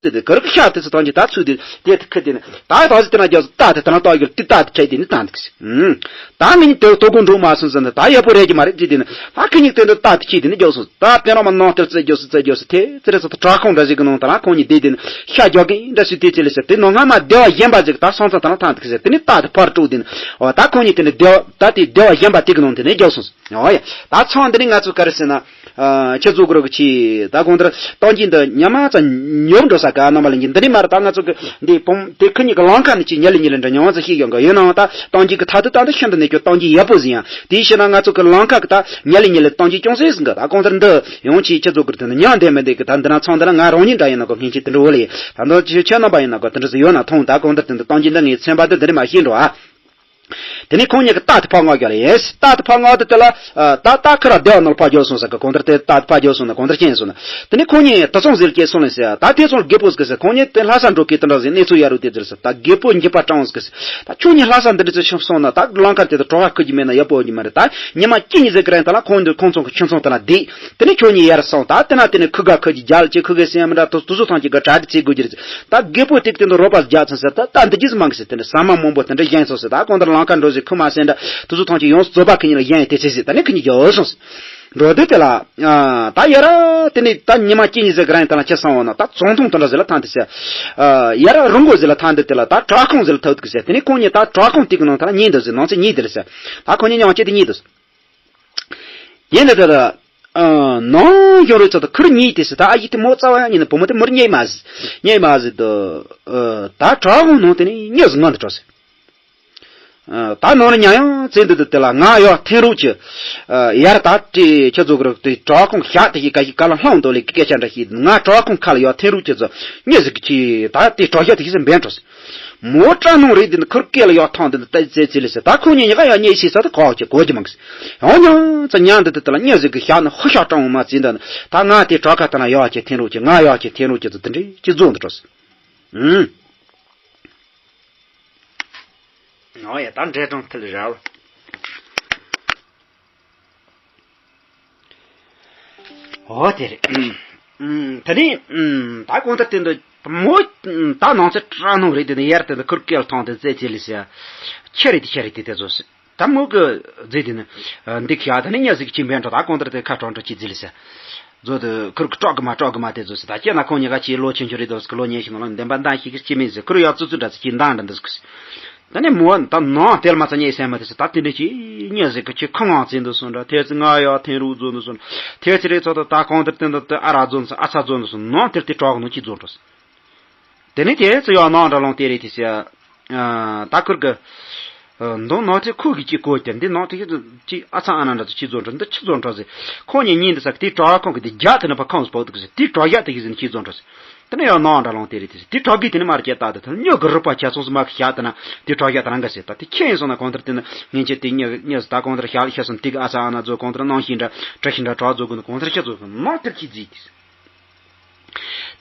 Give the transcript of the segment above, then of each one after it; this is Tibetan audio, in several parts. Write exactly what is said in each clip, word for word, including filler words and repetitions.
དེ་དེ་གར་གི་ཤ་དེ་ཚོ་ཐམས་ཅད་ད་ཚུད་དེ་དེ་དེ་ཁ་དེ་ནི་ད་ད་ཚོ་དེ་ན་རྒྱབ་སུ་ད་དེ་ད་ན་ཏོག་གི་དེ་ད་དེ་ཁྲལ་དེ་ནི་ད་འདུག་ཟེར། ཨུམ། ད་ངེད་གཉིས་དེ་དོ་དགོང་འགྲོ་མ་སོང་ཟེར་ན་ད་ཡག་པོ་རེད་ཀྱི་མ་རེད་ཅེས་དེ་ནི་ད་ཁེ་གཉིས་དེ་འདི་ད་དེ་ཁྱེད་དེ་ནི་རྒྱབ་སོང་ད་དཔེར་ན་མ་ནང་དེར་རྩེ་རྒྱབ་སུ་རྩེ་རྒྱབ་སུ་དེ་ཚེ་རེ་ཚོ་ད་བྲག་ཁུང་འདྲ་ཞིག་གི་ནང་ད་ན་ཁོང་གཉིས་བསྡད་དེ་ནི་ཤ་རྒྱག་གིན་འདྲ་ཞིག་དེ་ཅི་ལས་ཟེར་དེ་ནང་སྔ་མ་སྡེ་བ་གཞན་པ་ཞིག་ད་སོང་ཙང་ད་ན་ཐང་དེ་ཟེར་དེ་ནི་ད་དེ་ཕར་དཀྲུགས་དེ་ནི་ཨོ་ད་ཁོང་གཉིས་དེ་ནི་སྡེ་བ་ད་དེ་སྡེ་བ་གཞན་པ་དེ་གི་ནང་དེ་ནི་རྒྱབ་སོང་ཟེར། ཨོ་ཡ། ད་ཚང་འདི་ནི་ང་ཚོ་ག་རེ་ཟེར་ན། ཨ། ཁྱེད་ཚོ་གུ་རུ་གི་ཆེ། ད་གང་ལྟར་སྟོང་གི་འདི་ཉི་མ་ཙམ་ཉོབ་འགྲོ་ས་ག་རྣམ་པ་ལ་འདི་འདི་ནི་མ་རེད། ད་ང་ཚོ་གི་འདི་བུམ་དེ་ཁུ་གཉིས་ཀྱི་ལང་ཀ་ནི་ཅི་ཉ་ལི་ཉི་ལི་འདྲ་ཉོ་ཚ་ཤེས་ཡོང་གི་ཡོད་ནའང་ད་སྟོང་གི་གི་ཐ་དུ་ད་འདི་ཤིན་ཏུ་ནས་ཁྱོད་སྟོང་གི་ཡག་པོ་ཟིན་ཡང་དེའི་ཕྱིར་ན་ང་ཚོ་གི་ལང་ཀ་གི་ད་ཉ་ལི་ཉི་ལི་སྟོང་གི་ཅུང་ཟད་ཟིན་གི། ད་གང་ལྟར་འདི་ཡོང་ཆེ་ཁྱེད་ཚོ་གུ་རུ་དེ་འདི་ཉ་འདི་མི་འདི་གི་ད་འདི་ན་ཚང་འདི་ན་ང་རང་ཉིད་འདྲ་ཡིན་ན་གོ་སྙིང་རྗེ་དེ་འདྲ་འོ་ལེ། ད་འདི་ཁྱེད་རྣམ་པ་ཡིན་ན་གོ་དེ་འདྲ་ཟིན་ཡོད་ན་ཐོང་། ད་གང་ལྟར་དེ་འདི་སྟོང་གི་འདི་ངའི་ཚན་པ་འདི་འདི་ནི་མ་ཤེས་འགྲོ་ཨ། དེ་ནས་ཁོང་གཉིས་ཀྱིས་རྟ་དེ་ཕར་མངགས་རྒྱུ་ལ་ཡིན། རྟ་དེ་ཕར་མངགས་དེ་དེ་ལ་ད་རྟ་ཁོ་རང་སྡེ་བ་ནང་ལ་ཕར་འགྱོ་སོང་ཟེར་གི། གང་ལྟར་དེ་རྟ་དེ་ཕར་འགྱོ་སོང་ན་གང་ལྟར་ཅི་ཡིན་སོང་ན། དེ་ནས་ཁོང་གཉིས་དེ་ཚོང་ཟིལ་སྐྱེས་སོང་ལ་ཟེར། ད་དེ་ཚོང་རྒད་པོ་ཟེར་གི་ཟེར། ཁོང་གཉིས་དེ་ལྷ་ས་འགྲོ་གི་དེ་འདྲ་ཟེར་གནས་ཚུལ་ཡ་རུ་དེ་ཟེར་ཟེར། ད་རྒད་པོ་འགྱིད་པ་སྤྲང་ཟེར་གི་ཟེར། ད་ཁྱོད་གཉིས་ལྷ་ས་འདི་འདྲ་ཚོ་ཤོང་སོང་ན་ད་ལང་ཀ་དེ་དུ་གྲོགས་ཁ་ཁུར་རྒྱུ་མེད་ན་ཡག་པོ་ཡོད་རྒྱུ་མ་རེད། ད་ཉི་མ་གཅིག་གཉིས་ཟེར་གི་རིང་ད་ལ་ཁོང་འདི་ཁོང་ཚོང་གི་ཁྱིམ་ཚང་དེ་ན་བསྡད། དེ་ནས་ཁྱོད་གཉིས་ཡར་སོང་ད་དེ་ན་དེ་ནས་ཁུ་ག་ཁུ་གྱི་རྒྱལ་ཅེས་ཁུ་གེ་སེམས་མི་འདྲ་དུ་དུ་སུ་ཐང་གི་ག་གྲ་དེ་ཚེ་དགོས་ཀྱི་རེད། ད་རྒད་པོ་དེ་གི་དེ་འདི་རོགས་པ་རྒྱག་ཚང་ཟེར། ད་ད་འདི་རྒྱུ་མང་གི་ཟེར། དེ་འདྲ་ཟ་མ་མང་པོ་དེ་འདྲ་བཞེངས་སོང་ཟེར། ད་གང་ལྟར་ལང་ཀ་འགྲོ་ཟེར། ཁུ་མ་སེང་འདྲ་དུ་སུ་ཐང་གི་ཡོངས་རྫོགས་པ་ཁི་གཉིས་ལ་བཞེངས་དེ་ཚེ་ཟེར། ད་ནི་ཁི་གཉིས་རྒྱ་འོ་སོང་ཟེར། འགྲོ་དུས་དེ་ལ་ད་ཡ་ར་དེ་ནི་ད་ཉི་མ་གཅིག་གཉིས་ཟེར་གི་རང་ཡིན། ད་ལ་ཁྱེད་སང་བ་ན་ད་ཙོང་ཐུང་དེ་འདྲ་ཟེར་ལ་ཐང་དེ་ཟེར། ཡ་ར་རུང་གོ་ཟེར་ལ་ཐང་དེ་དེ་ལ་ད་བྲག་ཁུང་ཟེར་ལ་ཐོག་དེ་ཟེར། དེ་ནི་ཁོང་གཉིས་ད་བྲག་ཁུང་དེ་གི་ནང་ད་ལ་གཉིད་འདུག་ཟེར། ནང་ཚེ་གཉིད་དེ་ལ་ཟེར། ད་ཁོང་གཉིས་ཉང་ཅེ་དེ་གཉིད་འདུག་ཟེར། ཡིན་ནི་དེ་ལ། ཨ། ནང་ཡོང་རེ་ཚོ་དང་ཁུར་གཉིས་དེ་སི་ད་ཨ་ཡི་དེ་མོ་རྩ་བ་ཡང་ཉིན་བུ་མོ་དེ་མུར་རྙེད་མ་ཟི། རྙེད་མ་ཟི་དུ། ཨ། ད་བྲག་ཁུང་ནང་དེ་ནས་གཉིད་ཟི་ངང་དུ་འགྲོ་ཟི། ཨ། ད་ནང་ལ་ཉལ་ཡང་ཙེ་འདི་དུ་དེ་ལ་ང་ཡོ་ཐེན་རུ་ཆི། ཨ། ཡར་ད་ཏི་ཁྱེད་ཚོ་གི་རུ་དེ་བྲག་ཁུང་ཤག་དེ་ཡི་ག་ཡི་ག་ལ་ལྷང་དོ་ལེ་སྐད་ཆ་འདྲ་ཞིག་ང་བྲག་ཁུང་ཁ་ལ་ཡོ་ཐེན་རུ་ཆི་ཚོ་གཉིད་ཟི་གི་ཆི་ད་དེ་བྲག་ཤག་དེ་ཤི་ཟི་འབེན་འགྲོ་ཟི། མོ་སྐྲ་ནང་རེད་དེ་ནི་ཁུར་སྐེ་ལ་ཡར་ཐང་དེ་ནི་ཏེ་ཙེ་ཙེ་ལེ་ཟེར། ད་ཁོ་གཉིས་ཉི་ག་ཡར་གཉིད་ཤེས་ས་དེ་གོག་ཅེ་གོ་རྒྱུ་མང་ཟེར། ཡང་ཉང་ཙེ་ཉང་འདི་དེ་དེ་ལ་གཉིད་ཟེར་གི་ཤག་ནི་ཧུ་ཤག་སྐྲང་བོ་མ་ཙེ་འདི་ནི་ད་ང་དེ་བྲག་ཁ་དེ་ན་ཡར་ཅེ་ཐེན་རོགས་ཅེ་ང་ཡར་ཅེ་ཐེན་རོགས་ཅེ་ཚོ་དེ་འདྲས་ཅི་རྫོང་དུ་འགྲོ་ཟེར། ཨུམ། ཨོ་ཡ་ད་འདྲེ་གྲོང་ཐལ་ར་བ། ཨོ་དེ་རེད། ཨུམ། དེ་ནས་ཨུམ། ད་གང་ལྟར་དེ་འདི་མོ་ད་ནང་ཚེ་སྐྲ་ནང་རེད་དེ་ནི་ཡར་དེ་འདི་ཁུར་སྐེ་ལ་ཐང་དེ་ཙེ་ཙེ་ལེ་ཟེར། ཁྱེད་རེད་དེ་ཁྱེད་རེད་དེ་དེ་ཚོ་ཟེར། ད་མོ་གི་རྫས་དེ་ནི་འདི་ཁྱ་ད་ནི་གཉིད་ཟི་གི་ཆིན་པན་འགྲོ། ད་གང་ལྟར་དེ་ཁ་གྲང་འགྲོ་ཅི་རྫི་ལེ་ཟེར། མཛོ་དེ་ཁུར་གི་སྐྲག་གི་མ་སྐྲག་གི་མ་དེ་ཚོ་ཟེར། ད་ཁྱེད་ན་ཁོང་གཉིས་ཀ་ཅིག་ལོ་ཆེན་ཆུང་རེད་དོ་ཟེར་གི་ལོ་ཉེ་ཤི་ནོ་ལ་བདེན་པ་འདང་ཤི་གི་ཅི་མིན་ཟེར། ཁུར་ཡག་ཙུ་ཙུ་འདྲ་ཟེར་ཅི་འདང་འདྲ་འདུག་ཟེར། ད་ནི་མོ་ད་ནང་དེར་མ་ཚ་གཉིད་སད་མ་དེ་ཟེར། ད་དེ་འདྲ་ཅི་གཉིད་ཟི་གི་ཅི་ཁ་ངང་ཙེ་འདུག་སོང་འདྲ། དེ་ཚེ་ང་ཡག་ཐེན་རུ་རྫོ་འདུག་སོང་འདྲ། དེ་ཚེ་རེད་ཚོ་ད་ད་གང་ལྟར་དེ་འདུག་དེ་ཨ་ར་རྫོ་འདུག་སོང་ནང་དེར་དེ་གྲག་གི་ནོ་ཅི་རྫོ་འགྲོ་ཟེར། དེ་ནས་དེ་ཚོ་ཡང་ནང་འདྲ་ལོང་དེ་རེད་དེ་ཟེར། ཨ། ད་ཁུར་གི། ཨ། མདོ་ནང་དེ་ཁོ་གི་ཅི་གོ་དེ་འདི་ནང་དེ་ཅི་ཨ་ཚང་ཨ་ན་འདྲ་ཚོ་ཅི་རྫོ་འགྲོ་འདི་ཅི་རྫོ་འགྲོ་ཟེར། ཁོ་གཉིས་གཉིད་འདི་ས་དེ་བྲག་ཁོང་གི་དེ་རྒྱ་དེ་ནི་ཕ་ཁོང་སུ་བབ་འདུག་ཟེར། དེ་བྲག་ཡག་དེ་གི་ཟེར་ནི་ཅི་རྫོ་འགྲོ་ཟེར། དེ་ནས་ཡང་ནང་འདྲ་ལོང་དེ་རེད་དེ་ཟེར། དེ་བྲག་གི་དེ་ནི་མར་ཁྱེད་ད་དེ་ཐལ་སྨྱོ་གི་རུ་པ་ཁྱེད་ཚོང་སུ་མ་གི་ཤ་དེ་ན་དེ་བྲག་ཡག་དེ་རང་ག་ཟེར། ད་དེ་ཁྱེད་ཡིན་སོང་ན་གང་ལྟར་དེ་ནི་ངན་ཆེ་དེ་གཉིད་གཉིད་ཟི་ད་གང་ལྟར་ཤ་ལ་ཤ་སོང་དེ་གི་ཨ་ཚང་ཨ་ན་རྫོ་གང་ལྟར་ནང་ཤི་འདྲ་བྲག་ཤི་འདྲ་བྲག་རྫོ་གི་ནི་གང་ལྟར་ཤ་རྫོ་གི་ནང་དེར་ཅི་རྫི་དེ་ཟེར།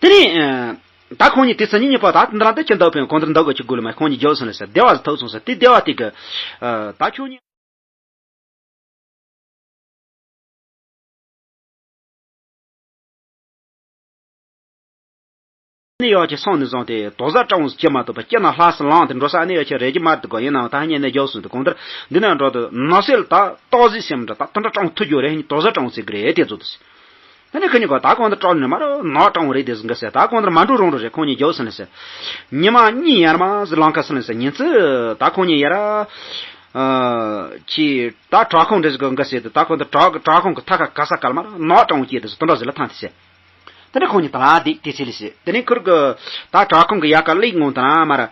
དེ་ནས་ད་ཁོང་གཉིས་དེ་ཚེ་གཉིད་གཉིད་པ་ད་འདི་རང་ད་ཁྱེད་འདག་པའི་གོང་དུ་འདག་དགོས་ཀྱི་དགོས་ལ་མ་ཁོང་གཉིས་རྒྱབ་སོང་ལ་ཟེར། བདེ་བ་ཐོབ་སོང་ཟེར། དེ་བདེ་བ་དེ་གི་ད་ཁྱོད་གཉིས་ནི་ཡག་ཅིག་སོང་ནས་བཟུང་སྟེ་དོ་ཟ་སྤྲང་བོ་སྐྱེ་མ་ཐུབ་པ་སྐྱེ་ན་ལྷ་སར་ལངས་ཏེ་འགྲོ་ས་ནི་ཡག་ཅིག་རེད་ཀྱི་མ་འདུག་གོ། ཡིན་ནའང་ད་ཧ་ཉན་ནས་རྒྱབ་སོང་དུས་གོང་ལྟར་འདི་ནས་འགྲོ་དུས་ནགས་གསེབ་ལ་ད་ཏོག་ཟིག་སེམས་འདྲ་ད་དུང་འདྲ་སྤྲང་བོ་ཐུག་རྒྱུ་རེད། ཧ་ཉན་དོ་ཟ་སྤྲང་བོ་ཟེར་གི་རེད་དེ་ཚོ་དུས། ད་ནི་ཁ་ཉིན་གོ་ད་གོང་དུ་སྤྲོ་ནས་མ་རུ་ནག་སྤྲང་བོ་རེད་དེ་ཟིན་གི་ཟེར། ད་གོང་དུ་མ་འགྲོ་རུང་རུ་རེད། ཁོང་གཉིས་རྒྱབ་སོང་ལ་ཟེར། ཉི་མ་གཉིས་ཡར་མ་ཟི་ལང་ཁ་སོང་ལ་ཟེར། ཉིན་ཙི་ད་ཁོང་གཉིས་ཡར་ཨ་ཅི་ད་བྲག་ཁུང་འདྲ་ཟིག་གི་འགའ་ཟེར་དུ་ད་གོང་དུ་བྲག་བྲག་ཁུང་གི་ཐ་ཁ་ག་ས་གལ་མ་རུ་ནག་སྤྲང་བོ་སྐྱེས་དུ་ཟེར་དུ་འདྲ་ཟིག་ལ་ཐང་དེ་ཟེར། ད་ནི་ཁོང་གཉིས་ད་ལ་དེ་དེ་ཚེ་ལ་ཟེར། དེ་ནི་ཁུར་གི་ད་བྲག་ཁུང་གི་ཡ་ག་ལེགས་ངོ་ད་ན་མ་ར་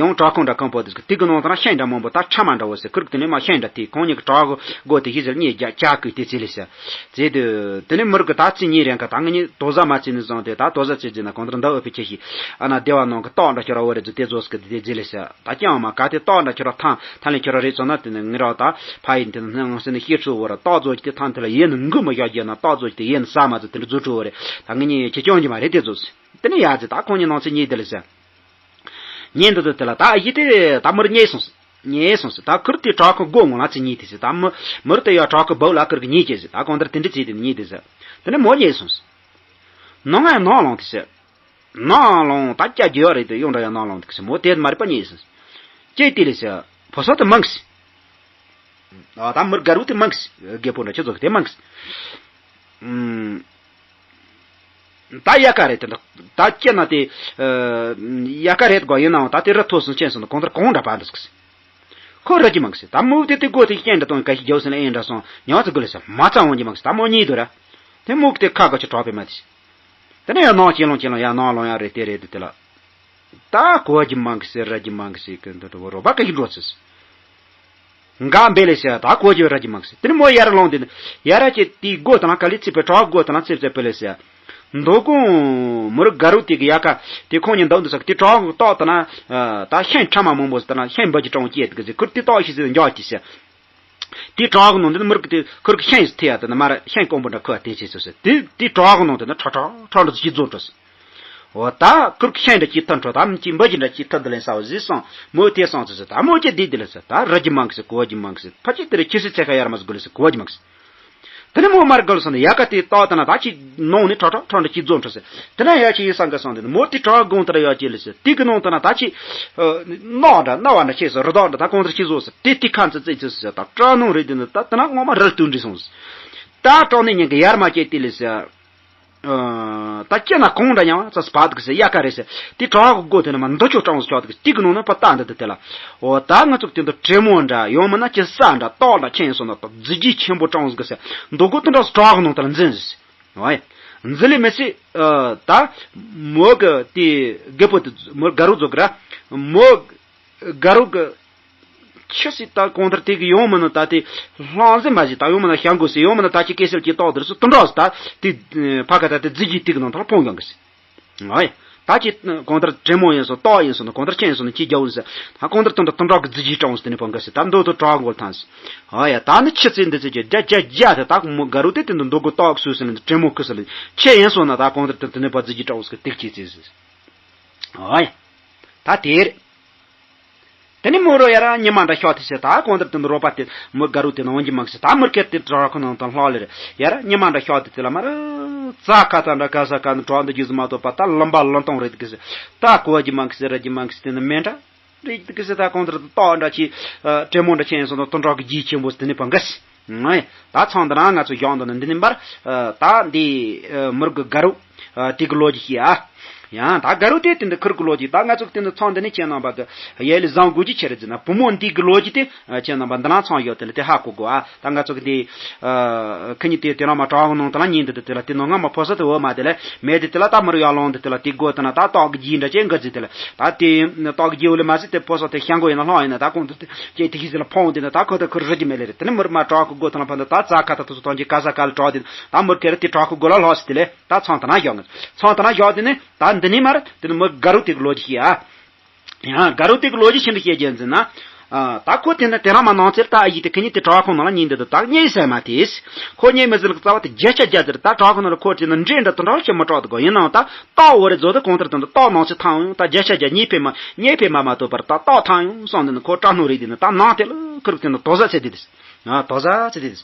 ཡང་བྲག་ཁུང་འདྲ་ཁང་པོ་དེ་ཟིག་དེ་གི་ནང་ད་ན་ཤིང་འདྲ་མང་པོ་ད་ཁྲ་མ་འདྲ་བོ་ཟེར། ཁུར་གི་དེ་ནི་མ་ཤིང་འདྲ་དེ་ཁོང་གཉིས་གི་བྲག་གི་སྒོ་དེ་ཞིག་ཟེར་གཉིས་རྒྱ་ལྕག་གི་དེ་ཚེ་ལ་ཟེར། ཟེར་དུས་དེ་ནས་མུར་གི་ད་ཚེ་གཉིས་རན་ཁ་ད་ང་གཉིས་དོ་ཟ་མ་བྱས་ནས་བཟུང་སྟེ་ད་དོ་ཟ་བྱས་རྗེས་ན་གང་ལྟར་མདའ་འུ་ཕི་ཁྱེར་ཤིག་ཨ་ན་སྡེ་བ་ནང་གི་སྟག་འདྲ་ཁྱོད་ར་བོ་རེ་ཛི་དེ་རྫོགས་སི་གི་དེ་རྫི་ལེ་ཤ་ད་ཀྱང་མ་ག་དེ་སྟག་འདྲ་ཁྱོད་ར་ཐང་ཐང་ལས་ཁྱོད་ར་རེད་ཚོ་ན་དེ་ནས་ངི་ར་ད་ཕ་ཡིན་དེ་ནས་སྣང་སེ་ནས་ཤེས་ཚུལ་བོ་ར་སྟག་རྫོགས་ཀྱི་དེ་ཐང་དེ་ལ་ཡེ་ནི་མགུ་མ་བཞག་རྒྱ་ན་སྟག་རྫོགས་ཀྱི་དེ་ཡེ་ནི་ས་མ་ཚོ་དེ་འདྲ་རྫུ་འཕྲུལ་བོ་རེད། ད་ང་གཉིས་ཁྱེད་སྐྱོང་གི་མ་རེད་དེ་རྫོགས་སི་དེ་ནས་ཡ་རྫི་ད་ཁོང་གཉིས་ནང་ཚེ་གཉིས་དེ་ལེ་ཤ། ཉིན་འདི་ཚོ་དེ་ལ་ད་ཨ་ཡི་དེ་ད་མུར་རྙེད་སོང་ཟེར། རྙེད་སོང་ཟེར། ད་ཁུར་དེ་བྲག་ཁུང་སྒོ་ངོ་ལ་ཚེ་གཉིད་དེ་ཟེར། ད་མུ་མུར་དེ་ཡ་བྲག་ཁུང་སྦུག་ལ་ཁུར་གི་གཉིད་སྐྱེས་ཟེར། ད་གང་ལྟར་དེ་འདྲ་ཚེ་དེ་གཉིད་དེ་ཟེར། དེ་ནས་མོ་རྙེད་སོང་ཟེར། ནང་ང་ནང་ལངས་དེ་ཟེར། ནང་ལོང་ད་སྐྱ་རྒྱུ་ཡོད་རེད་དེ་ཡོང་འདྲ་ཡང་ནང་ལོང་དུ་ཟེར་མོ་དེ་མར་པ་ཉེས་ཟེར། ཅེས་དེ་ལས་ཟེར་ཕོ་སོ་དེ་མང་ཟེར། ཨ་ད་མུར་དགའ་རུ་དེ་མང་ཟེར་རྒད་པོ་འདྲ་ཁྱེད་ཚོ་གི་དེ་མང་ཟེར། ད་ཡ་ཀ་རེད་དེ་འདྲ་ད་སྐྱེ་ན་དེ་ཡ་ཀ་རེད་དགོ་ཡིན་ནའང་ད་དེ་རི་མཐོ་སོང་ཆེན་སོང་གོང་ལྟར་གོང་འདྲ་པ་འདུག་ཟེར། ཁོ་ར་གི་མང་ཟེར་ད་མུག་དེ་དེ་སྒོ་དེ་སྐྱེ་འདྲ་གཏོང་ག་ཞིག་རྒྱོབ་ཟེར་ལ་ཨེ་འདྲ་སོང་ཉོ་ཚེ་དགོས་ལ་ཟེར་མ་ཚ་འོང་གི་མང་ཟེར་ད་མོ་གཉིས་འདུག་ར། དེ་མུག་དེ་ཁ་ག་ཆུ་གྲོགས་པའི་མ་དེ་ཟེར། དེ་ནས་ཡང་ནང་ཅི་ལོང་ཅི་ལོང་ཡང་ནང་ལོང་ཡང་རེད་དེ་རེད་དེ་དེ་ལ། ད་གོ་གི་མང་གི་ཟེར་ར་གི་མང་གི་ཟེར་གི་འདི་འདྲ་བོ་རོ་བ་ག་གི་འགྲོ་ཚེ་ཟེར། འགའ་འབེ་ལེ་ཟེར་ད་གོ་གི་ར་གི་མང་གི་ཟེར་དེ་ནི་མོ་ཡར་ལོང་དེ་ནི་ཡར་ར་ཅེ་དེའི་སྒོ་དང་ལ་ག་ལི་ཚིག་པའི་གྲོགས་སྒོ་དང་ལ་ཚིག་ཚེ་པེ་ལེ་ཟེར། མདོ་དགོང་མུར་དགའ་རུ་དེ་གི་ཡ་ཀ་དེ་ཁོང་ཉིད་འདུག་འདུག་ཟེར་དེ་གྲོགས་ཏོག་དང་ལ་ད་ཤན་ཕྲ་མ་མང་པོ་ཟེར་དང་ལ་ཤན་འབའ་གི་གྲོང་སྐྱེས་དེ་གི་ཟེར་ཁུར་དེ་ཏོག་ཤི་ཟེར་འཇོག་གི་ཟེར། དེའི་བྲག་གི་ནང་དུ་ནི་མི་རིགས་དེ་ཁུར་གི་ཤིང་ཞིག་ཐེ་ཡ་དེ་ནི་མར་ཤིང་དཀོན་པོ་འདྲ་ཁུ་བ་དེ་བྱས་སོ་ཟེར། དེ་དེའི་བྲག་གི་ནང་དུ་ནི་ཁྲ་ཁྲ་ཁྲ་འདྲ་ཅིག་རྫོགས་འགྲོ་ཟེར། འོ་ད་ཁུར་གི་ཤིང་འདྲ་ཅིག་ཐུ་འཕྲོ་ད་མི་ཅིག་འབུ་ཅིག་འདྲ་ཅིག་ཐུ་འདི་ལེན་ས་བ་ཟིག་སོང་མོ་དེ་སོང་ཟེར་ཟེར། ད་མོ་ཅི་དེ་དེ་ལ་ཟེར་ད་རི་རྒྱུ་མང་གི་ཟེར་གོ་རྒྱུ་མང་གི་ཟེར་ཕ་ཅིག་དེ་རེ་ཁྱི་སི་ཚེ་ཁ་ཡར་མ་ཟེར་དགོས་ལེ་ཟེར་གོ་རྒྱུ་མང་གི་ཟེར། དེ་ནས་མོ་མར་གོལ་སོང་ནས་ཡ་ཀ་དེ་ཏོག་དེ་ན་ད་ཅིག་ནང་ནས་ཁྲ་ཁྲ་ཁྲ་འདྲ་ཅིག་རྫོགས་འགྲོ་ཟེར། དེ་ན་ཡ་ཅིག་ཡིན་སང་ག་སོང་དེ་ནས་མོ་དེ་བྲག་དགོང་དེ་ར་ཡ་ཅིག་ལེ་ཟེར་དེ་གི་ནང་དེ་ན་ད་ཅིག་ནག་འདྲ་སྣ་བ་འདྲ་ཆེ་ཟེར་རི་དྭགས་འདྲ་ད་གོང་དེར་ཅིག་བཟོ་ཟེར་དེ་དེ་ཁ་འཛིན་རྩེ་ཆེ་ཟེར་ད་བྲག་ནང་རེད་དེ་ནི་ད་དེ་ན་ངོ་མ་རི་ལྟུང་འདྲི་སོང་ཟེར། ད་བྲག་ནས་ཉན་གི་ཡར་མ་སྐྱེས་དེ་ལེ་ཟེར། ད་སྐྱེ་ན་གོང་འདྲ་ཉང་བ་ཙ་སི་བ་དུ་གི་ཟེར་ཡ་ཀ་རེད་ཟེར། དེ་བྲག་གི་སྒོ་དེ་ནི་མ་འདུ་ཆོག་སྤྲང་བོ་ཆོག་དུ་གི་དེ་གི་ནང་ན་པ་ལྟ་འདི་དུ་དེ་ལ། འོ་ད་ང་ཚོ་དེ་འདུ་དྲེད་མོ་འདྲ་ཡང་མིན་ན་ཅི་ས་འདྲ་ཏོག་འདྲ་ཁྱེད་སོང་ན་ད་རྫི་རྒྱུད་ཆེན་པོ་སྤྲང་བོ་གི་ཟེར། འདུ་གོ་དེ་འདྲ་སི་བྲག་གི་ནང་དུ་ལ་འཛིན་ཟེར། འོ་ཡ། འཛིན་ལེ་མི་སྲིད། ད་མོ་གི་དེ་རྒད་པོ་དེ་མོ་དགའ་རུ་རྫོགས་གི་ར། མོ་དགའ་རུ་གི་ཁྱི་སི་ད་གོང་ལྟར་དེ་གི་ཡོང་མིན་ན་ད་དེ་ལྷང་ཟེར་མ་ཟིག་ད་ཡོང་མིན་ན་ཤང་གོ་ཟེར་ཡོང་མིན་ན་ད་ཅི་སྐད་སེལ་གྱི་ཏོག་དེར་སུ་དུ་འགྲོ་ཟེར་ད་དེ་ཕ་ག་ད་དེ་རྫི་རྒྱུད་དེ་གི་ནང་ཐང་ཕོང་ཡོང་གི་ཟེར། ཨོ་ཡ། ད་ཅི་གོང་ལྟར་དྲེད་མོ་ཡིན་སོང་ཏོག་ཡིན་སོང་ན་གོང་ལྟར་ཁྱི་ཡིན་སོང་ན་ཅི་རྒྱག་འོང་ཟེར། ད་གོང་ལྟར་དུ་འགྲོ་དུ་འགྲོ་གི་རྫི་རྒྱུད་སྤྲང་བོ་ཟེར་དེ་ནི་ཕོང་གི་ཟེར་ད་འདོད་དུ་གྲག་གོ་ཐང་ཟེར། ཨོ་ཡ། ད་ནི་ཁྱི་ཚེ་འདི་ཚེ་ཀྱི་རྒྱ་རྒྱ་རྒྱ་དེ་ད་མོ་དགའ་རུ་དེ་དེ་འདུ་འདུ་གོ་ཏོག་སུ་ཟེར་ན་དྲེད་མོ་ཁུ་ཟེར་ལ་ཁྱི་ཡིན་སོང་ན་ད་གོང་ལྟར་དུ་དེ་ནི་ཕ་རྫི་རྒྱུད་སྤྲང་བོ་ཟེར་གི་དེ་ཅི་ཟེར་ཟེར། ཨོ་ཡ། ད་དེ་རེད། དེ་ནི་མོ་རོ་ཡ་ར་ཉི་མ་འདྲ་ཤོག་དེ་ཟེར་ད་གོང་ལྟར་དེ་འདུ་རོ་པ་དེ་མོ་དགའ་རུ་དེ་ན་འོང་གི་མང་ཟེར་ད་མུར་ཁེར་དེ་བྲག་ཁོ་ནང་དང་ལྷག་ལེ་རེད་ཡ་ར་ཉི་མ་འདྲ་ཤོག་དེ་དེ་ལ་མ་ར་རྩ་ཁ་ད་འདྲ་ག་ས་ག་ནི་གྲོགས་འདི་རྒྱུ་ཟི་མ་གཏོགས་པ་ད་ལམ་པ་ལམ་སྟོང་རེད་གི་ཟེར་ད་གོ་རྒྱུ་མང་གི་ཟེར་ར་རྒྱུ་མང་གི་ཟེར་དེ་ནི་མེ་འདྲ་རེད་གི་ཟེར་ད་གོང་ལྟར་དེ་ཏོག་འདྲ་ཅི་དྲེད་མོ་འདྲ་ཁྱེད་ཡིན་སོང་དང་དུ་འགྲོ་གི་རྒྱུ་ཆེན་པོ་ཟེར་དེ་ནི་བང་གི་ཟེར། ད་ཚང་འདི་ན་ང་ཚོ་གཞུང་འདི་ན་འདི་ནི་འབར། ད་འདི་མུར་གི་དགའ་རུ། དེ་གི་ལོ་རྒྱུས་ཤིག་ཨ། ཡང་ད་དགའ་རུ་དེ་དེ་འདི་ཁུར་གི་ལོ་རྒྱུས་ད་ང་ཚོ་གི་དེ་འདི་ཚང་འདི་ནི་ཁྱེད་རྣམ་པ་གི་ཡལ་ལི་བཟང་དགོས་ཀྱི་ཆེ་རེད་ཟེར་ན་བུ་མོ་འདི་གི་ལོ་རྒྱུས་དེ་ཁྱེད་རྣམ་པ་འདི་ན་ཚང་ཡོད་དེ་ལ་དེ་ཧ་གོ་དགོས་ཨ། ད་ང་ཚོ་གི་དེ་ཁི་ཉི་དེ་དེ་རང་མ་གྲོགས་གི་ནང་དུ་ལ་ཉིན་འདི་དེ་དེ་ལ་དེ་ནང་ང་མ་ཕོ་ས་དེ་འོ་མ་དེ་ལ་མེད་དེ་དེ་ལ་ད་མུར་ཡར་ལོང་འདི་དེ་ལ་དེ་དགོས་དེ་ན་ད་ཏོག་གི་རྒྱུས་འདྲ་ཅན་འགའ་ཟེར་དེ་ལ་ད་དེ་ཏོག་གི་རྒྱུས་འོ་ལེ་མ་ཟེར་དེ་ཕོ་ས་དེ་ཤང་གོ་ཡིན་ན་ལྷང་ཡིན་ན་ད་གོང་དུ་དེ་ཅེ་དེ་ཤི་ཟེར་ལ་ཕོང་དེ་ན་ད་ཁོ་ད་ཁུར་རི་རྒྱུ་མེད་ལེ་རེད། དེ་ནི་མུར་མ་གྲོགས་གི་སྒོ་ཐང་ལ་ཕན་ད་ད་རྩ་ཁ་ད་དུ་སུ་ཐོང་གི་ག་ས་ག་ལ་གྲོགས་དེ་ད་མུར་ཁེ་རི་དེ་གྲོགས་གི་སྒོ་ལ་ལྷག་ཟེར་དེ་ལེ། ད་ཚང་དེ་ན་བཞག་ངེས། ཚང་དེ་ན་བཞག་དེ་ནི་ད་འདི་ནི་མར་དེ་ནི་མོ་དགའ་རུ་དེ་གི་ལོ་རྒྱུས་ཤིག་ཨ། ཡང་དགའ་རུ་དེ་གི་ལོ་རྒྱུས་ཤིན་ཏུ་བཤད་རྒྱུ་ཡིན་ཟེར་ན། ད་ཁོ་དེ་ནི་དེ་རང་མ་ནང་ཚེར་ད་ཨ་ཡིག་དེ་ཁི་ཉིད་དེ་གྲྭ་ཁོང་ནང་ལ་ཉིན་འདི་དུ་ད་གཉེ་ཟེར་མ་དེས། ཁོ་གཉེ་མི་ཟིན་ལ་རྩ་བ་དེ་བརྒྱ་ཆ་བརྒྱ་ཟེར་ད་གྲྭ་ཁོང་ནང་ལ་ཁོ་དེ་ནི་འདྲེ་འདྲ་དུ་འདྲ་ཞིག་མི་སྐྲག་དུ་གོ་ཡིན་ནའང་ད་ཏོག་འོ་རེ་རྫོགས་དུ་གོང་ལྟར་དུ་ད་ཏོག་ནང་ཚེ་ཐང་ཡོང་ད་བརྒྱ་ཆ་བརྒྱ་གཉིས་ཕེ་མ་གཉེ་ཕེ་མ་མ་གཏོགས་པར་ད་ཏོག་ཐང་ཡོང་སོང་དེ་ནི་ཁོ་སྐྲག་སྣང་རེད་དེ་ནི་ད་ནང་དེ་ལ་ཁུར་དེ་ནི་དོ་ཟ་ཚེ་དེ་དེས། དོ་ཟ་ཚེ་དེ་དེས།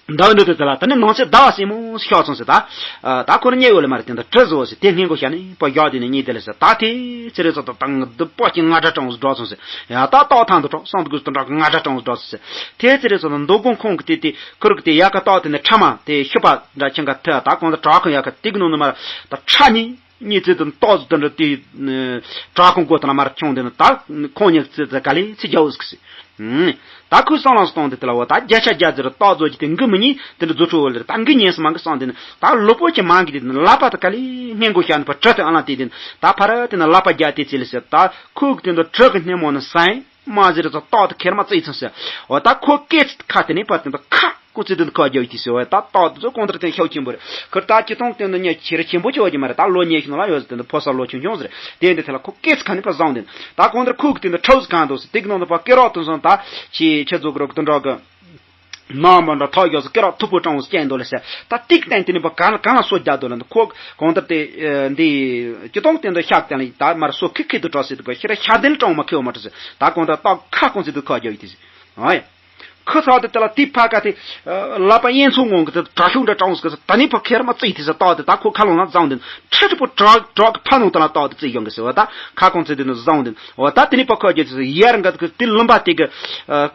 ཟླ་བ་འདི་དེ་ལ་ད་ནི་ནང་ཚེ་ཟླ་བ་སྲིན་མོ་ཤོག་སོང་ཟེར་ད། ད་ཁོ་ར་མཉེ་ཡོད་ལ་མ་རེད་དེ་འདྲ་གྲི་བཟོ་ཟེར་དེ་སྔས་མགོ་ཤ་ནི་པོ་བཞག་དེ་ནི་གཉིད་དེ་ལ་ཟེར་ད་དེ་ཚེ་རེ་ཚོ་ད་དང་འདི་པོ་ཅི་ང་འདྲ་གྲང་བཟོ་འགྲོ་སོང་ཟེར་ཡ་ད་ཏོག་ཐང་དུ་གྲོགས་སོང་དུ་དགོས་དུ་འདྲ་ང་འདྲ་གྲང་བཟོ་འགྲོ་སོང་ཟེར་དེ་ཚེ་རེ་ཚོ་ད་མདོ་དགོང་ཁོང་གི་དེ་དེ་ཁུར་གི་དེ་ཡ་ཀ་ཏོག་དེ་ནི་ཁྲ་མ་དེ་ཤུ་པ་འདྲ་ཁྱེད་ཀ་ཐོས་ད་གོང་དུ་གྲགས་ཁོང་ཡ་ཀ་དེ་གི་ནང་ནི་མ་ར་ད་ཁྲ་ནི། གཉིས་ཚེ་དང་ཏོག་ཙམ་དུ་འདྲ་དེ། བྲག་ཁུང་སྒོ་དང་མར་ཁྱོང་དེ་ནི་ད་ཁོང་གཉིས་ཚེ་ཚེ་ག་ལེ་ཚེ་རྒྱ་འུ་སྐི་སི། ད་ཁོས་སང་ལང་སྟོང་དེ་དེ་ལ་བ་ད་བརྒྱ་ཆ་བརྒྱ་ཚེ་རུ་ཏོག་ཙོ་གྱི་དེ་འགུ་མི་གཉིས་དེ་འདྲ་རྫུ་འཕྲུལ་འོ་ལེར་ད་འགུ་ཉན་སི་མང་གི་སང་དེ་ནི་ད་ལོ་པོ་ཆེ་མང་གི་དེ་ནི་ལ་པ་ད་ག་ལེ་སྔས་མགོ་ཤ་ནི་པ་གྲི་དེ་ཨ་ལང་དེ་དེ་ནི་ད་ཕ་ར་དེ་ནི་ལ་པ་བརྒྱ་དེ་ཚེ་ལེ་ཟེར་ད་ཁོས་གི་དེ་འདྲ་གྲི་གི་སྣེ་མོ་ནི་སང་། མ་ཟེར་ཙང་ཏོག་ཏུ་ཁེར་མ་བརྩིས་ཚུན་ཟེར། འོ་ད་ཁོ་སྐད་ཚིག་ཁ་དེ་ནས་ཕར་དེ་འདུག་ཁ་ཁོ་ཚིག་དེ་འདུག་ཁ་རྒྱབ་ཀྱི་ཟེར་བ་ད་ཏོག་ཏུ་ཚོ་གོང་ལྟར་བསྟན་ཤོག་ཆེན་པོ་རེད། ཁོར་ད་སྤྱི་སྟོང་བསྟན་དུ་ཉེ་ཆེར་ཆེན་པོ་ཆེ་བ་ཅི་མ་རེད། ད་ལོ་ཉེ་ཤིང་ལ་ཡོད་ཟེར་དེ་འདུག་ཕོ་ས་ལོ་ཆུང་ཆུང་ཟེར་དེ་འདི་ཐད་ལ་ཁོ་སྐད་ཚིག་ཁ་ནས་ཕར་བཟང་དེ་ད་གོང་ལྟར་ཁོ་གི་དེ་འདུག་ཁྲའུ་ཟི་གང་འདུག་ཟེར་དེ་གི་ནང་དུ་ཕར་སྐེ་རགས་དུ་སོང་ད་ཆེ་ཆེ་ཚོ་གི་རོགས་དུ་འགྲོ་གི་ནང་མ་འདྲ་ཐག་ཡོད་ཟེར་སྐེ་རགས་མཐུག་པོ་སྤྲང་བོ་སྐྱེས་འདུག་ལ་ཟེར་ད་ཏིག་བསྟན་དེ་ནས་ཕར་གང་ལ་གང་ལ་སོ་རྒྱག་འདུག་ལ་འདུག་ཁོ་གོང་ལྟར་དེ་འདི་སྤྱི་སྟོང་བསྟན་དུ་ཤག་བསྟན་ལ་ད་མར་སོ་ཁི་ཁི་དུ་གྲོགས་ཟེར་དུ་ག་ཤི་ར་ཤ་དེ་ལ་སྤྲང་བོ་མ་ཁེ་བ་མ་གྲོགས་ཟེར། ད་གོང་ལྟར་ཏོག་ཁ་ཀོང་ཟེར་དུ་ཁ་རྒྱབ་ཡི་དེ་ཟེར། ཨོ་ཡ། ཁུ་ཚ་དེ་དེ་ལ་དེ་ཕ་ཀ་དེ། ལ་པ་གཡས་མཚོ་ངོས་ཀྱི་དེ་དྲག་ཤུགས་འདྲ་དྲངས་ཟེར་གི་ཟེར། ད་ནི་ཕ་ཁེར་མ་བཙིར་དེ་ཟེར། ཏོག་དེ་ད་ཁོ་ཁ་ལོང་ན་བརྫངས་དེ་ཁྲི་ཁྲི་པོ་དྲག་དྲག་གི་ཕ་ནང་དེ་ལ་ཏོག་དེ་བཙིར་ཡོང་གི་ཟེར་བ། ད་ཁ་སྐོང་ཚེ་དེ་ནི་བརྫངས་དེ་འོ་ད་དེ་ནི་ཕ་ཁོ་རྒྱུ་དེ་ཟེར། ཡར་འགའ་དེ་དེ་ལུང་པ་དེ་གི་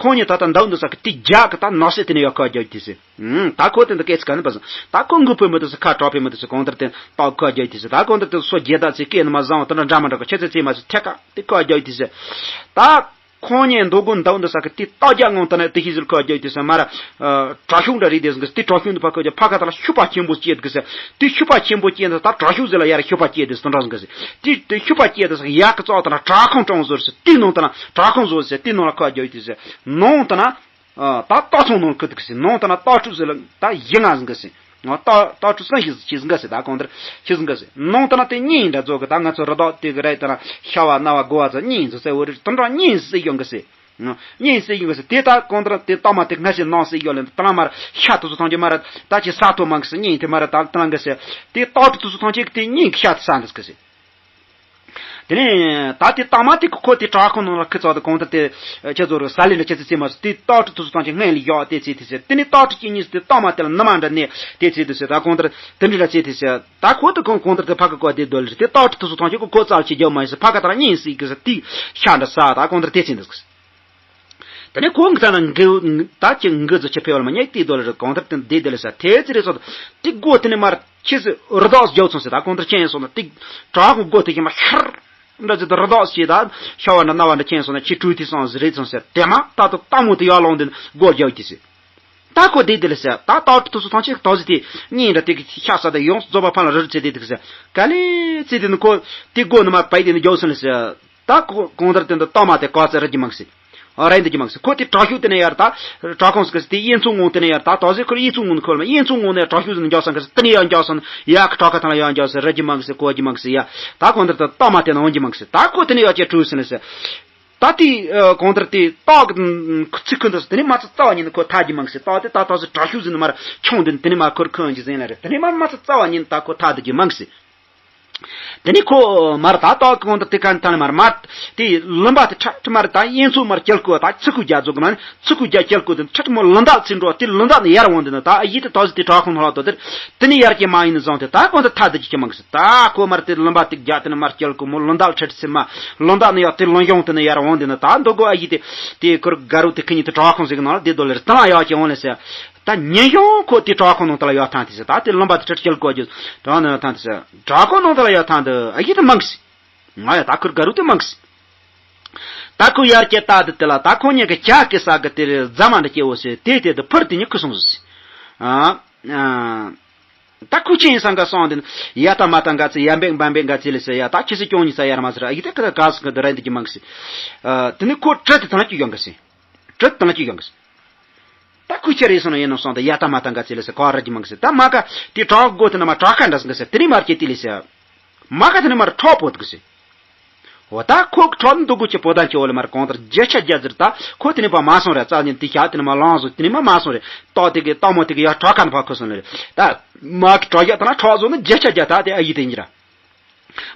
ཁོང་གཉིས་ད་ད་འདུག་འདུག་ས་གི་དེ་རྒྱག་གི་ད་ནག་སེ་དེ་ནི་ཡོད་ཁོ་རྒྱུ་དེ་ཟེར། ད་ཁོ་དེ་འདི་སྐད་ཆ་ག་ནི་པ་སང་ད་ཁོ་མགུ་ཕུ་མི་དེ་ཟེར། ཁ་དྲག་ཕུ་མི་དེ་ཟེར། གང་ལྟར་དེ་ཏོག་ཁོ་རྒྱུ་དེ་ཟེར། ད་གང་ལྟར་དེ་སོ་རྒྱལ་དག་ཚེ་སྐད་ནི་མ་བཟང་བ་དེ་འདྲ་འདྲ་མ་འདྲ་གི་ཁྱེད་ཚེ་ཚེ་མ་ཟེར། ཐད་ཀ་དེ་ཁོ་རྒྱུ་དེ་ཟེར། ད། ཁོང་གཉིས་འདུག་གོ་འདུག་འདུག་ས་གི་དེ་ཏོག་རྒྱག་ངང་དུ་ནས་དེ་ཤི་ཟིལ་ཁོ་རྒྱག་དེ་ས་མ་ར། དྲག་ཤུགས་འདྲ་རེད་དེ་ཟིན་གི་དེ་དྲག་ཤུགས་འདི་ཕ་ཁོ་རྒྱག་ཕ་ཁ་ད་ལ་ཤུག་པ་ཆེན་པོ་སྐྱེས་འདུག་ས། དེ་ཤུག་པ་ཆེན་པོ་སྐྱེས་འདུག་ད་དྲག་ཤུགས་ཟིལ་ལ་ཡར་ཤུག་པ་སྐྱེས་དེ་སྟོན་ར་ཟིན་གི་ས། དེ་དེ་ཤུག་པ་སྐྱེས་དེ་ས་ཡག་གི་ཙོག་ད་ན་དྲག་ཁོང་གྲོང་ཟོར་ས་དེ་ནང་ད་ན་དྲག་ཁོང་ཟོར་ས་དེ་ནང་ལ་ཁོ་རྒྱག་དེ་ས་ནང་ད་ན། ད་ཏོག་ཚང་ནང་ཁུ་འདུག་ས་ནང་ད་ན་ཏོག་ཕྲུག་ཟིལ་ལ་ད་བཞི་ལྔ་ཟིན་གི་ས། ཏོག་ཏོག་ཕྲུག་སང་ཤི་ཤི་ཟིན་ག་ཟེར། ད་གང་ལྟར་ཤི་ཟིན་ག་ཟེར། ནང་ད་ན་དེ་གཉིས་འདྲ་རྫོགས་གི་ད་ང་ཚོ་རི་དྭགས་དེ་གི་རེད། ད་ན་ཤ་བ་རྣ་བ་མགོ་བ་ཚོ་གཉིས་ཚོ་ཟེར་བོ་རེད། དེ་འདྲ་གཉིས་སྲིད་ཡོང་གི་ཟེར། གཉིས་སྲིད་ཡོང་གི་ཟེར། དེ་ད་གང་ལྟར་དེ་ལྟག་མ་དེ་སྔ་ཕྱི་ནང་སྲིད་ཡོང་ལེ་ད་ལ་མར་ཤ་དེ་ཚོ་ཐང་ཆེ་མ་རེད། ད་ཅི་ས་ཐོ་མང་གི་ཟེར། གཉིས་དེ་མ་རེད། ད་ལྟ་གི་ཟེར། དེ་ཏོག་ཕྲུག་དེ་ཚོ་ཐང་ཆེ་གི་དེ་གཉིས་གི་ཤ་དེ་ཟ་གི་ཟེར། དེ་ནས་ད་དེ་ལྟག་མ་དེ་ཁོ་དེ་བྲག་ཁུང་ནང་ལ་ཁུ་ཚོགས་དེ་གང་ལྟར་དེ་ཁྱེད་ཚོ་རུ་ས་ལེ་འདྲ་ཁྱེད་ཚོ་ཚེ་མ་སོ་དེ་ཏོག་ཕྲུག་དེ་ཚོ་ཐང་ཆེ་སྔན་ལ་ཡོག་དེ་ཚེ་དེ་ཟེར། དེ་ནས་ཏོག་ཕྲུག་གཅིག་གཉིས་དེ་ལྟག་མ་དེ་ལ་ནུ་མ་འདྲ་ནས་དེ་ཚེ་དེ་ཟེར། ད་གང་ལྟར་དེ་འདྲ་འདྲ་ཚེ་དེ་ཟེར། ད་ཁོ་དེ་གང་གང་ལྟར་དེ་ཕ་གི་ཀོ་དེ་སྡོད་ལེ་དེ་ཏོག་ཕྲུག་དེ་ཚོ་ཐང་ཆེ་ཁོ་ཁོ་རྩ་ལ་ཆེ་རྒྱབ་མ་ཡིན་ཟེར། ཕ་གི་ད་ར་གཉིས་སྲིད་གི་ཟེར། དེ་ཤ་འདྲ་ཟ། ད་གང་ལྟར་དེ་ཚེ་འདུག་ཟེར། དེ་ནས་ཁོ་གི་ས་ན་འགུ་ད་ཅི་འགུ་ཚོ་ཆེ་ཕེ་བ་ལ་མ་ཉེ་དེ་སྡོད་ལེ་གང་ལྟར་དེ་འདི་དེ་ལེ་ས་དེ་ཚེ་རེ་སོ་དེ་སྒོ་དེ་ནས་མར་ཁྱེད་ཚོས་རི་དྭགས་རྒྱབ་སོང་ཟེར། ད་གང་ལྟར་ཅན་སོང་ན་དེ་བྲག་གི་སྒོ་དེ་ཡིན་མ་ཤར་འདྲ་ཟེར། དེ་རི་དྭགས་ཞེས་ད་ཤ་བ་འདྲ་རྣ་བ་འདྲ་ཅན་སོང་ན་ཁྱེད་ཀྲུའུ་དེ་སོང་ཟེར་རེད་སོང་ཟེར། དེ་མ་ད་དུ་ལྟ་མོ་དེ་ཡར་ལོང་དེ་སྒོ་རྒྱབ་ཀྱི་ཟེར། ད་ཁོ་དེ་དེ་ལ་ཟེར། ད་ཏོག་ཕྲུག་དེ་ཚོ་ཐང་ཆེ་ཏོག་ཟེར་དེ་གཉིས་འདྲ་དེ་གི་ཤ་ཟ་དེ་ཡོངས་རྫོགས་པ་ཕ་ལ་རི་རི་ཚེ་དེ་དེ་གི་ཟེར། ག་ལེ་ཚེ་དེ་ནི་ཁོ་དེ་སྒོ་ནི་མ་པའི་དེ་ནི་རྒྱབ་སོང་ལ་ཟེར། ད་ཁོ་གང་ལྟར་དེ་འདི་ལྟག་མ་དེ་ག་ཚད་ར་རྒྱུ་མང་གི་ཟེར། ཨ་ར་འདི་རྒྱུ་མང་གི་ཟེར། ཁོ་དེ་དྲག་ཤུགས་དེ་ནས་ཡར་ད་བྲག་ཁུང་ཟེར་གི་ཟེར། དེ་གཡས་མཚོ་ངོས་དེ་ནས་ཡར་ད་ཏོག་ཟེར། ཁོ་གཡས་མཚོ་ངོས་ནས་ཁོ་ལ་མ་གཡས་མཚོ་ངོས་ནས་དྲག་ཤུགས་ཟེར་ནས་རྒྱག་སོང་གི་ཟེར། དེ་ནས་ཡར་རྒྱག་སོང་ན་ཡར་གི་བྲག་ཁ་ཐང་ལ་ཡར་རྒྱག་ཟེར། ར་རྒྱུ་མང་གི་ཟེར། གོ་རྒྱུ་མང་གི་ཟེར། ཡ་ད་གང་ལྟར་ད་ལྟག་མ་དེ་ནས་འོང་རྒྱུ་མང་གི་ཟེར། ད་ཁོ་དེ་ནས་ཡར་ཅེ་ཀྲུའུ་ཟེར་ནས་ཟེར། ད་དེ་གང་ལྟར་དེ་ཏོག་གི་ཚིག་ཁུ་འདུག་ཟེར། དེ་ནས་མ་ཚད་རྩ་བ་ཉིད་ནས་ཁོ་ཐར་རྒྱུ་མང་གི་ཟེར། ཏོག་དེ་ད་ཏོག་ཟེར་དྲག་ཤུགས་ཟེར་ནས་མར་ཆུང་དེ་དེ་ནས་མར་ཁོར་ཁུ་འོང་རྒྱུ་ཟེར་ལ་རེད། དེ་ནས་མར་མ་ཚད་རྩ་བ་ཉིད་ནས་ད་ཁོ་ཐར་བསྡད་རྒྱུ་མང་གི་ཟེར། དེ་ནས་ཁོ་མར་ད་ཏོག་གང་ལྟར་དེ་ག་ནས་ཐང་ལ་མར་མར་དེ་ལུང་པ་དེ་ཁྲ་ཁྲ་མར་ད་གཡས་མཚོ་མར་སྐྱེལ་དགོས། ད་ཚི་ཁུ་རྒྱ་རྫོགས་གི་མ་ནི་ཚི་ཁུ་རྒྱ་སྐྱེལ་དགོས། དེ་ཁྲ་ཁྲ་མོ་ལུང་བདག་ཚིག་འགྲོ་དེ་ལུང་བདག་ནས་ཡར་འོང་དེ་ན་ད་ཨ་ཡིད་དེ་ཏོག་ཟེར་དེ་བྲག་ཁུང་ལྷག་ཏོ་དེར་དེ་ནས་ཡར་སྐྱེལ་མ་ཡིན་ནི་བཟང་དེ་ད་གང་ལྟར་ཐར་བསྡད་རྒྱུ་ཅི་མང་གི་ཟེར། ད་ཁོ་མར་དེ་ལུང་པ་དེ་རྒྱ་དེ་ནས་མར་སྐྱེལ་དགོས། མོ་ལུང་བདག་ཁྲ་ཁྲ་ཚི་མ་ལུང་བདག་ནས་ཡར་དེ་ལུང་གཤོང་དེ་ནས་ཡར་འོང་དེ་ན་ད་འདུག་གོ་ཨ་ཡིད་དེ་དེ་ཁོར་དགའ་རུ་དེ་ཁི་ཉིད་དེ་བྲག་ཁུང་ཟེར་གི་ནང་ལ་དེ་དོ་ལེར་ད་ཡར་སྐྱེལ་འོང་ལེ་ཟེར། ད་ཉིན་གཞུང་ཁོ་དེ་བྲག་ཁུང་ནང་དེ་ལ་ཡར་ཐང་དེ་ཟེར། ད་དེ་ལུང་པ་དེ་ཁྲིར་སྐྱེལ་དགོས་རྒྱུ་དོན་ནི་ཐང་དེ་ཟེར། བྲག་ཁུང་ནང་དེ་ལ་ཡར་ཐང་དེ་ཨ་ཡིད་དེ་མང་གི་ཟེར། ང་ཡ་ད་ཁུར་དགའ་རུ་དེ་མང་གི་ཟེར། ད་ཁུ་ཡར་སྐྱེལ་ད་དེ་དེ་ལ་ད་ཁོ་གཉིས་ཀྱི་ཇ་སྐྱེལ་ས་གི་དེ་རེ་རྫ་མ་འདྲ་སྐྱེལ་འོ་ཟེར། དེ་དེ་དེ་ཕུར་དེ་གཉིས་ཁུ་སོང་ཟེར། ཨ་ཨ། ད་ཁུ་ཆེན་སང་ག་སོང་དེ་ཡ་ད་མ་ད་འགའ་ཚེ་ཡ་འབེག་འབའ་འབེག་འགའ་ཚེ་ལེ་ཟེར། ཡ་ད་ཁྱི་སི་ཀྱོང་ཉི་ས་ཡར་མ་ཟེར། ཨ་ཡིད་དེ་ཁ་ད་ག་སོང་གི་དེ་ར་འདི་གི་མང་གི་ཟེར། དེ་ནི་ཁོ་བྲེལ་དེ་ཐང་ལ་སྐྱེལ་ཡོང་གི་ཟེར། བྲེལ་དང་ལ་སྐྱེལ་ཡོང་གི་ཟེར། ད་ཁུ་ཁྱེར་ཡིན་སོང་ན་ཡིན་ནོ་སོང་ད་ཡ་ད་མ་ད་འགའ་ཚེ་ལེ་ཟེར། ག་ར་རྒྱུ་མང་གི་ཟེར། ད་མ་ག་དེ་བྲག་སྒོ་དེ་ན་མ་བྲག་ཁ་འདྲ་སོང་གི་ཟེར། དེ་ནས་མར་སྐྱེལ་དེ་ལེ་ཟེར། མ་ག་དེ་ནས་མར་ཁྲོག་པོ་འདུག་གི་ཟེར། འོ་ད་ཁོ་ཁྲོག་འདུག་གི་ཆེ་པོ་ད་ཆེ་བོ་ལེ་མར་གང་ལྟར་བརྒྱ་ཆ་བརྒྱ་ཟེར། ད་ཁོ་དེ་ནས་པ་མ་སོང་རེད། རྩ་ཉིན་དེ་ཤ་དེ་ནས་མ་ལངས་སོང་། དེ་ནས་མ་མ་སོང་རེད། ཏོག་དེ་གི་ཏོག་མོ་དེ་གི་ཡ་བྲག་ཁ་ནས་ཕར་ཁུ་སོང་ལེ་རེད། ད་མ་གི་བྲག་ཡ་ད་ན་ཁྲོག་བཟོ་ན་བརྒྱ་ཆ་བརྒྱ་ད་དེ་ཨ་ཡིད་དེ་ཡིན་ར།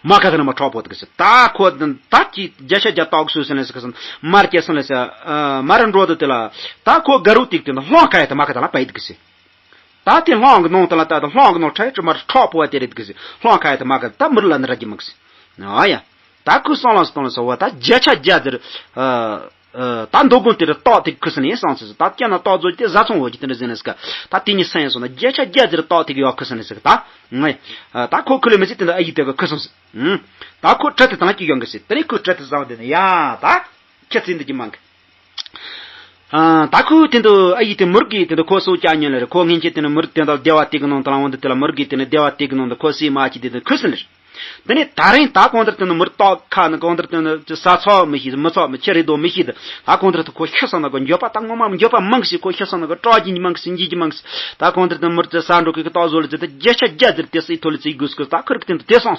མ་ག་དེ་ནས་མ་ཁྲོག་པོ་དེ་གི་ཟེར། ད་ཁོ་ད་ཀྱི་བརྒྱ་ཆ་བརྒྱ་ཏོག་སུ་སེ་ལེ་སི་ཁ་སོང་མར་སྐྱེལ་སོང་ལེ་ཟེར། མར་འགྲོ་དུ་དེ་ལ་ད་ཁོ་དགའ་རུ་ཏིག་དེ་ནས་སློང་ཁ་ཡ་དེ་མ་ག་དེ་ལ་པའི་དེ་གི་ཟེར། ད་དེ་སློང་གི་ནང་དེ་ལ་ད་དེ་སློང་གི་ནང་ཁྲ་ཁྲ་མར་ཁྲོག་པོ་བ་དེ་རེད་དེ་གི་ཟེར། སློང་ཁ་ཡ་དེ་མ་ག་དེ་ད་མུར་ལ་ནི་ར་རྒྱུ་མང་གི་ཟེར། ཨ་ཡ། ད་ཁོ་སང་ལ་སྟོང་ལ་སོ་བ་ད་བརྒྱ་ཆ་བརྒྱ་དེར། ད་མདོ་དགོན་དེར་ཏོག་དེ་ཁུ་སི་ནས་སང་ཟེར། ད་སྐྱ་ན་ཏོག་ཛོ་དེ་བཟའ་ཚང་བོ་གི་དེ་འདྲ་ཟེར་ནས་སྐ་ད་དེ་ཉིད་སང་ཡང་སོང་ན་བརྒྱ་ཆ་བརྒྱ་དེར་ཏོག་དེ་གི་ཡོག་ཁུ་སི་ནས་ཟེར། ད་ངས་ད་ཁོ་ཁུ་ལེ་མི་ཟེར། དེ་འདྲ་ཨ་ཡི་དེ་གི་ཁུ་སོང་ཟེར། ད་ཁོ་ཁྲི་དེ་དང་གི་ཡོང་གི་ཟེར། དེ་ནས་ཁོ་ཁྲི་དེ་བཟང་དེ་ནས་ཡ་ད་ཁྱེད་ཚིག་འདི་གི་མང་གི་ད་ཁོ་དེ་འདུག་ཨ་ཡི་དེ་མུར་གི་དེ་འདུག་ཁོ་སོ་ཅག་ཉོན་ལེ་རེད། ཁོ་སྔན་ཆད་དེ་ནས་མུར་དེ་འདུག་སྡེ་བ་དེ་གི་ནང་དུ་ལ་འོང་དུ་དེ་ལ་མུར་གི་དེ་ནས་སྡེ་བ་དེ་གི་ནང་དུ་ཁོ་སི་མ་ཅི་དེ་དུ་ཁུ་སི་ལེ་རེད། དེ་ནས་ད་རིང་ད་གང་ལྟར་དེ་ནི་མུར་ཏོག་ཁ་ནི་གང་ལྟར་དེ་ནི་ས་ཚོགས་མི་ཤེས། མི་ཚོགས་མི་ཁྱེད་རེད་དོ་མི་ཤེས། ད་གང་ལྟར་དུ་ཁོ་ཤི་སོང་ན་གོ་འགྱོད་པ་ད་ངོ་མ་འགྱོད་པ་མང་སི། ཁོ་ཤི་སོང་ན་གོ་སྐྲག་གི་མང་སི། འཇིགས་ཀྱི་མང་སི། ད་གང་ལྟར་དུ་མུར་དེ་ས་འགྲོ་གི་ཏོག་བཟོ་ལ་ཟེར་ད་བརྒྱ་ཆ་བརྒྱ་ཟེར། དེ་སི་ཐོ་ལི་ཚིག་དགོས་སྐོར་ད་ཁུར་གི་དེ་འདུག་དེ་སོང་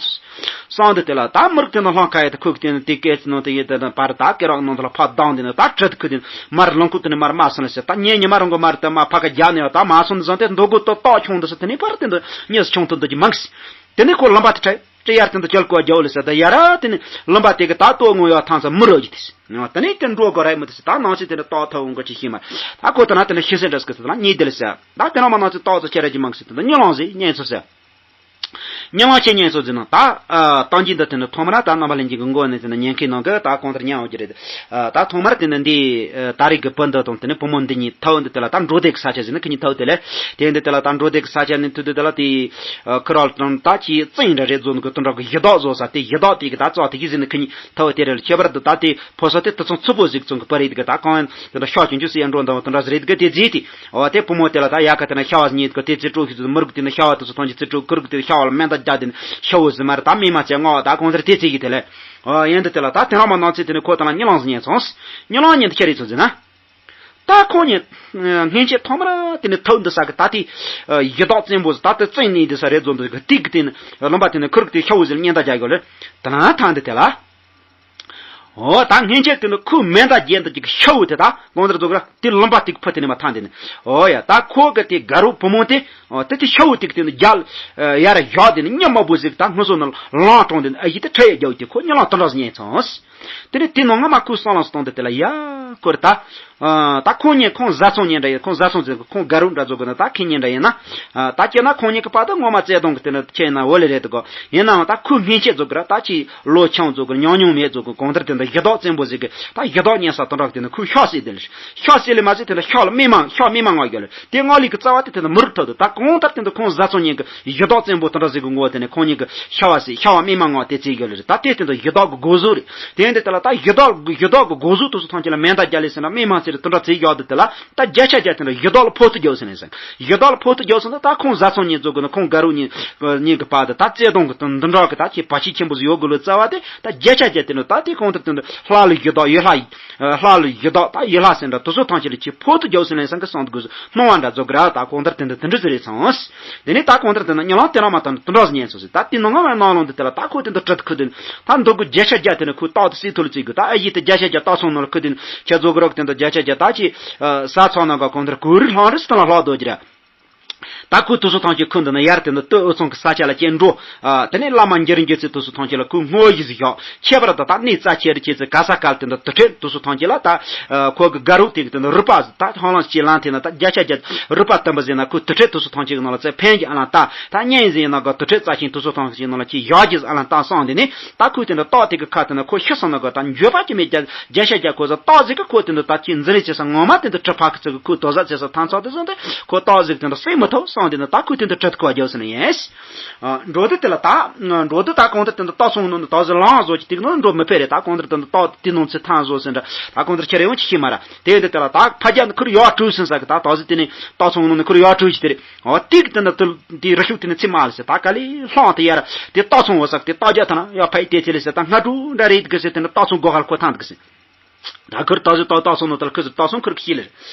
སོང་དུ་དེ་ལ་ད་མུར་དེ་ནི་ལྷང་ཁ་ཡ་ད་ཁོ་གི་དེ་ནི་དེ་སྐད་ཅི་ནང་དེ་ཡེ་དེ་ནི་པར་ད་སྐེ་རགས་ནང་དུ་ལ་ཕ་ལྡང་དེ་ནི་ད་བྲེད་ཁུ་དེ་ནི་མར་ལང་ཁུ་དེ་ནི་མར་མ་སོང་ལ་ཟེར། ད་ཉེ་ཉི་མ་རང་གི་མར་དེ་མ་ཕ་ག་རྒྱ་ནི་ཡ་ད་མ་སོང་དུ་ཟང་དེ་འདུག་གོ་ཏོག་ཏོག་ཆུང་དུ་ཟེར། དེ་ནི་པར་དེ་འདུག་ཉེས་སུ་ཆུང་དུ་འདུག་གི་མང་སི། དེ་ནས་ཁོ་ལམ་པ་དེ་ཁྲིད། ཅི་ཡར་དེ་འདི་ཅལ་ཀོ་རྒྱའོ་ལ་ཟེར། ད་ཡ་ར་དེ་ནི་ལུམ་པ་དེ་གི་ད་ལྟོ་ངོ་ཡོ་ཐང་ས་མི་རོ་ཡི་དེ་ཟེར། དེ་ནི་དེ་འགྲོ་དགོས་ར་མི་དེ་ཟེར། ད་ནང་ཆེ་དེ་ནི་ཏོག་ཐོ་འོང་གི་ཅི་ཤེས་མ། ད་ཁོ་ད་ན་དེ་ནི་ཤི་སེ་འདྲ་སྐུ་ཟེར་ད་ན་ཉེ་དེ་ལ་ཟེར། ད་དེ་ན་མ་ནང་ཆེ་ཏོག་ཚོ་ཁྱེད་ར་ཅི་མང་གི་ཟེར། དེ་ནི་ཉི་ལང་ཟེར་ཉན་ཚོ་ཟེར། ཉི་ལང་ཆེ་ཉན་ཚོ་ཟེར་ན་ད་ཨ་ཏང་ཅི་འདི་དེ་ནི་ཐོག་མ་ར་ད་རྣམ་པ་ལྷན་རྒྱས་ཀྱི་མགོ་ནས་དེ་ནི་ཉན་མཁན་ནང་གི་ད་གོང་ལྟར་ཉན་འོ་གི་རེད། ཨ་ད་ཐོག་མར་དེ་ནི་འདི་ཨ་ད་རེས་ཀྱི་བུ་འདི་དང་དེ་ནི་བུ་མོ་འདི་གཉིས་ཐའོ་འདི་དེ་ལ་ད་འགྲོ་བདེ་གི་ས་ཆ་ཟེར་ནི་ཁི་གཉིས་ཐའོ་དེ་ལས། དེ་འདི་དེ་ལ་ད་འགྲོ་བདེ་གི་ས་ཆ་ནི་ཐུ་དུ་དེ་ལ་དེ་ཨ་ཁི་རོལ་དང་ད་ཅི་བཙན་འདྲ་རེད་བཟོ་ནི་གི་དུ་འདྲ་གི་ཡི་དྭགས་བཟོ་ས་དེ་ཡི་དྭགས་དེ་གི་ད་ཙོག་དེ་གི་ཟེར་ནི་ཁི་གཉིས་ཐའོ་དེ་རེད། ལ་ཁྱད་པར་དུ་ད་དེ་ཕོ་ས་དེ་དུ་ཚང་ཚུ་པོ་ཟིག་ཙང་གི་བུ་རེད་གི་ད་གང་ཡང་དེ་འདྲ་ཤོག་ཅུང་ཅུང་སི་ཡ་འགྲོ་འདང་དུ་འདྲ་ཟེར་རེད་གི་དེ་རྫི་དེ། འོ་དེ་བུ་མོ་དེ་ལ་ད་ཡ་ཁ་དེ་ན་ཤ་བ་ཉིད་གི་དེ་རྫི་སྤྲོ་ཤི་ཚུ་མི་རུག་དེ་ན་ཤ་བ་དུ་ཚོ་ཐང་གི་རྫི་སྤྲོ་ཁུ་རུག་དེ་ཤ་བ་ལ་མེ་མདའ་རྒྱག་དེ་ན་ཤ་བོ་ཟི་མ་རེད། ད་མི་མ་ཚེ་ངོ་བ་ད་གང་ཟེར་དེ་རྫི་གི་དེ་ལས། ཨོ་ཡིན་འདི་དེ་ལ་ད་དེང་རང་མ་ནང་ཚེ་དེ་ནི་ཁོ་དང་ལ་གཉིད་ལངས་སུ་ཉལ་སོང་། གཉིད་ལངས་ཉིན་དུ་ཁྱེར་ཡི་ཚོ་ཟེར་ན། ད་ཁོ་གཉིས་སྔན་ཆད་ཐོག་མར་དེ་ནི་ཐོག་འདི་ས་གི་ད་དེ་ཡི་དྭགས་བཙན་པོ་ད་དེ་བཙན་ནི་འདི་ས་རེད་བཟོ་འདི་གི་དེ་གི་དེ་ནི་ལུམ་པ་དེ་ནི་ཁུར་གི་དེ་ཤ་བོ་ཟེར་ལ་གཉེན་ད་རྒྱག་གི་ལ་དེ་ན་ཐང་འདི་དེ་ལ། ཨོ་ད་སྔན་ཆད་དེ་ནི་ཁོ་མེ་མདའ་རྒྱན་དུ་ཅིག་ཤ་བོ་དེ་ད་གང་ལྟར་བཟོ་གི་ར་དེ་ལུམ་པ་དེ་གི་ཕུ་དེ་ནི་མ་ཐང་དེ་ནི། ཨོ་ཡ་ད་ཁོ་གི་དེ་དགའ་རོགས་བུ་མོ་དེ་ཨོ་དེ་དེ་ཤ་བོ་དེ་གི་དེ་ནི་རྒྱལ་ཡར་བཞག་དེ་ནི་ཉམས་མ་བུ་ཟིག་ད་སྔོན་སོ་ནི་ལང་དྲོང་དེ་ནི་ཨ་ཡི་དེ་ཁྲ་ཡ་རྒྱ་བོ་དེ་ཁོ་གཉིད་ལངས་དུ་འདྲ་ཟིག་ཉལ་སོང་། དེ་ནས་དེ་ནང་ང་མ་ཁུ་སང་ལ་སྟོང་དེ་དེ་ལ་ཡ་ཁོར་ད། ཨ་ད་ཁོང་གཉིས་ཁོང་བཟའ་ཚང་གཉིས་འདྲ་ཡིན། ཁོང་བཟའ་ཚང་ཟེར་ཁོང་དགའ་རོགས་འདྲ་བཟོ་དགོས་ན་ད་ཁེ་གཉིས་འདྲ་ཡིན་ན། ཨ་ད་སྐྱེ་ན་ཁོང་གཉིས་ཀྱི་བར་དུ་ངོ་མ་བརྩེ་དུང་གི་དེ་ནི་ཁྱེད་ཡིན་ན་འོ་ལེ་རེད་དུ་གོ། ཡིན་ནའང་ད་ཁོས་སྔན་ཆད་བཟོ་གི་ར་ད་ཅི་ལོ་ཆུང་བཟོ་གི་ཉུང་ཉུང་མེད་བཟོ་གི་གང་ལྟར་དེ་འདྲ་ཡི་དྭགས་བཙན་པོ་ཟིག་གི་ད་ཡི་དྭགས་གཉེན་ས་དང་འདྲ་གི་དེ་ནི་ཁོས་ཤོག་སྲིད་དེ་ལ་ཤོག་སྲིད་ལེ་མ་ཟིག་དེ་འདྲ་ཤོག་ལ་མི་མང་ཤོག་མི་མང་ང་རྒྱ་ལ་དེ་ང་ལི་གི་རྩ་བ་དེ་དེ་འདྲ་མི་རུ་ཐོག་དུ་ད་གང་ལྟར་དེ་འདྲ་ཁོང་བཟའ་ཚང་གཉིས་གི་ཡི་དྭགས་བཙན་པོ་དང་འདྲ་ཟིག་གི་ངོ་བོ་དེ་ནས་ཁོང་གཉིས་ཀྱི་ཤ་བ་སྲིད་ཤ་བ་སྨིན་མ་ངོ་དེ་ཚིག་ཡོད་ལེ་རེད། ད་དེ་དེ་འདྲ་ཡི་དྭགས་ཀྱི་སྒོ་ཟོག་རེད། དེ་འདི་དེ་ལ་ད་ཡི་དྭགས་ཡི་དྭགས་ཀྱི་སྒོ་ཟོག་དུ་སུ་ཐང་ཆེ་ལ་མེ་མདའ་རྒྱ་ལེ་ཟེར་ན་སྨིན་མ་ཟེར་དེ་འདྲ་ཚིག་ཡོད་དེ་དེ་ལ་ད་བརྒྱ་ཆ་བརྒྱ་དེ་འདྲ་ཡི་དྭགས་ལ་ཕོག་ཐུག་རྒྱག་ཟེར་ནས་ཟེར། ཡི་དྭགས་ལ་ཕོག་ཐུག་རྒྱག་ཟེར་ན་ད་ཁོང་བཟའ་ཚང་གཉིས་ཚོ་གི་ན་ཁོང་དགའ་རོགས་གཉིས་གཉིས་ཀྱི་བར་དུ་ད་བརྩེ་དུང་གི་དེ་འདི་འདྲ་གི་ད་ཁྱེད་བ་ཕྱི་ཆེན་པོ་ཟིག་ཡོད་དགོས་ལོ་རྩ་བ་དེ་ད་བརྒྱ་ཆ་བརྒྱ་དེ་འདྲ་ད་དེ་གང་ལྟར་དེ་འདྲ་ལྷ་ལ་ཡི་དྭགས་ཡི་ལྷ་ཡི་ལྷ་ལ་ཡི་དྭགས་ད་ཡི་ལྷ་ཟེར་འདྲ་དུ་སུ་ཐང་ཆེ་ལ་ཁྱེད་ཕོག་ཐུག་རྒྱག་ཟེར་ནས་ཟེར་གི་སོང་དགོས་སྣང་བ་འདྲ་ཚོ་གི་ར་ད་གང་ལྟར་དེ་འདྲ་དེ་འདྲ་ཟེར་རེད་ཚང་། དེ་ནས་ད་གང་ལྟར་དེ་ན་གཉིད་ལངས་དེ་རང་མ་དང་དུ་འདྲ་ཟིག་ཉན་སོང་ཟིག་ད་དེ་ནང་ང་མ་ནང་ལོང་དེ་དེ་ལ་ད་ཁོ་དེ་འདྲ་གྲི་དེ་ཁུ་དེ་ད་འདུག་གི་བརྒྱ་ཆ་བརྒྱ་དེ་ནས་ཁོ་རྟགས་དེ་སྲིད་ཐོ་ལ་བརྩིས་དགོས། ད་ཨ་ཡི་དེ་བརྒྱ་ཆ་བརྒྱ་རྟགས་སོང་ནང་ལ་ཁུ་དེ་ཁྱེད་ཚོ་གི་རོགས་དེ་འདྲ་བརྒྱ་ཆ་བརྒྱ་ད་ཅི་ས་ཚང་ནང་ག་གང་ལྟར་གོ་རི་ལྷང་རི་སི་ཐང་ལ་ལྷག་སྡོད་ཀྱི་ར། ད་ཁོ་དུ་སུ་ཐང་ཅི་ཁུ་འདི་ན་ཡར་དེ་འདྲ་སྟོད་འོ་ཚང་གི་ས་ཆ་ལ་ཅན་འགྲོ། དེ་ནས་བླ་མ་འགྱུར་འགྱུར་ཚེ་དུ་སུ་ཐང་ཅི་ལ་ཁོ་ངོ་ཡི་ཟིག་ཡོག་ཁྱད་པར་ད་ད་གནས་རྩ་ཆེ་རི་ཆེ་ཚེ་ག་ས་གལ་དེ་འདྲ་དུ་ཁྲེ་དུ་སུ་ཐང་ཅི་ལ་ད་ཁོ་གི་དགའ་རོགས་དེ་གི་དེ་འདྲ་རུ་པ་ད་ཧང་ལང་ཅི་ལང་དེ་ན་ད་བརྒྱ་ཆ་བརྒྱ་རུ་པ་དམ་པ་ཟེར་ན་ཁོ་དུ་ཁྲེ་དུ་སུ་ཐང་ཅི་གི་ནང་ལ་ཚེ་ཕན་གྱི་ཨ་ལང་ད། ད་གཉེན་ཟིན་ཡིན་ན་ག་དུ་ཁྲིད་རྩ་ཆེན་དུ་སུ་ཐང་ཞིག་ནང་ལ་ཁྱི་ཡག་གི་ཨ་ལ་ད་སང་དེ་ནི་ད་ཁུ་དེ་འདྲ་ཏོག་དེ་གི་ཁ་དེ་ན་ཁོ་ཤི་སོང་ན་ག་ད་འགྱོད་པ་ཅི་མེད་རྒྱ་རྒྱ་ཤ་རྒྱ་ཁོ་ས་ཏོག་ཟིག་གི་ཁོ་དེ་འདྲ་ད་ཁྱི་འཛིན་རེ་བྱེད་ས་ངོ་མ་དེ་འདྲ་གྲི་ཕག་གི་ཚིག་གི་ཁོ་དོ་ཟ་བྱེད་ས་ཐང་ཚོགས་དེ་སོང་དེ་ཁོ་ཏོག་ཟིག་དེ་འདྲ་སེ་མི་ཐོག་སང་དེ་ན་ད་ཁུ་དེ་འདྲ་ཁྲིད་ཁོ་རྒྱག་སོང་ནི་ཡིན། འགྲོ་དུ་དེ་ལ་ད་འགྲོ་དུ་ད་གང་ལྟར་དེ་འདྲ་ཏོག་སོང་ནོ་ནི་ཏོག་ཟིག་ལང་བཟོ་ཅི་དེ་གི་ནོ་འགྲོ་མི་ཕེ་རེ། ད་གང་ལྟར་དེ་འདྲ་ཏོག་དེ་ནོ་ཚེ་ཐང་བཟོ་ཟེར་འདྲ་ད་གང་ལྟར་ཁྱེད་རེ་ཡོང་ཅི་ཤི་མ་ར་དེ་འདྲ་དེ་ལ་ད་ཕ་རྒྱ་ནི་ཁུར་ཡོག་གྲུ་ཟིན་ས་གི་ད་ཏོག་ཟིག་དེ་ནི་ཏོག་སོང་ནོ་ནི་ཁུར་ཡོག་གྲུ་ཅི་དེ་རེད། འོ་དེ་གི་དེ་ན་དེ་དེ་རི་ཤུགས་དེ་ནི་ཚི་མ་ལ་ཟེར་ད་ག་ལེ་ལྷོང་དེ་ཡར་དེ་ཏོག་ཚོང་འོ་ཟག་དེ་ཏོག་རྒྱ་ཐ་ན་ཡ་ཕ་ཡི་དེ་ཚེ་ལེ་ཟེར་ད་སྔ་དྲུག་འདྲ་རེད་གི་ཟེར་དེ་ནི་ཏོག་ཚོང་སྒོ་ཁར་ཁོ་ཐང་གི་ཟེར། ད་ཁུར་ཏོག་ཚོང་ཏོག་ཏོག་ཚོང་ནོ་དེ་ལ་ཁུར་ཟེར་ཏོག་ཚོང་ཁུར་གི་ཤི་ལེ་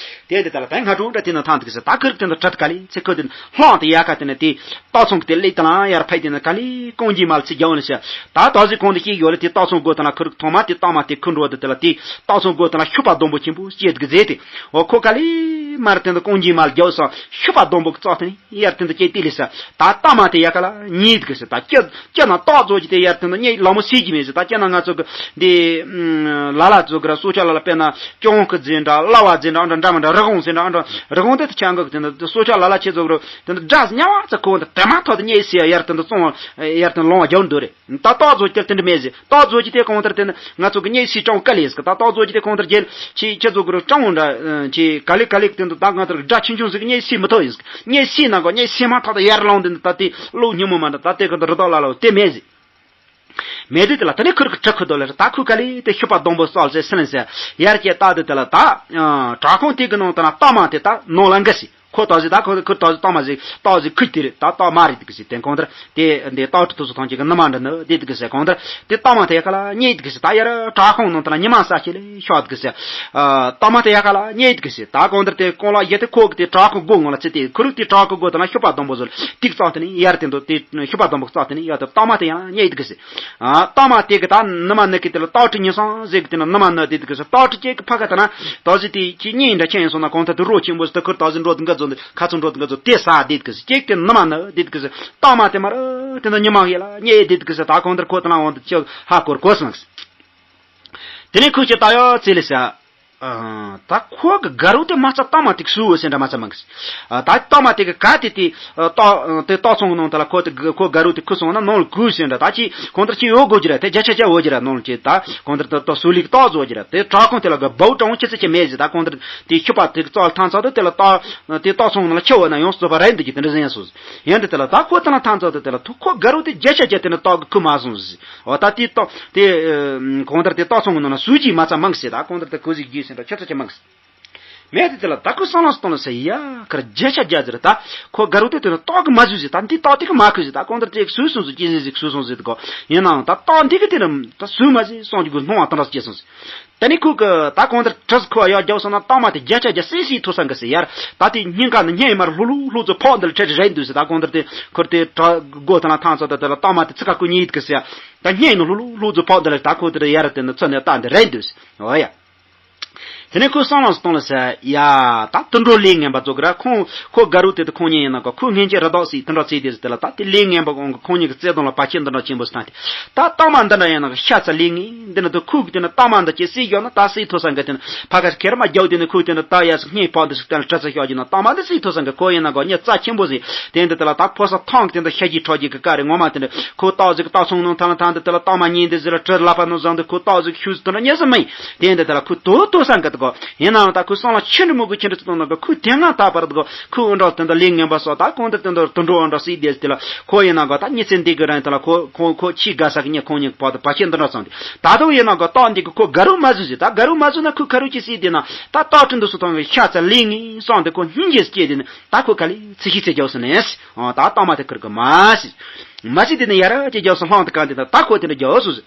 དེ་དེ་ད་ལ་ད་སྔ་དྲུག་འདྲ་དེ་ན་ཐང་དེ་གི་ཟེར་ད་ཁུར་དེ་ན་གྲ་དེ་ག་ལེ་ཚེ་ཁོ་དེ་ནི་ལྷོང་དེ་ཡ་ཁ་དེ་ནི་དེ་ཏོག་ཚོང་གི་དེ་ལེ་དེ་ལ་ཡར་ཕ་ཡི་དེ་ནི་ག་ལེ་ཀོང་ཇི་མ་ལ་ཚེ་རྒྱ་འོ་ནི་ཟེར། ད་ཏོག་ཚོང་གོང་དེ་ཤི་ཡོ་ལེ་དེ་ཏོག་ཚོང་སྒོ་དེ་ན་ཁུར་ཐོང་མ་དེ་ཏོག་མ་དེ་ཁུར་འགྲོ་དེ་དེ་ལ་དེ་ཏོག་ཚོང་སྒོ་དེ་ན་ཤུ་པ་སྡོང་པོ་ཆེན་པོ་སྐྱེས་དེ་གི་ཟེར་དེ། འོ་ཁོ་ག་ལེ་མར་དེ་འདི་ཀོང་ཇི་མར་རྒྱབ་སོང་ཤུ་པ་སྡོང་པོ་གི་རྩ་དེ་ནི་ཡར་དེ་འདི་སྐྱེ་དེ་ལེ་ས། ད་ཏ་མ་དེ་ཡ་ག་ལ་ཉེས་དེ་གི་ཟེར། ད་སྐྱེ་སྐྱེ་ན་ཏོག་ཚོ་ཅི་དེ་ཡར་དེ་འདི་ཉེས་ལ་མོ་སི་ཅི་མེད་ཟེར། ད་སྐྱེ་ན་ང་ཚོ་གི་འདི་ལ་ལ་ཚོ་གི་ར་སོ་ཆ་ལ་ལ་དཔེར་ན་ཅོང་གི་རྫས་འདྲ་ལ་བ་རྫས་འདྲ་འདྲ་འདྲ་མ་འདྲ་རི་གོང་ཟེར་འདྲ་འདྲ་རི་གོང་དེ་ཆང་གི་དེ་འདི་སོ་ཆ་ལ་ལ་ཆེ་ཚོ་གི་ར་དེ་འདི་འདྲ་ཉ་བ་ཚ་ཁོ་འདི་དེ་མ་ཐོག་དེ་ཉེས་སི་ཡ་ཡར་དེ་འདི་བཙོང་ཡར་དེ་ལོང་བ་རྒྱབ་འདུག་རེད། ད་ཏོག་ཚོ་སྐྱེ་དེ་འདྲ་མེད་ཟེར། ཏོག་ཚོ་ཅི་དེ་གང་ལྟར་དེ་ནི་ང་ཚོ་གི་ཉེས་སི་ཀྲང་དཀའ་ལས་ཟེར། ད་ཏོག་ཚོ་ཅི་དེ་གང་ལྟར་རྒྱལ་ཆེ་ཁྱེད་ཚོ་གི་རུ་ཀྲང་འདྲ་ཆེ་ག་ལེ་ག་ལེ་དེ་འདུག་ད་ང་ཚོར་དགྲ་ཆུང་ཆུང་ཟིག་ཉེས་སི་མི་ཐོག་ཡིན་ཟེར། ཉེས་སི་ནང་གོ་ཉེས་སི་མ་ཐོག་ད་ཡར་ལོང་དེ་འདུག་ད་དེ་ལོ་ཉིན་མོ་མ་འདྲ་ད་དེ་གང་ལྟར་རི་དྭགས་ལ་ལ་དེ་མེད་ཟེར། མེད་དེ་དེ་ལ་ད་ནི་ཁུར་གི་ཁྲི་ཁུ་དོ་ལེར་ད་ཁུ་ག་ལེ་དེ་ཤུ་པ་སྡོང་པོ་སོལ་ཟེར་སེ་ལེན་ཟེར། ཡར་སྐྱེ་ད་དེ་དེ་ལ་ད་བྲག་ཁུང་དེ་གི་ནང་དེ་ན་ཏ་མ་དེ་ད་ནང་ལ་འགའ་ཟེར། ཁོ་ཏོག་ཟིག་ད་ཁོ་ཁོ་ཏོག་ཟིག་ཏོག་མ་ཟིག་ཏོག་ཟིག་ཁུ་དེ་རེད། ད་ཏོག་མ་རེད་དེ་གི་ཟིག་དེ་གང་ལྟར་དེ་འདི་ཏོག་ཏོག་ཏོག་ཚོ་ཐང་ཅིག་གི་ནི་མ་འདྲ་ནི་དེ་དེ་གི་ཟིག་གང་ལྟར་དེ་ཏོག་མ་དེ་ཡ་ཁ་ལ་ཉེས་དེ་གི་ཟིག་ད་ཡར་བྲག་ཁུང་ནང་དེ་ལ་ཉི་མ་ས་ཁྱེར་ལེ་ཤོག་དེ་གི་ཟིག་ཏོག་མ་དེ་ཡ་ཁ་ལ་ཉེས་དེ་གི་ཟིག་ད་གང་ལྟར་དེ་གང་ལ་ཡེ་དེ་ཁོ་གི་དེ་བྲག་ཁུང་སྒོ་ངོ་ལ་ཚེ་དེ་ཁུ་རུ་དེ་བྲག་ཁུང་སྒོ་དེ་ལ་ཤུ་པ་སྡོང་པོ་ཟོལ་ཏིག་ཙོག་དེ་ནི་ཡར་དེ་འདུག་དེ་ཤུ་པ་སྡོང་པོ་ཙོག་དེ་ནི་ཡར་དེ་ཏོག་མ་དེ་ཡང་ཉེས་དེ་གི་ཟིག་ཨ་ཏོག་མ་དེ་གི་ད་ནི་མ་ནི་གི་དེ་ལ་ཏོག་ཁྲི་ཉི་སང་ཟེར་གི་དེ་ལ་ནི་མ་ནི་དེ་དེ་གི་ཟིག་ཏོག་ཁྲི་ཅིག་གི་ཕ་ཁ་ད་ན་ཏོག་ཟིག་དེ་ཅི་ཉེས་འདྲ་ཆེན་ཡིན་སོང་ན་གང་ལྟར་དེ་རོ་ཆེན་པོ་ཟིག་ད་ཁུར་ཏོག་ཟིག་འགྲོ་དེ་འགའ་ཚོ་འདི་ཁ་ཚོ་འགྲོ་དེ་འགའ་ཚོ་དེ་ས་དེ་དེ་གི་ཟིག་ཅིག་དེ་ནི་མ་ནི་དེ་དེ་གི་ཟིག་ཏོག་མ་དེ་མ་ར་ དེ་ན་ཉི་མ་ཡེ་ལ་ཉེ་དེ་དུ་གི་ས་ད་གང་ལྟར་ཁོ་དེ་ན་འོང་དུ་ཅི་ཧ་གོར་གོ་སོང་། དེ་ནས་ཁོ་ཅི་ད་ཡོ་ཙི་ལི་ས། ད་ཁོ་གི་དགའ་རོགས་དེ་མ་རྩ་ཏང་མ་དེ་སུ་འོ་ཟེར་འདྲ་མ་ཚ་མང་གི། ད་ཏང་མ་དེ་གི་ག་དེ་དེ་ཏོག་དེ་ཏོག་ཚོང་གི་ནང་དེ་ལ་ཁོ་དེ་ཁོ་དགའ་རོགས་དེ་ཁུ་སོང་ན་ནང་ལ་གུ་ཟེར་འདྲ་ད་ཅི་གང་ལྟར་ཅི་ཡོ་གོ་ཅི་ར་དེ་བརྒྱ་ཆ་བརྒྱ་འོ་ཅི་ར་ནང་ལ་ཅི་ད་གང་ལྟར་ཏོག་ཏོག་སུ་ལིག་ཏོག་བཟོ་ཅི་ར་དེ་དྲག་ཁོང་དེ་ལ་གི་བའུ་ཀྲང་ཅི་ཚེ་ཅི་མེད་ཟེར་ད་གང་ལྟར་དེ་ཤི་པ་དེ་གི་རྩ་ལ་ཐང་ཚ་དེ་དེ་ལ་ཏོག་དེ་ཏོག་ཚོང་ནང་ལ་ཁྱི་འོ་ན་ཡོང་སོ་པ་ར་འདི་ཅི་དེ་འདྲ་ཟེར་ཡ་སོ། ཡང་དེ་དེ་ལ་ད་ཁོ་དེ་ལ་ཐང་ཚ་དེ་དེ་ལ་ཐུ་ཁོ་དགའ་རོགས་དེ་བརྒྱ་ཆ་བརྒྱ་དེ་ནི་ཏོག་གི་ཁུ་མ་སོང་ཟེར། འོ་ད་དེ་ཏོག་དེ་གང་ལྟར་དེ་ཏོག་ཚོང་གི་ནང་ན་སུ་ཅི་མ་ཚ་མང་ཟེར་ད་གང་ལྟར་དེ་ཁོ་ཟིག་རྒྱུས་ཟེར་འདྲ་ཁྱི་ཚ་ཅི་མང་ཟེར། མེད་དེ་དེ་ལ་ད་ཁོ་སང་ལ་སྟོང་ལ་ཟེར་ཡ་ཁར་བརྒྱ་ཆ་བརྒྱ་ཟེར་ད་ཁོ་དགའ་རོགས་དེ་དེ་ནི་ཏོག་གི་མ་ཟུ་ཟེར་ད་འདི་ཏོག་དེ་གི་མ་ཁུ་ཟེར་ད་གང་ལྟར་དེ་སུ་སོང་ཟེར་ཅི་ཟིག་ཟིག་སུ་སོང་ཟེར་དེ་གོ། ཡིན་ནའང་ད་ཏོག་འདི་གི་དེ་ནི་ད་སུ་མ་ཟེར་སོང་གི་གུ་སྣང་བ་དང་ར་སྐྱེ་སོང་ཟེར། ད་ནི་ཁོ་གི་ད་གང་ལྟར་གྲི་ཁོ་ཡར་རྒྱབ་སོང་ན་ཏང་མ་དེ་བརྒྱ་ཆ་བརྒྱ་སིག་སིག་ཐོ་སང་གི་ཟེར་ཡར་ད་དེ་སྙིང་ག་ནི་སྙིང་མར་ལྷུག་ལྷུག་ལྷུག་ཚོ་ཕོག་འདིར་ཁྲེ་རེད་འདུག་ཟེར་ད་གང་ལྟར་དེ་ཁོར་དེ་གྲ་སྒོ་དང་ལ་ཐང་ཚོ་ད་དེ་ལ་ཏང་མ་དེ་ཚི་ཁ་ཁོ་གཉིས་ཡིད་གི་ཟེར་ད་སྙིང་ནི་ལྷུག་ལྷུག་ལྷུག་ཚོ་ཕོག་འདིར་ད་ཁོ་དེ་ཡར་དེ་ནི་ཚོ་ནས་ལྟ་འདི་རེད་འདུག་ཟེར། འོ་ཡ། དེ་ནས་ཁོ་སང་ལ་སྟོང་ལ་ཟེར་ཡ་ད་དུད་འགྲོ་ལས་ངན་པ་ཚོ་གི་ར་ཁོང་ཁོ་དགའ་རོགས་དེ་དེ་ཁོང་གཉིས་ཡིན་ན་ག་ཁོ་སྔན་ཆད་ར་དོག་སིག་དེ་འདྲ་ཚིག་དེ་ཟེར་དེ་ལ་ད་དེ་ལས་ངན་པ་ཁོང་གི་ཁོང་གཉིས་ཀྱི་བརྩེ་དུང་ལ་བར་ཆད་འདི་འདྲ་ཆེན་པོ་སྟན་ཏེ། ད་ཏང་མ་འདི་འདྲ་ཡིན་ན་ཤ་ཚ་ལས་ངན་འདི་ན་དུ་ཁུག་གི་དེ་ན་ཏང་མ་འདི་ཅི་སྲིད་ཡོད་ན་ད་སྲིད་ཐོ་སང་གི་དེ་ན་ཕ་ག་ཁེར་མ་རྒྱག་དེ་ན་ཁུག་དེ་ན་ད་ཡ་སི་སྙིང་ཕོག་འདི་སི་དེ་ན་གྲི་ཚ་ཤོག་གི་ན་ཏང་མ་འདི་སྲིད་ཐོ་སང་གི་ཁོ་ཡིན་ན་གོ་ཉི་རྩ་ཆེན་པོ་ཟིག་དེ་འདི་དེ་ལ་ད་ཕོ་ས་ཐང་གི་དེ་ན་ཤ་གི་ཁྲོ་གི་གི་ཀ་རེ་ངོ་མ་དེ་ན་ཁོ་ཏོག་ཟིག་ཏོག་ཚོང་ནང་ཐང་ཐང་དེ་དེ་ལ་ཏང་མ་ཉིན་འདི་ཟི་ལ་གྲི་ལ་པ་ནང་བཟང་དེ་ཁོ་ཏོག་ཟིག་ཤུ་ཟི་དེ་ན་ཉེ་ཟི་མིན་དེ་འདི་དེ་ལ་ཁུ་དོ་དོ་སང་གི་དེ་གོ་ཡིན་ནའང་ད་ཁུ་སང་ལ་ཆི་ནི་མུ་གུ་ཁྱི་འདྲ་ཚོ་ན་གི་ཁུ་དེ་ང་ད་པར་དེ་གོ་ཁུ་འདྲ་དེ་འདི་ལས་ངན་པ་སོགས་ད་གང་དེ་དེ་འདི་དུད་འགྲོ་འདྲ་སྲིད་དེ་དེ་ལ། ཁོ་ཡིན་ན་གོ་ད་ཉི་ཚེ་འདི་གི་རིང་དེ་ལ་ཁོ་ཁོ་ཁོ་ཕྱི་དགའ་ས་གི་ཉི་ཁོང་ཉི་ཕོག་དེ་བ་ཁྱི་འདི་འདྲ་ཚང་དེ་ད་དུང་ཡིན་ན་གོ་ཏོག་འདི་གི་ཁོ་དགའ་རུ་མ་བཟོས་ཟེར། ད་དགའ་རུ་མ་བཟོས་ན་ཁོ་ཁ་རུ་ཅི་སྲིད་དེ་ན་ད་ཏོག་ཁྲིན་དུ་སུ་ཐོང་གི་ཤ་ཚ་ལི་ངི་སོང་དེ་ཁོ་སྙིང་རྗེ་སྐྱེས་དེ་ནི་ད་ཁོ་ག་ལི་ཚི་ཤི་ཚེ་རྒྱག་སོང་ནས་ཨ་ད་ཏོག་མ་དེ་ཁུར་གི་མ་སྲིད། མ་སྲིད་དེ་ནི་ཡ་ར་ཅི་རྒྱག་སོང་ལྷང་དེ་གང་དེ་ད་ད་ཁོ་དེ་འདྲ་རྒྱག་སོང་ཟེར།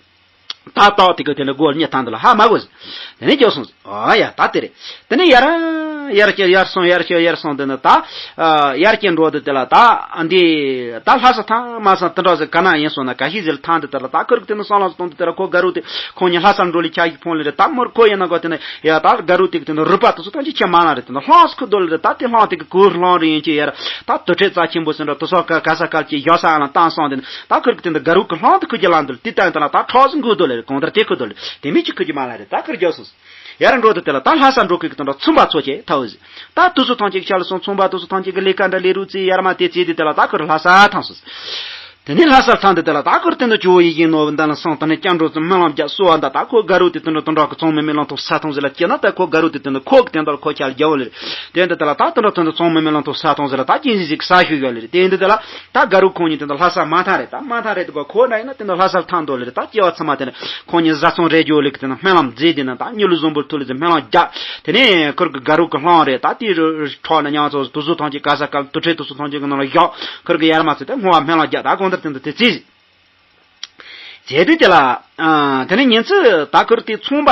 ད་ཏོག་དེ་གི་དེ་ནི་སྒོ་ཉི་ཐང་དུ་ལ་ཧ་མ་གོ་ཟེར། དེ་ནི་རྒྱག་སོང་ཟེར། ཨ་ཡ་ད་དེ་རེད། དེ་ནས་ཡར་ཡར་སྐྱེ་ཡར་སོང་ཡར་སྐྱེ་ཡར་སོང་དེ་ནི་ད་ཡར་སྐྱེ་འགྲོ་དེ་དེ་ལ་ད་འདི་ད་ལྷ་ས་ཐང་མ་སང་དེ་འདྲ་ཟེར་ག་ན་ཡིན་སོང་ན་ག་ཤི་ཟེར་ཐང་དེ་དེ་ལ་ད་ཁུར་དེ་ནི་སང་ལ་སྟོང་དེ་དེ་ལ་ཁོ་དགའ་རུ་དེ་ཁོང་ཉིད་ལྷ་ས་འགྲོ་ལི་ཆ་ཡི་ཕོང་ལི་རེད། ད་མོར་ཁོ་ཡིན་ན་གོ་དེ་ནི་ཡ་ད་དགའ་རུ་དེ་དེ་ནི་རུ་པ་དེ་ཚོ་ཐང་ཅི་ཆེ་མ་ལ་རེད། དེ་ནི་ལྷང་སི་ཁུ་དོ་ལི་རེད། ད་དེ་ལྷང་དེ་གི་གུར་ལྷང་རེ་ཡིན་ཅི་ཡར་ད་དུ་ཁྲེ་རྩ་ཆེན་པོ་ཟེར་འདྲ་དེ་སོགས་ག་ག་ས་གལ་གྱི་ཡོ་ས་ཨ་ལ་བཏང་སོང་དེ་ནི་ད་ཁུར་གི་དེ་འདི་དགའ་རུ་གི་ལྷང་དེ་ཁུ་གི་ལང་དུ་ལ་དེ་ལྟ་ཡིན་ད་ལ་ད་ཁྲག་ཟིན་ཁུ་དོ་ལི་རེད། གང་ལྟར་དེ་ཁུ་དོ་ལི་དེ་མི་ཅི་ཁུ་གི་མ་ལ་རེད། ད་ཁུར་རྒྱག་སོང་ཟེར། ཡར་འགྲོ་དུ་དེ་ལ་ད་ལྷ་ས་འགྲོ་ཁུལ་གྱི་དོན་དུ་ཚོང་པ་ཚོ་ཆེ་ཐའོ་ཟེར། ད་དུ་སུ་ཐང་ཅིག་ཤར་སོང་། ཚོང་པ་དུ་སུ་ཐང་ཅིག་གི་ལས་ཀ་འདྲ་ལས་རུ་ཙི་ཡར་མ་དེ་ཙི་དེ་དེ་ལ་ད་ཁུར་ལྷ་ས་ཐང་སོང་ཟེར། དེ་ནས་ལྷ་སར་ཐང་དེ་དེ་ལ་ད་ཁུར་དེ་ནི་ཇོ་བོ་ཡི་གེ་ནོ་བུ་འདི་ལ་སོང་དེ་ནས་སྐྱབས་འགྲོ་ཙི་སྨོན་ལམ་རྒྱག་གསོལ་བ་འདི་ད་ཁོ་དགའ་རུ་དེ་དོན་དུ་དོན་དག་གི་ཚོང་མི་མི་ལང་ཐོག་ས་ཐང་ཟེར་ལ་སྐྱེ་ན་ད་ཁོ་དགའ་རུ་དེ་དོན་དུ་ཁོ་གི་དོན་དག་ཁོ་ཁྱ་ལ་རྒྱ་བོ་ལེ་རེད། དེ་འདི་དེ་ལ་ད་དོན་དུ་དོན་དུ་ཚོང་མི་མི་ལང་ཐོག་ས་ཐང་ཟེར་ལ་ད་ཅི་ཟིག་ཟིག་ས་ཞུ་ཡོད་ལེ་རེད། དེ་འདི་དེ་ལ་ད་དགའ་རུ་ཁོང་ཉིད་དོན་དུ་ལྷ་ས་མ་ཐང་རེད། ད་མ་ཐང་རེད་དུ་གོ་ཁོ་འདྲ་ཡིན་ན་དོན་དུ་ལྷ་སར་ཐང་དོ་ལེ་རེད། ད་སྐྱེ་བ་ཚང་མ་དེ་ནི་ཁོང་ཉིད་བཟའ་ཚང་རེ་རྒྱུ་ལེ་གི་དོན་དུ་སྨོན་ལམ་མཛད་དེ་ནི་ད་མྱུ་ལུ་བཟང་པོ་ཐུ་ལེ་ཟེར་སྨོན་ལམ་རྒྱག་དེ་ནས་ཁུར་གི་དགའ་རུ་གི་ལྷང་རེད། ད་དེ་རུ་ཁྲོ་ན་ཉང་ཚོ་དུ་སུ་ཐང་ཅིག་ག་ས་ག་དུ་ཁྲེ་དུ་སུ་ཐང་ཅིག་གི་ནང་ལ་བཞག་ཁུར་གི་ཡར་མ་ཚེ་དེ་སྔོ་བ་སྨོན་ལམ་རྒྱག་ད་གང་ལྟར་དོན་དུ་དེ་རྩིས། རྗེས་དུས་དེ་ལ། དེ་ནས་ཉིན་ཚེ་ད་ཁུར་དེ་ཚོང་པ།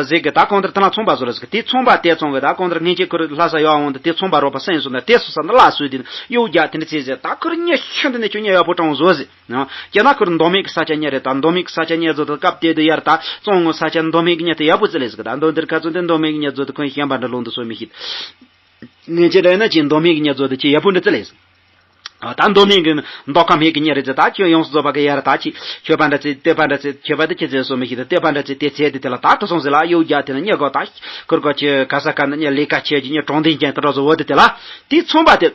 ཟེར་གི་ད་གང་ལྟར་དེ་ན་ཚོང་པ་བཟོ་ལ་ཟེར་གི་དེ་ཚོང་པ་དེ་ཚོང་གི་ད་གང་ལྟར་ངེད་ཀྱི་ཁུར་ལྷ་ས་ཡོང་འོང་དུ་དེ་ཚོང་པ་རོགས་པ་སེམས་སོང་ད་དེ་སུ་ས་ན་ལ་སུས་དེ་ན་གཡོ་རྒྱག་དེ་འདྲ་ཚེ་ཟེར། ད་ཁུར་ཉེ་ཤིན་དུ་ནས་ཁྱོད་ཉེ་ཡག་པོ་དྲང་བཟོ་ཟེར། ཀྱེ་ན་ཁུར་མདོ་སྨད་ཀྱི་ས་ཆ་ཉེ་རེད། ད་མདོ་སྨད་ཀྱི་ས་ཆ་ཉེ་བཟོ་དུ་སྐབས་དེ་དུ་ཡར་ད་བཙོང་ངོ་ས་ཆ་མདོ་སྨད་ཀྱི་ཉེ་དུ་ཡག་པོ་ཙི་ལེ་ཟེར་གི་ད་མདོ་འདིར་ཁ་ཚོན་དེ་མདོ་སྨད་ཀྱི་ཉེ་བཟོ་དུ་ཁོན་ཤན་པ་འདྲ་ལུང་དུ་སོ་མི་ཤེས། ངེད་ཀྱི་ལས་ན་ཅི་མདོ་སྨད་ཀྱི་ཉེ་བཟོ་དུ་ཅི་ཡག་པོ་འདྲ་ཙི་ལེ་ཟེར། ད་མདོ་སྨད་ཀྱི་མདོ་ཁམས་སྨད་ཀྱི་ཉེ་རེད་ཟེར། ད་ཁྱོད་ཡོངས་སུ་རྫོགས་པ་གི་ཡར་ད་ཅི་ཁྱོད་པ་འདྲ་ཚེ་དེ་པ་འདྲ་ཚེ་ཁྱོད་པ་དེ་ཁྱེད་ཚེ་སོ་མི་ཤེས་ད་དེ་པ་འདྲ་ཚེ་དེ་ཚེ་དེ་དེ་ལ་ད་དུ་སོང་ཟེར་ལ་གཡོ་རྒྱག་དེ་ན་ཉེ་གོ་ད་ཁུར་གོ་ཆེ་ག་ས་ག་ན་ཉེ་ལས་ཀ་ཆེ་ཅི་ཉེ་གྲོང་སྡེ་ཅན་དུ་འགྲོ་བཟོ་བོ་དེ་དེ་ལ་དེ་ཚོང་པ་དེ་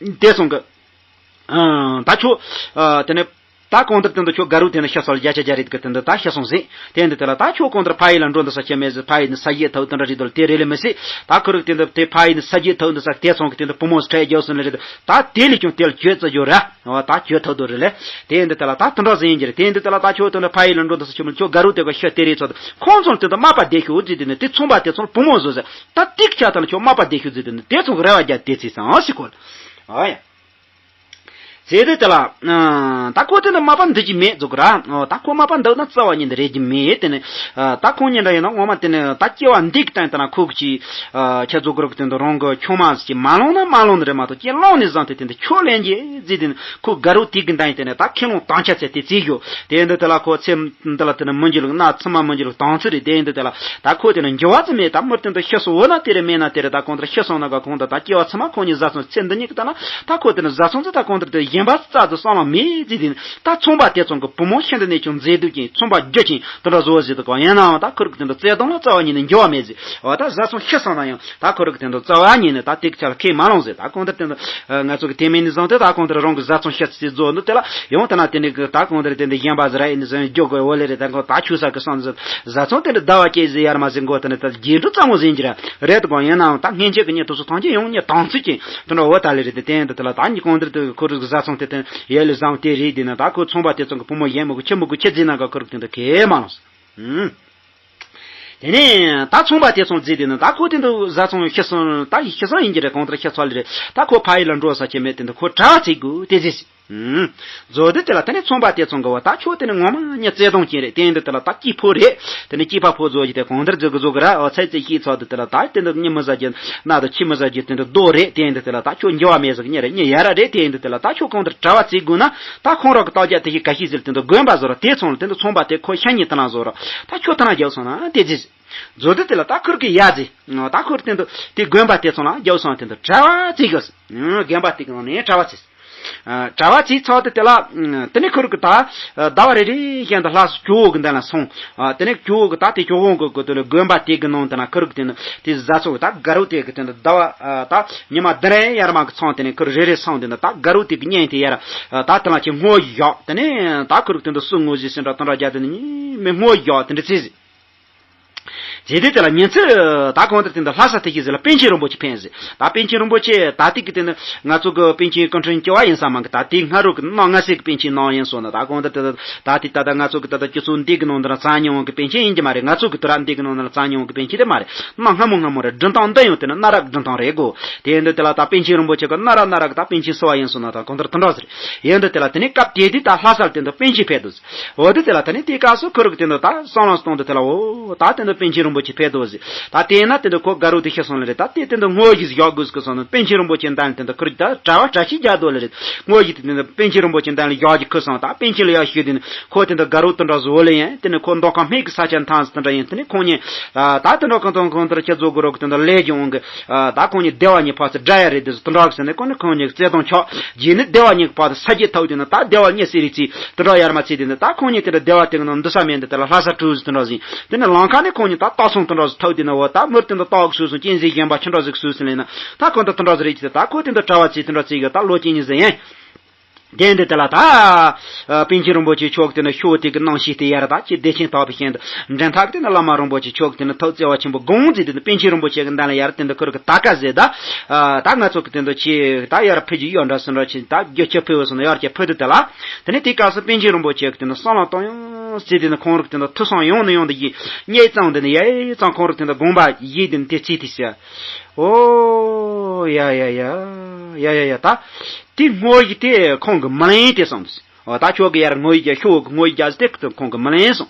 དེ་སོང་གི་ད་ཁྱོད་དེ་ནས་ད་གང་ལྟར་དེ་འདི་ཁྱོད་དགའ་རུ་དེ་ནས་ཤ་སོལ་བརྒྱ་ཆ་བརྒྱ་རེད་གི་དེ་འདི་ད་ཤ་སོང་ཟིན། དེ་འདི་དེ་ལ་ད་ཁྱོད་གང་ལྟར་ཕ་ཡི་ལ་འགྲོ་འདི་ས་ཁྱེད་མེད་ཟིན། ཕ་ཡི་ནི་ས་ཡི་ཐའུ་དེ་འདྲ་རེད་དོ་ལ་དེ་རེད་ལེ་མི་སྲིད། ད་ཁུ་རིག་དེ་འདི་དེ་ཕ་ཡི་ནི་ས་ཡི་ཐའུ་འདི་ས་དེ་སོང་གི་དེ་འདི་བུ་མོ་སི་ཁྲ་རྒྱག་སོང་ལེ་རེད། ད་དེ་ལས་ཀྱང་དེ་ལ་གྱོད་རྩ་རྒྱུ་ར། འོ་ད་གྱོད་ཐའུ་དོ་རེད་ལེ། དེ་འདི་དེ་ལ་ད་དེ་འདྲ་ཟིན་གྱི་རེད། དེ་འདི་དེ་ལ་ད་ཁྱོད་དེ་འདི་ཕ་ཡི་ལ་འགྲོ་འདི་ས་ཁྱོད་མི་ཁྱོད་དགའ་རུ་དེ་ག་ཤ་དེ་རེད་ཚོ་ཁོང་ཚོ་དེ་འདི་མ་པ་བདེ་ཤོས་ཟིན་དེ་ནི་དེ་ཚོང་པ་དེ་ཚོ་བུ་མོ་བཟོ་ཟེར། ད་ཏིག་ཆ་དང་ཁྱོད་མ་པ་བདེ་ཤོས་ཟིན་དེ་ནི་དེ་ཚོ་གི་རེ་བ་རྒྱ་དེ་ཚིག་སང་ཨ་སི་ཁོ་ལ། ཨ་ཡ། ཟེར་དུས་དེ་ལ། ད་ཁོ་དེ་ནི་མ་པ་འདི་ཅི་མེད་ཟུག་ར། ད་ཁོ་མ་པ་འདི་ན་རྩ་བ་ཉིད་འདི་རེད་ཀྱི་མེད་དེ་ནི། ད་ཁོང་ཉིད་འདྲ་ཡིན་ན་ངོ་མ་དེ་ནི་ད་སྐྱེ་བ་འདི་གི་སྟེང་དེ་ན་ཁོ་གི་ཅི། ཁྱེད་ཚོ་གི་རུ་གི་དེ་འདི་རང་གི་ཆུང་མ་ཅི་མ་ལོང་ན་མ་ལོང་ནི་རེད་མ་གཏོགས་ཅི་ལོང་ནི་བཟང་དེ་དེ་འདི་ཁྱོད་ལན་གྱི་ཟེར་དེ་ནི་ཁོ་དགའ་རུ་དེ་གི་འདྲ་ཡིན་དེ་ནི་ད་ཁས་ལོང་དང་ཆ་ཚེ་དེ་རྩིས་ཡོད་དེ་འདི་དེ་ལ་ཁོ་ཚེ་འདི་ལ་དེ་ནི་མི་འཇིགས་ལུགས་ན་ཚི་མ་མི་འཇིགས་ལུགས་དང་ཚི་རེད། དེ་འདི་དེ་ལ་ད་ཁོ་དེ་ནི་འགྱུར་བ་ཙམ་མེད། ད་མི་དེ་འདི་ཤི་སོང་འོ་ན་དེ་རེད་མེད་ན་དེ་རེད། ད་གང་ལྟར་ཤི་སོང་ན་ག་གང་ལྟར་ད་སྐྱེ་བ་ཚང་མ་ཁོང་གཉིས་བཟའ་ཚང་ཚེ་འདི་གཉིས་ཀྱི་ད་ན་ད་ཁོ་དེ་ནི་བཟའ་ཚང་ཚེ་ད་གང་ལྟར་དེ་ ཡིན་པ་རྩ་དུ་བསམ་བློ་མེད་ཟེར་དེ་ནི་ད་ཚོང་པ་དེ་ཚོ་གི་བུ་མོ་ཤིན་ཏུ་ནས་ཀྱང་མཛེས་སྡུག་ཅན། ཚོང་པ་རྒྱུ་ཅན་དེ་འདྲ་བཟོ་ཟེར་དུ་གང་ཡིན་ནའང་ད་ཁུར་གི་དེ་འདྲ་བརྩེ་དུང་ལ་རྩ་བ་ཉིད་ནས་འགྱུར་བ་མེད་ཟེར། འོ་ད་བཟའ་ཚང་ཤི་སོང་ན་ཡང་ད་ཁུར་གི་དེ་འདྲ་རྩ་བ་ཉིད་ནས་ད་དེ་གི་ཆ་ལ་ཁས་མ་ལོངས་ཟེར། ད་གང་ལྟར་དེ་འདྲ་ང་ཚོ་གི་དེ་མིན་ནི་བཟང་དེ་ད་གང་ལྟར་རང་གི་བཟའ་ཚང་ཤི་ཚེ་བཟོ་འདུག་དེ་ལ་ཡང་དེ་ན་དེ་ནི་ད་གང་ལྟར་དེ་འདྲ་གཞན་པ་ཟེར་ཡིན་ནི་བཟང་རྒྱུ་དགོས་འོ་ལེ་རེད། ད་གང་ད་ཆོས་ས་གི་སང་ཟེར་བཟའ་ཚང་དེ་འདྲ་ཟླ་བ་སྐྱེས་ཟེར་ཡར་མ་ཟེར་མགོ་དེ་ནི་ད་རྒྱན་དྲུག་ཙམ་མོ་ཟིན་གྱི་ར་རེད། དུ་གང་ཡིན་ནའང་ད་སྔན་ཆད་ཀྱི་ཉིད་དུ་སུ་ཐང་ཆེན་ཡོང་ཉིད་དང་ཚིག་ཅིང་དུ་འགྲོ་བོ་ད་ལེ་རེད། དེ་དེ་འདི་དེ་ལ་ད་ཉིད་གང་འདིར་དུ་ཁོ་རིག་བཟའ་ཚང་དེ་དེ་ཡ་ལེ་བཟང་དེ་རེད། དེ་ན་ད་ཁོ་ཚོང་པ་དེ་ཚང་གི་བུ་མོ་ཡན་མོ་གི་ཁྱི་མོ་གི་ཁྱི་རྫི་ན་ག་ཁོ་རིག་དེ་འདི་གེ་མ་ལོངས། ཨུམ། དེ་ནས་ད་ཚོང་པ་དེ་ཚང་རྫི་དེ་ན་ད་ཁོ་དེ་འདི་བཟའ་ཚང་ཤི་སོང་ད་ཤི་སོང་ཡིན་གྱི་རེད། གང་ལྟར་ཤི་ཚར་ལེ་རེད། ད་ཁོ་ཕ་ཡུལ་ལ་འགྲོ་ས་ཁྱི་མེད། དེ་འདི་ཁོ་གྲྭ་བ་བརྩི་དགོས་དེ་རྫི། ཨུམ། མཛོ་དེ་དེ་ལ་དེ་ནས་ཚོང་པ་དེ་ཚང་གི་བ་ད་ཁྱོད་དེ་ནས་ངོ་མ་ཉ་བརྩེ་དུང་ཅན་རེད། དེ་འདི་དེ་ལ་ད་སྐྱིད་ཕོ་རེད། དེ་ནས་སྐྱིད་པ་ཕོ་མཛོ་ཅི་དེ་གང་ལྟར་མཛོ་གི་མཛོ་གི་ར་འོ་ཚེ་ཚེ་ཤི་ཚར་དེ་དེ་ལ་ད་དེ་འདི་ཉི་མི་ཟ་རྒྱུ་ན་དུ་ཁྱི་མི་ཟ་རྒྱུ་དེ་འདི་རྡོ་རེད། དེ་འདི་དེ་ལ་ད་ཁྱོད་འགྱུར་བ་མེད་ཟིག་ཉེ་རེད། ཉེ་ཡ་ར་རེད། དེ་འདི་དེ་ལ་ད་ཁྱོད་གང་ལྟར་གྲྭ་བ་བརྩི་དགོས་ན་ད་ཁོང་རོག་གི་ལྟ་རྒྱ་དེ་ཞིག་ག་ཤི་ཟིལ་དེ་འདི་དགོན་པ་བཟོ་ར་དེ་ཚང་ལ་དེ་འདི་ཚོང་པ་དེ་ཁོ་ཤ་ཉེ་དེ་ན་བཟོ་ར་ད་ཁྱོད་དེ་ན་རྒྱབ་སོང་ན་དེ་རྫི། མཛོ་དེ་དེ་ལ་ད་ཁུར་གི་ཡ་རྫི། ད་ཁུར་དེ་འདི་དེ་དགོན་པ་དེ་ཚང་ལ་རྒྱབ་སོང་དེ་འདི་གྲྭ་བ་བརྩི་དགོས། དགོན་པ་དེ་གི་ནང་ནས་གྲྭ་བ་བརྩི། ཨ། གྲྭ་བ་བརྩིས་ཚར་དུས་དེ་ལ། ཨ། དེ་ནས་ཁོ་རང་གིས་ད། ཨ། ཟླ་བ་རེ་རེ་བཞིན་དུ་ལྷ་ས་ཇོ་བོ་གི་མདུན་ལ་སོང་། ཨ། དེ་ནས་ཇོ་བོ་གིས་ད་དེ་ཇོ་བོ་གི་གི་དེ་ལ་དགོན་པ་དེ་གི་ནང་དུ་ན་ཁོ་རང་གིས་དེ་ནི་དེ་བཟའ་ཚང་གི་ད་དགའ་རོགས་དེ་གི་དེ་འདི་ཟླ་བ། ཨ། ད་ཉི་མ་བདུན་རེ་ཡར་མར་གི་ཚང་དེ་ནས་ཁོ་རང་རེ་རེ་སོང་དེ་འདི་ད་དགའ་རོགས་དེ་གི་གཉེན་དེ་ཡར། ཨ། ད་དེ་ལ་ཁྱེད་སྔོ་བཞག་དེ་ནས་ད་ཁོ་རང་གིས་དེ་འདི་སུ་ངོ་ཟིག་ཟིན་འདྲ་དེ་འདྲ་རྒྱ་དེ་ནི་མི་སྔོ་བཞག་དེ་འདྲ་བརྩིས་ཟིག། རྗེས་དེ་དེ་ལ་ཉིན་ཚེ་ད་གང་ལྟར་དེ་འདི་ལྷ་ས་དེ་གི་ཟེར་ལ་པཎ་ཆེན་རིན་པོ་ཆེ་ཕེབས་ཟེར། ད་པཎ་ཆེན་རིན་པོ་ཆེ་ད་ལྟའི་གི་དེ་ནི་ང་ཚོ་གི་པཎ་ཆེན་སྐུ་ཕྲེང་བཅུ་པ་ཡིན་ས་མ་གི། ད་དེ་སྔ་རོལ་གི་གནའ་སྔ་སེ་གི་པཎ་ཆེན་ནང་ཡིན་སོང་ན། ད་གང་ལྟར་དེ་ད་དེ་ད་ད་ང་ཚོ་གི་ད་ད་སྤྱི་ཚོགས་འདི་གི་ནང་དུ་ན་བཙལ་མྱོང་བ་གི་པཎ་ཆེན་ཡིན་གྱི་མ་རེད། ང་ཚོ་གི་དུ་ར་འདི་གི་ནང་དུ་ན་བཙལ་མྱོང་བ་གི་པཎ་ཆེན་དེ་མ་རེད། གནའ་སྔ་མོ་སྔ་མོ་རེད། འབྲི་སྟངས་འདི་ཡང་དེ་ནི་གནའ་རབས་འབྲི་སྟངས་རེད་གོ། དེ་ཡིན་དུས་དེ་ལ་ད་པཎ་ཆེན་རིན་པོ་ཆེ་གི་གནའ་རབས་གནའ་རབས་གི་ད་པཎ་ཆེན་སུ་བ་ཡིན་སོང་ན་ད་གང་ལྟར་དེ་འདྲ་ཟེར། ཡིན་དུས་དེ་ལ་དེ་ནི་སྐབས་དེ་དུས་ད་ལྷ་སར་དེ་འདི་པཎ་ཆེན་ཕེབས་འདུག། འོ་དེ་དེ་ལ་ད་ནི་དེའི་སྐབས་སུ་ཁོ་རང་གིས་དེ་འདི་ད་བསམ་བློ་གཏོང་དུས་དེ་ལ་འོ་ད་དེ་འདི་པཎ་ཆེན་རིན་པོ་ཆེ་ཕེབས་འདུག་ཟེར། ད་དེས་ན་དེ་འདི་ཁོ་དགའ་རོགས་དེ་ཤི་སོང་ལེ་རེད། ད་དེ་དེ་འདི་སྔོ་ཞིག་བཞག་དགོས་ཟེར་གི་སོང་ན་པཎ་ཆེན་རིན་པོ་ཆེ་མདུན་ལ་དེ་འདི་ཁོ་རང་གིས་ད་གྲྭ་བ་གྲྭ་ཆས་རྒྱག་འདུག་ལེ་རེད། སྔོ་ཞིག་དེ་དེ་འདི་པཎ་ཆེན་རིན་པོ་ཆེ་མདུན་ལ་བཞག་གི་ཁུར་སོང་། ད་པཎ་ཆེན་ལ་ཡར་ཞུས་དེ་ནི་ཁོ་དེ་འདི་དགའ་རོགས་དེ་འདྲ་བཟོ་ལེ་ཡིན། དེ་ནི་ཁོ་མདོ་ཁམས་སྨད་ཀྱི་ས་ཆ་འཐམས་ཟེར་དེ་འདྲ་ཡིན། དེ་ནི་ཁོང་གཉིས་ད་དེ་འདྲ་གང་དང་གང་ལྟར་ཁྱེད་ཚོ་དགའ་རོགས་གི་དེ་འདི་ལས་ཀྱི་འོང་གི། ད་ཁོང་གཉིས་སྡེ་བ་གཉིས་ཕར་ཚུར་འདྲ་ཡ་རེད། དེ་ཚོ་དེ་འདྲ་གི་ཟེར་ནས་ཁོང་ནི་ཁོང་གཉིས་བརྩེ་དུང་ཆགས། རྗེས་ནི་སྡེ་བ་གཉིས་ཀྱི་བར་དུ་ས་སྐྱིད་ཐོག་དེ་ནི་ད་སྡེ་བ་གཉིས་སེ་རི་རྩིས་དེ་འདྲ་ཡར་མར་རྩིས་དེ་ནི་ད་ཁོང་གཉིས་དེ་འདྲ་སྡེ་བ་དེ་གི་ནང་འདུག་ས་མེད་འདི་དེ་ལ་ལྷ་ས་གྲུ་ཟེར་དེ་འདྲ་ཟིན། དེ་ནི་ལམ་ཁ་ནས་ཁོང་གཉིས་ད་སྟག་ཚང་དེ་འདྲ་ཟིག་ཐོག་དེ་ནི་འོ་ད་མུར་དེ་འདྲ་སྟག་གི་སོ་སོ་གཅན་གཟན་གཞན་པ་ཁྱི་འདྲ་ཟིག་སུ་ཟིན་ལེ་ན། ད་ཁོང་ད་དེ་འདྲ་ཟིག་རེད་ཅི། ད་ཁོ་དེ་འདྲ་གྲྭ་བ་རྩིས་དེ་འདྲ་རྩིས་གི་ད་ལོ་གཅིག་གཉིས་ཟིན་ཡིན། དེ་འདི་དེ་ལ་ད། ཨ། པཎ་ཆེན་རིན་པོ་ཆེ་མཆོག་དེ་ནི་ཤོ་དེ་གི་ནང་ཞིག་དེ་ཡར་ད་ཁྱེད་བདེ་ཆེན་དག་པའི་ཞིང་དུ་འདྲེན་ཐག་དེ་ནི་བླ་མ་རིན་པོ་ཆེ་མཆོག་དེ་ནི་ཐུགས་བརྩེ་བ་ཆེན་པོ་དགོངས་མཛད་དེ་ནི་པཎ་ཆེན་རིན་པོ་ཆེ་གི་མདུན་ལ་ཡར་དེ་འདི་ཁུར་གི་ད་ཀ་ཟེར་ད། ཨ། ད་ང་ཚོ་གི་དེ་འདི་ཆེ་ད་ཡར་ཕེབས་རྒྱུ་ཡོད་འདྲ་སུ་འདྲ་ཆེ་ད་རྒྱུ་ཆེ་ཕེབས་སོང་ན་ཡར་གྱི་ཕུལ་དུ་དེ་ལ། དེ་ནི་དེ་སྐབས་སུ་པཎ་ཆེན་རིན་པོ་ཆེ་གི་དེ་ནི་བསམ་བློ་གཏོང་ཡོང་ཟེར་དེ་ནི་ཁོང་རིག་དེ་འདི་ཐུགས་བསམ་ཡོང་ནི་ཡོང་དུ་ཡིན་གཉེར་ཙང་དེ་ནི་ཡེ་ཙང་ཁོང་རིག་དེ་འདི་དགོངས་པ་ཡིད་དེ་ནི་དེ་ཚིག་དེ་ཟེར། ཨོ་ཡ་ཡ་ཡ་ཡ་ཡ་ཡ་ད། དེ་ངོ་ཡི་དེ་ཁོང་གི་མི་ལེན་དེ་སོང་། འོ་ད་ཁྱོད་ཀྱི་ཡར་ངོ་ཡི་རྒྱ་ཤོག་གི་ངོ་ཡི་རྒྱ་ཟེར་དེ་ཁོང་གི་མི་ལེན་སོང་།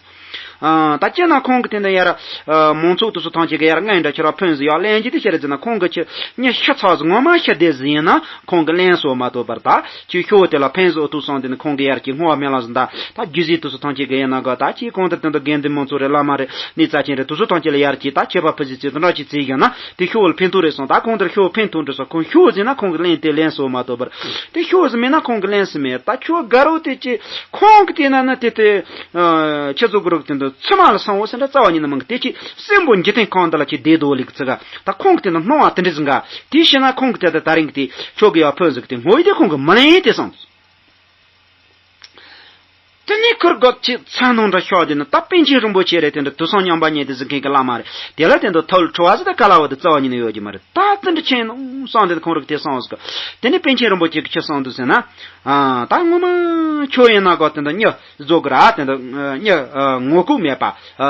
ཨ། ད་ཅི་ན་ཁོང་གི་དེ་འདི་ཡར། ཨ། མང་ཚོགས་དུ་སུ་ཐང་ཅིག་གི་ཡར་ངན་འདྲ་ཁྱེད་རང་ཕོན་ཟིག་ཡག་ལེན་གྱི་དེ་ཤེས་རེད་ཟེར་ན་ཁོང་གི་ཁྱི་མྱི་ཤི་ཚག་ཟིག་ངོ་མ་ཤི་བདེ་ཟིག་ཡིན་ན་ཁོང་གི་ལེན་སོ་མ་གཏོགས་པར་ད་ཁྱི་ཤོག་དེ་ལ་ཕན་ཟིག་འོ་ཐུག་སོང་དེ་ནི་ཁོང་གི་ཡར་གྱི་བསྔོ་བ་སྨོན་ལམ་ཟིག་ད་ད་རྒྱུ་ཟིག་དུ་སུ་ཐང་ཅིག་གི་ཡིན་ན་ག་ད་ཅི་གང་ལྟར་དེ་འདི་དགེ་འདུན་མང་ཚོགས་རེད་བླ་མ་རེད་ནི་རྩ་ཆེན་རེད་དུ་སུ་ཐང་ཅིག་ལ་ཡར་གྱི་ད་ཁྱད་པར་ཕུ་ཟིག་ཚིག་དེ་འདྲ་ཅིག་ཚིག་ཡོད་ན། དེ་ཤོག་ལ་ཕན་ཐོགས་རེད་སོང་། ད་ཁོང་དེར་ཤོག་ཕན་ཐོགས་འགྲོ་སོང་། ཁོང་ཤོག་ཟིན་ན་ཁོང་གི་ལན་དེ་ལན་སོ་མ་གཏོགས་པར། དེ་ཤོག་ཟིན་མེད་ན་ཁོང་གི་ལན་སི་མེད། ད་ཁྱོད་དགའ་རོགས་དེ་ཅི་ཁོང་གི་དེ་ན་ན་དེ་དེ། ཁྱེད་ཚོ་དགའ་རོགས་དེ་འདི་ཚི་མ་ལ་སང་འོ་སེ་འདྲ་རྩ་བ་ཉིད་ནས་མང་གི་དེ་ཅི་སྲིན་པོ་འཇིག་རྟེན་ཁང་འདི་ལ་ཅི་བསྡད་དོ་ལིག་ཚི་ག་ད་ཁོང་གི་དེ་ན་སྣང་བ་དེ་འདྲ་ཟིན་ག་དེ་ཤི་ན་ཁོང་གི་དེ་ད་ད་རིང་གི་དེ་ཁྱོད་གི་ཡ་ཕོན་ཟིག་དེ་ངོ་ཡི་དེ་ཁོང་གི་མི་ལན་དེ་སང་། དེ་ནས་ཁུར་སྒོ་ཕྱི་ཚ་ནང་འདྲ་ཤོག་དེ་ནི་ད་པཎ་ཆེན་རིན་པོ་ཆེ་རེད། དེ་འདྲ་དུས་སང་མཉམ་པ་ཉལ་དེ་ཟིག་མཁན་གི་བླ་མ་རེད། དེ་ལ་དེ་འདྲ་ཐོག་ལ་ཁྲོ་བ་ཟིག་ད་ག་ལ་བ་དེ་རྩ་བ་ཉིད་ནས་ཡོད་ཀྱི་མ་རེད། ད་ཙི་འདྲ་ཆེན་ནོ་སང་དེ་ཁོང་རིག་དེ་སང་ཟིག་དེ་ནས་པཎ་ཆེན་རིན་པོ་ཆེ་གི་ཁྱི་སང་དུ་ཟེར་ན། ཨ། ད་ངོ་མ་ཁྱོད་ཡིན་ན་གོ་དེ་འདྲ་མྱི་བཟོ་གི་ར་དེ་འདྲ་མྱི་ངོ་ལྐོག་མེད་པ་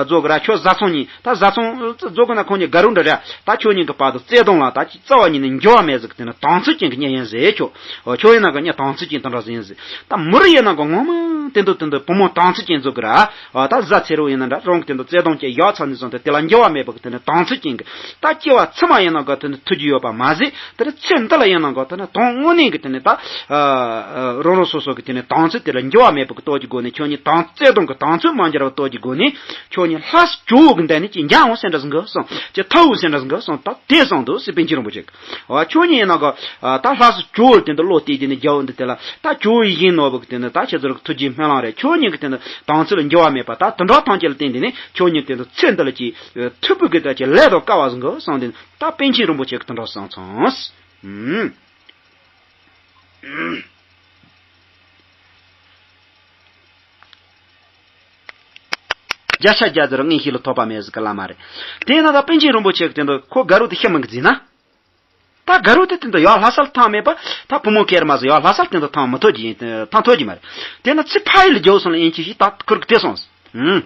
བཟོ་གི་ར། ཁྱོད་བཟའ་ཚང་གཉིས་ད་བཟའ་ཚང་བཟོ་གི་ན་ཁོང་གཉིས་དགའ་རོགས་འདྲ་ར། ད་ཁྱོད་གཉིས་གི་བར་དུ་བརྩེ་དུང་ལ་ད་རྩ་བ་ཉིད་ནས་འགྱུར་བ་མེད་ཟིག་དེ་ནི་དམ་ཚིག་ཅན་གི་མྱི་ཡིན་ཟེར། ཁྱོད་ཁྱོད་ཡིན་ན་གོ་མྱི་དམ་ཚིག་ཅན་དེ་འདྲ་ཟིག་ཡིན་ཟེར། ད་མུར་ཡིན་ན་གོ་ངོ་མ། དེ་འདུག་དེ་འདུག་བུ་མོ་དང་ཚིག་ཅན་ཚོ་གི་ར། ཨ་ད་བཟའ་ཚེ་རོགས་ཡིན་ན་འདྲ། རང་གི་དེ་འདུག་བརྩེ་དུང་ཅན་ཡག་ཚ་ནི་བཟུང་སྟེ་དེ་ལ་འགྱུར་བ་མེད་པ་གི་དེ་ནི་དང་ཚིག་ཅན་གི། ད་སྐྱེ་བ་ཕྱི་མ་ཡིན་ན་ག་དེ་ནི་ཐུག་རྒྱུ་ཡོད་པ་མ་ཟད། དེ་ནི་ཚེ་འདི་ལ་ཡིན་ན་ག་དེ་ནི་དོན་དངོས་གནས་གི་དེ་ནི་ད། ཨ་ཨ་རང་རང་སོ་སོ་གི་དེ་ནི་དང་ཚིག་དེ་ལ་འགྱུར་བ་མེད་པ་གི་སྟོབས་ཀྱི་སྒོ་ནས། ཁྱོད་ཉིད་དང་བརྩེ་དུང་གི་དང་ཚིག་མ་འགྱུར་བ་སྟོབས་ཀྱི་སྒོ་ནས། ཁྱོད་ཉིད་ལྷ་ས་ཇོ་བོ་གི་མདུན་ནས་ཅི་འགྱུར་འོང་ཟེར་འདྲ་ཟིག་གི་གསུངས། ཅི་ཐུག་འོང་ཟེར་འདྲ་ཟིག་གི་གསུངས། ད་དེ་གསུངས་འདུག་ཟེར་པཎ་ཆེན་རིན་པོ་ཆེ་གི། ཨ་ཁྱོད་ཉིད་ཡིན་ན་ག་ཨ་ད་ལྷ་ས་ཇོ་བོ་དེ་འདི་བློ་གཏད་དེ་ནི་རྒྱལ་བོ་འདི་དེ་ལ་ད་ཇོ་བོ་ཡིན་ནོ་བ་གི་དེ་ནི་ད་ཁྱེད་ཚོ་ལ་ཐུགས་རྗེ་སྨོན་ལམ་རེད། ཁྱོད་ཉིད་གི་དེ་ནི་དང་ཚིག་ལ་འགྱུར་བ་མེད་པ། ད་དེ་འདྲ་ཐམས་ཅད་ལ་བརྟེན་དེ་ནི་ཁྱོད་ཉིད་དེ་ནི་ཚེ་འདི་ལ་ཅི་ཐུབ་པའི་གི་ད་ཅི་ལས་དང་སྐལ་བ་ཟིག་གི་གསུངས་དེ་ནི། ད་པཎ་ཆེན་རིན་པོ་ཆེ་གི་དེ་འདྲ་གསུངས་སོང་། ཨུམ། བརྒྱ་ཆ་བརྒྱ་ཟེར་ངེས་ཤེས་ལ་ཐོགས་པ་མེད་ཟེར་གི་བླ་མ་རེད། དེས་ན་ད་པཎ་ཆེན་རིན་པོ་ཆེ་གི་དེ་འདྲ་ཁོ་དགའ་རོགས་དེ་ཤི་མིན་གི་ཟིན་ན། ད་དགའ་རོགས་དེ་དེ་འདྲ་ཡང་ལྷ་སར་ཐང་མེད་པ། ད་བུ་མོ་སྐྱེར་མ་ཟིག་ཡང་ལྷ་སར་དེ་འདྲ་ཐང་མི་ཐོག་གི་ཡིན། ཐང་ཐོག་གི་མ་རེད། དེ་ན་ཚེ་ཕ་ཡུལ་ལ་རྒྱལ་སོང་ལ་ཡིན་གྱི་ཞིག་ད་ཁུར་གི་དེ་སོང་། ཨུམ།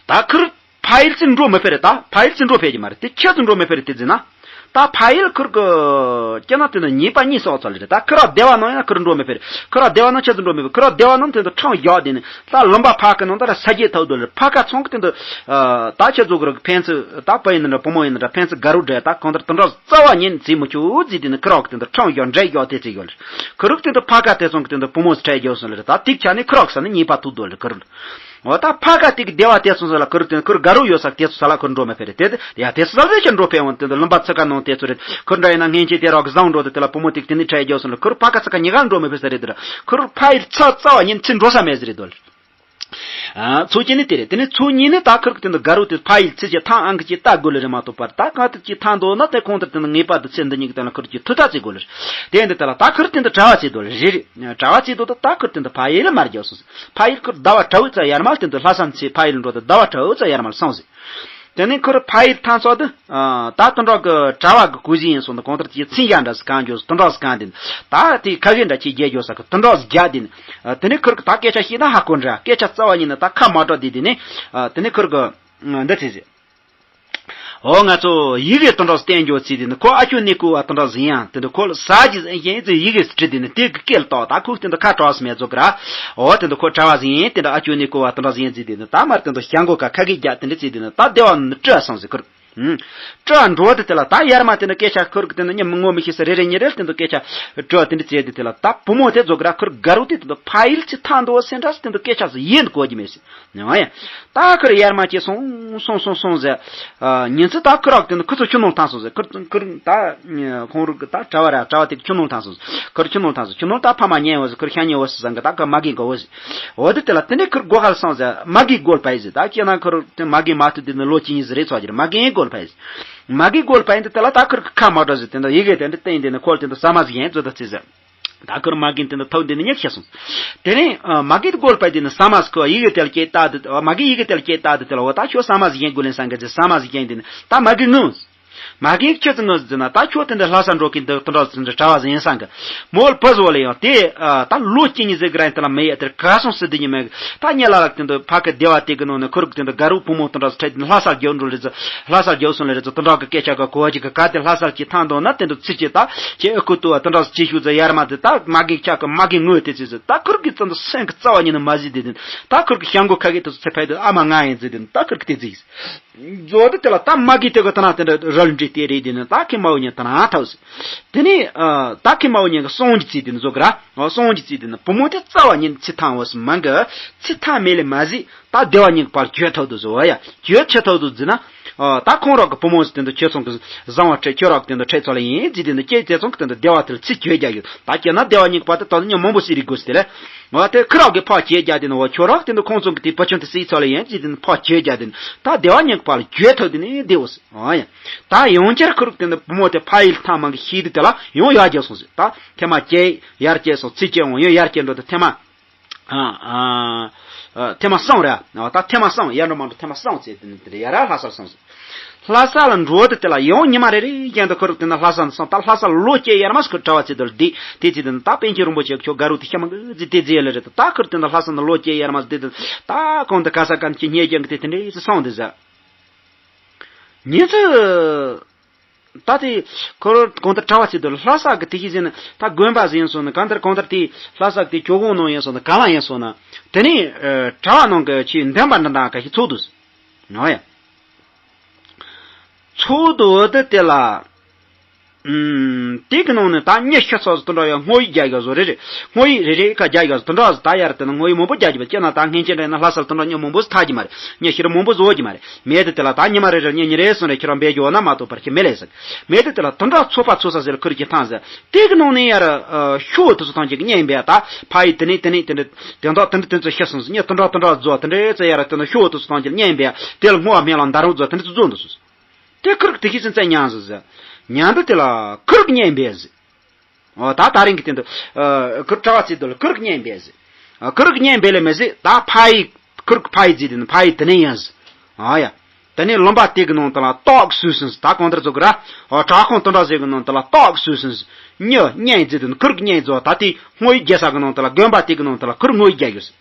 ད་ཁུར་ཕ་ཡུལ་ཚུར་འགྲོ་མི་ཕེ་རེད། ད་ཕ་ཡུལ་ཚུར་འགྲོ་ཕེ་གི་མ་རེད། དེ་ཁྱེད་ཚུར་འགྲོ་མི་ཕེ་རེད། དེ་ཟིན་ན། ད་ཕ་ཡུལ་ཁུར་གི་སྐྱེ་ན་དེ་ནི་ཉེས་པ་གཉིས་སོགས་ཚོ་ལ་རེད། ད་ཁུར་བ་བདེ་བ་ནང་ཡང་ཁུར་འགྲོ་མི་ཕེ་རེད། ཁུར་བ་བདེ་བ་ནང་ཁྱེད་ཚུར་འགྲོ་མི་ཕེ་རེད། ཁུར་བ་བདེ་བ་ནང་དེ་ཚོ་ཁྲང་བཞག་དེ་ནི་ད་ལུང་པ་ཕ་གི་ནང་ད་ར་ས་རྒྱས་ཐོག་དུ་ལ་ཕ་ག་ཚོང་གི་དེ་ཚོ། ད་ཁྱེད་ཚོ་གི་རིགས་ཕན་ཚུན་ད་བུ་ཡིན་ན་འདྲ་བུ་མོ་ཡིན་ན་འདྲ་ཕན་ཚུན་དགའ་རོགས་འདྲ། ད་གང་ལྟར་དེ་འདྲ་རྩ་བ་ཉིད་ནས་བརྩི་མི་ཆོག་ཟེར་དེ་ནི་ཁུར་བ་གི་དེ་ཚོ་ཁྲང་བཞག་འདྲ་བཞག་དེ་ཚོ་ཡོད་ལ། ཁུར་གི་དེ་ཚོ་ཕ་ག་དེ་ཚོང་གི་དེ་ཚོ་བུ་མོ་ཚོ་ཁྲལ་རྒྱག་སོང་ལ་རེད། ད་དེ་ཆ་ནས་ཁུར་བ་གི་ས་ནས་ཉེས་པ་ཐུག་དོ་ལ་ཁུར། འོ་ད་ཕ་ག་དེ་གི་བདེ་བ་དེ་སོང་ས་ལ་ཁུར་དེ་ཁུར་དགའ་རོགས་ཡོད་ས་དེ་ཚོ་ས་ལ་ཁུར་འགྲོ་མི་ཕེ་རེད། དེ་ཡ་དེ་ཚོ་ས་ལ་ཁྱེད་འགྲོ་ཕེ་འོང་། དེ་ཚོ་ལུང་པ་ཚུར་ཁ་ནང་དེ་ཚོ་རེད། ཁུར་འདྲ་ཡིན་ན་སྔན་ཆད་དེ་རག་གི་བཟང་འགྲོ་དེ་དེ་ལ་བུ་མོ་དེ་གི་དེ་ནས་ཁྲལ་རྒྱག་སོང་ལ་ཁུར་ཕ་ག་ཚུར་ཁ་ཉེ་ག་འགྲོ་མི་ཕེ་ས་རེད། དེ་ར་ཁུར་ཕ་ཡུལ་ཚ་རྩ་བ་ཉིད་ཚུར་འགྲོ་ས་མེད་ཟེར་རེད་དོ་ལ། ཨ་ཚོ་གཅིག་ནི་དེ་རེད། དེ་ནས་ཚོ་གཉིས་ནི་ད་ཁུར་གི་དེ་འདྲ་དགའ་རོགས་དེ་ཕ་ཡུལ་ཚུར་གྱི་ཐང་ཨང་གི་ཅིག་ལྟ་དགོས་ལ་རེད་མ་གཏོགས་པར། ད་གང་ལྟར་ཅིག་ཐང་འདུག་ན་དེ་གང་ལྟར་དེ་འདྲ་ངེས་པར་དུ་ཚེ་འདི་ཉིད་ཀྱི་སྟེང་ལ་ཁུར་གྱི་ཐུགས་ཐག་བཅད་དགོས་ལ་རེད། དེ་འདི་ལྟ་ལ་ད་ཁུར་དེ་འདྲ་གྲྭ་བ་བྱེད་དོ་ལ་རེད་རེད། གྲྭ་བ་བྱེད་དོ་ད་ད་ཁུར་དེ་འདྲ་ཕ་ཡུལ་ལ་མར་རྒྱག་སོང་ཟེར། ཕ་ཡུལ་ཁུར་ཟླ་བ་དྲུག་ཙམ་ཡར་མར་དེ་འདྲ་ལྷ་ས་ཚེ་ཕ་ཡུལ་འགྲོ་དུས་ཟླ་བ་དྲུག་ཙམ་ཡར་མར་སོང་ཟེར། དེ་ནས་ཁུར་ཕ་ཡུལ་ཐང་ཚོ་དུ། ད་དེ་འདྲ་གི་གྲྭ་བ་གི་གོས་གཞི་ཡིན་སོང་དུ་གང་ལྟར་གྱི་མཚན་རྒྱ་འདྲ་ཟིག་གང་འཇོག་དེ་འདྲ་ཟིག་གང་དེ་ནི་ད་དེ་ཁ་བཞེས་འདྲ་ཅིག་རྒྱག་འཇོག་ས་གི་དེ་འདྲ་ཟིག་རྒྱག་དེ་ནི། དེ་ནས་ཁུར་གི་ད་སྐད་ཆ་བཤད་ན་ཧ་གོ་འདྲ། སྐད་ཆ་རྩ་བ་ཉིད་ནས་ད་ཁ་མ་གྲགས་དེ་དེ་ནས། དེ་ནས་ཁུར་གི་འདི་ཚེ་ཟེར། འོ་ང་ཚོ་ཡི་གེ་དེ་འདྲ་བསྟན་འཇོག་ཚེ་དེ་ནི་ཁོ་ཨ་ཅོ་ནི་ཀོ་བ་དེ་འདྲ་ཟིག་ཡང་དེ་འདྲ་ཁོ་ལ་ཟ་རྒྱུ་ཟིག་ཡིན་ཚེ་ཡི་གེ་བྲིས་དེ་ནི་དེ་གི་སྐད་ལ་བཏགས། ད་ཁུག་དེ་འདྲ་ཁ་གྲགས་སུ་མེད་ཚོ་གི་ར། འོ་དེ་འདྲ་ཁོ་གྲྭ་བ་ཟིག་ཡིན། དེ་འདྲ་ཨ་ཅོ་ནི་ཀོ་བ་དེ་འདྲ་ཟིག་ཡིན་ཚེ་དེ་ནི་ད་མར་དེ་འདྲ་ཞང་གོ་ཁ་ཁ་གི་རྒྱ་དེ་འདྲ་ཚེ་དེ་ནི་ད་བདེ་བ་ནི་སྤྲོ་སོང་ཟེར་ཁུར། སྤྲོ་འགྲོ་དེ་དེ་ལ་ད་ཡར་མ་དེ་ནི་སྐད་ཆ་ཁུར་གི་དེ་ནི་ཉམས་ངོ་མི་ཤེས་ས་རེ་རེ་ཉེ་རེ་དེ་འདྲ་སྐད་ཆ་སྤྲོ་དེ་འདྲ་བྱས་དེ་དེ་ལ་ད་བུ་མོ་དེ་ཚོ་གི་ར་ཁུར་དགའ་རོགས་དེ་དེ་འདྲ་ཕ་ཡུལ་གྱི་ཐང་དུ་སེ་འདྲ་དེ་འདྲ་སྐད་ཆ་ཟིག་ཡིན་གོ་རྒྱུ་མེད་ཟེར། ཡང་ཡང་། ད་ཁུར་ཡར་མ་ཅིག་སོང་སོང་སོང་སོང་ཟེར། ཉིན་ཚེ་ད་ཁུར་རག་དེ་ནི་ཁུ་ཚོ་ཆུ་ནང་ཐང་སོང་ཟེར། ཁུར་ཁུར་ད་ཁོང་རུ་གི་ད་གྲྭ་བ་ར་གྲྭ་བ་དེ་གི་ཆུ་ནང་ཐང་སོང་ཟེར། ཁུར་ཆུ་ནང་ཐང་སོང་། ཆུ་ནང་ད་ཕ་མ་ཉན་འོ་ཟེར། ཁུར་ཤ་ཉེ་འོ་ཟེར་ཟང་གི་ད་ཁུར་མ་གི་གོ་འོ་ཟེར། འོ་དེ་དེ་ལ་དེ་ནས་ཁུར་སྒོ་ཁར་སོང་ཟེར། མ་གི་སྒོ་ལ་ཕ་ཡི་ཟེར། ད་ཁྱེད་ན་ཁུར་དེ་མ་གི་མ་ཐུ་དེ་ནི་ལོ་གཅིག་གཉིས་ཟེར་རེད་ཚོ་རྒྱུར་མ་གི་སྒོ་ལ་ཕ་ཡི་ཟེར། མ་གི་སྒོ་ལ་ཕ་ཡི་དེ་དེ་ལ་ད་ཁུར་གི་ཁ་མ་འགྲོ་ཟེར། དེ་འདྲ་ཡི་གེ་དེ་འདྲ་བསྟན་དེ་ནི་ཁོ་ལ་དེ་འདྲ་ཟ་མ་ཟིག་ཡན་ཚོ་ད་ཚེ་ཟེར། ད་ཁུར་མ་གི་དེ་འདྲ་ཐོག་འདི་ནས་ཉེག་ཤ་སོང་། དེ་ནས་མ་གི་དེ་སྒོ་ལ་ཕ་ཡི་དེ་ནི་ཟ་མ་ཟིག་ཁོ་ཡི་གེ་དེ་ལ་སྐྱེས་ད་དེ། མ་གི་ཡི་གེ་དེ་ལ་སྐྱེས་ད་དེ་དེ་ལ་འོ་ད་ཁྱོད་ཟ་མ་ཟིག་ཡན་དགོས་ལེན་སང་གི་ཟེར། ཟ་མ་ཟིག་ཡན་དེ་ནི་ད་མ་གི་ངུ། མ་གི་ཁྱོད་ཚོ་ངུ་ཟེར་ན་ད་ཁྱོད་དེ་འདྲ་ལྷ་ས་འགྲོ་གི་འདུག་དེ་འདྲ་ཟེར་འདྲ་གྲྭ་བ་ཟིག་ཡིན་སང་གི། མོལ་ཕ་ཟོ་ལ་ཡང་དེ་ད་ལོ་གཅིག་གཉིས་ཟིག་གི་རིང་དེ་ལ་མི་ཡ་དེར་ག་སོང་སི་དེ་ཉི་མ་གི་ད་ཉེ་ལ་ལ་དེ་འདྲ་ཕ་གི་སྡེ་བ་དེ་གི་ནང་ནས་ཁུར་གི་དེ་འདྲ་དགའ་རོགས་བུ་མོ་དེ་འདྲ་ཟིག་ཁྲིད་དེ་ལྷ་ས་རྒྱབ་འགྲོ་ལེ་ཟེར། ལྷ་ས་རྒྱབ་སོང་ལེ་རེ་ཚོ་དེ་འདྲ་གི་སྐད་ཆ་གི་གོ་བ་ཅིག་གི་ག་དེ་ལྷ་ས་ཀྱི་ཐང་དོ་ན་དེ་འདྲ་ཚིག་ཅིག་ད་ཁྱེད་ཨ་ཁུ་ཏུ་བ་དེ་འདྲ་ཅི་ཞུ་ཟེར། ཡར་མ་དེ་ད་མ་གི་ཁྱག་གི་མ་གི་ངོས་དེ་ཚིག་ཟེར། ད་ཁུར་གི་ཙམ་དུ་སེམས་གི་རྩ་བ་ཉིད་ནས་མ་གཟིགས་དེ་དེ་ད་ཁུར་གི་ཤང་གོ་ཁ་གི་དེ་ཚོ་ཚེ་ཕལ་དུ་ཨ་མ་ང་ཡིན་ཟེར་དེ་ད་ཁུར་གི་དེ་ཚིག་ཟོ་དེ་དེ་ལ་ད་མ་གི་དེ་གི་ད་ན་དེ་འདྲ་རལ་འདྲི་དེ་རེད་དེ་ནི་ད་ཁི་མ་བུ་ཉིད་ད་ན་ཐབས་ཟེར། དེ་ནི་ད་ཁི་མ་བུ་ཉིད་གི་སོང་གི་ཚིག་དེ་ནི་ཟོ་གི་ར་སོང་གི་ཚིག་དེ་ནི་བུ་མོ་དེ་རྩ་བ་ཉིད་ཚིག་ཐང་བ་སི་མ་གི་ཚིག་ཐང་མེད་ལས་མ་གཟིགས། ད་སྡེ་བ་གཉིས་ཀྱི་བར་གྱོད་ཐོག་ཏུ་བཟོ་བ་ཡ། གྱོད་ཆེ་ཐོག་ཏུ་འཛིན་ན། ཨ་ད་ཁོང་རོག་གི་བུ་མོ་ཟེར་དེ་འདུག་ཁྱོད་ཚོང་གི་བཟང་བ་ཁྲེ་ཁྱོད་རོག་དེ་འདུག་ཁྲེ་ཚོ་ལ་ཡིན་ཟེར་དེ་འདུག་ཁྱེད་ཚོང་གི་དེ་འདུག་སྡེ་བ་དེར་ཚིག་གྱོད་རྒྱག་ཡོད། ད་ཁྱེད་ན་སྡེ་བ་གཉིས་ཀྱི་བར་དུ་ད་དུང་མཉམ་མང་པོ་ཟེར་རིག་དགོས་ཟེར་དེ་ལས། ང་དེ་ཁུ་རོག་གི་ཕ་གྱོད་རྒྱག་དེ་ནི་བ་ཁྱོད་རོག་དེ་འདུག་ཁོང་ཚོང་གི་དེ་བུ་ཆུང་དེ་སྲིད་ཚོ་ལ་ཡིན་ཟེར་དེ་འདུག་ཕ་གྱོད་རྒྱག་དེ་ནི་ད་སྡེ་བ་གཉིས་ཀྱི་བར་གྱོད་ཐོག་དེ་ནི་བསྡད་འོ་ཟེར། ཨ་ཡ། ད་ཡང་བསྐྱར་ཁུ་རོག་དེ་འདུག་བུ་མོ་དེ་ཕ་ཡུལ་ཐང་མང་གི་ཤེས་དུས་དེ་ལ་ཡང་ཡར་རྒྱབ་སོང་ཟེར། ད་ཐེངས་མ་གྱོད་ཡར་སྐྱེས་སོང་ཚིག་གྱོད་འོང་ཡང་ཡར་སྐྱེས་འགྲོ་དེ་ཐེངས་མ། ཨ་ཨ་ཨ་ཐེངས་མ་གསུམ་རེད། ཨ་ད་ཐེངས་མ་གསུམ་ཡར་འགྲོ་མར་འགྲོ་ཐེངས་མ་གསུམ་བྱས་དེ་ནི་དེ་ཡར་ལྷ་སར་སོང་ཟེར། ལྷ་ས་ལ་འགྲོ་དེ་དེ་ལ་ཡང་ཉི་མ་རེ་རེ་བཞིན་དུ་ཁུ་རོག་དེ་ན་ལྷ་ས་ནས་སོང་། ད་ལྷ་ས་ལ་ལོ་སྐྱེས་ཡར་མ་ཁུ་གྲྭ་བ་ཚེ་དུ་ལ་བསྡད་དེ་ཚེ་དེ་ན་ད་པཎ་ཆེན་རིན་པོ་ཆེ་ཁྱོད་དགའ་རོགས་དེ་ཤ་མ་གི་ཟི་དེ་ཟི་ཡ་ལེ་རེད། ད་ཁུ་རོག་དེ་ན་ལྷ་ས་ནས་ལོ་སྐྱེས་ཡར་མ་བསྡད་དེ་ད་གང་དུ་ག་ས་ག་ནས་ཀྱི་ཉེས་ཀྱང་གི་དེ་དེ་འདྲའི་སོང་དེ་ཟ། ཉི་ཚེ། ད་དེ་ཁོ་རང་གང་ལྟར་གྲྭ་བ་ཚིག་དུ་ལྷ་ས་གི་དེ་ཤེས་ཟིན་ན་ད་དགོན་པ་ཟིན་སོང་ན་གང་ལྟར་གང་ལྟར་དེ་ལྷ་ས་གི་དེ་ཇོ་ཁང་ནང་ཡིན་སོང་ན་ག་ལ་ཡིན་སོང་ན་དེ་ནས་གྲྭ་བ་ནང་གི་ཆེས་འདོན་པ་འདི་འདྲ་ག་ཞིག་ཚོགས་འདུག་ཟེར། ཨོ་ཡ། ཚོགས་འདུ་འོ་དེ་དེ་ལ། ཨུམ། དེ་གི་ནང་ནས་ད་མྱི་ཤི་ཚོ་དེ་འདྲ་ཡང་བསྔོ་ཡིག་རྒྱག་ཡོད་བཟོ་རེ་རེ། བསྔོ་ཡིག་རེ་རེ་ཁ་རྒྱག་ཡོད་བཟོ་དེ་འདྲ་ད་ཡར་དེ་ན་བསྔོ་ཡིག་མང་པོ་རྒྱག་རྒྱུ་བ་ཅི་ན་ད་སྔན་ཆད་འདྲ་ཡིན་ན་ལྷ་སར་དེ་འདྲ་མྱི་མང་པོ་ཐར་གྱི་མ་རེད། མྱི་ཤི་ར་མང་པོ་བཟོ་གྱི་མ་རེད། མེད་དེ་དེ་ལ་ད་ཉི་མ་རེ་རེ་མྱི་གཉིས་རེ་གསུམ་རེ་ཁྱེད་རང་འབད་རྒྱུ་ན་མ་གཏོགས་པར་ཁྱེད་མི་ལས་ཟེར། མེད་དེ་དེ་ལ་དེ་འདྲ་ཚོགས་པ་ཚོགས་ས་ཟེར་ཁུར་གྱི་ཐང་ཟེར། དེ་གི་ནང་ནས་ཡར་ཤོག་དེ་ཚོ་ཐང་ཅིག་གཉེན་འབད་ད་ཕ་ཡི་དེ་ནས་དེ་ནས་དེ་འདྲ་དེ་འདྲ་དེ་འདྲ་དེ་ཚོ་ཤི་སོང་ཟེར་མྱི་དེ་འདྲ་དེ་འདྲ་བཟོ་དེ་འདྲ་ཚེ་ཡར་དེ་ན་ཤོག་དེ་ཚོ་ཐང་ཅིག་གཉེན་འབད་དེ་ལ་བསྔོ་བ་སྨོན་ལམ་ད་རུང་བཟོ་དེ་འདྲ་ཚོ་བཟོ་འདུག་ཟེར། དེ་ཁུར་གི་དེ་ཤེས་ཟིན་ཙེ་ཉན་ཟིག་ཟེར། ཉན་དུ་དེ་ལ་ཁུར་གི་གཉེན་འབད་ཟིག་ཨོ་ད་ད་རིང་གི་དེ་འདུག་ཨ་ཁུར་གྲྭ་བ་ཚིག་དུ་ལ་ཁུར་གི་གཉེན་འབད་ཟིག་ཨ་ཁུར་གི་གཉེན་འབད་ལེ་མེད་ཟིག་ད་ཕ་ཡི་ཁུར་གི་ཕ་ཡི་རྫི་དེ་ནི་ཕ་ཡི་དེ་ནས་ཡིན་ཟིག་ཨ་ཡ། དེ་ནས་ལུང་པ་དེ་གི་ནང་དུ་ལ་ཏོག་སུས་སིན་ཟིག་ད་གང་ལྟར་བཟོ་གི་ར། ཨོ་བྲག་ཁུང་དུ་འདྲ་ཟིག་གི་ནང་དུ་ལ་ཏོག་སུས་སིན་ཟིག་མྱི་གཉེན་རྫི་དེ་ནི་ཁུར་གི་གཉེན་རྫི་བ་ད་དེ་བསྔོ་ཡིག་རྒྱག་ས་གི་ནང་དུ་ལ་དགོན་པ་དེ་གི་ནང་དུ་ལ་ཁུར་བསྔོ་ཡིག་རྒྱག་ཡོད་ཟིག་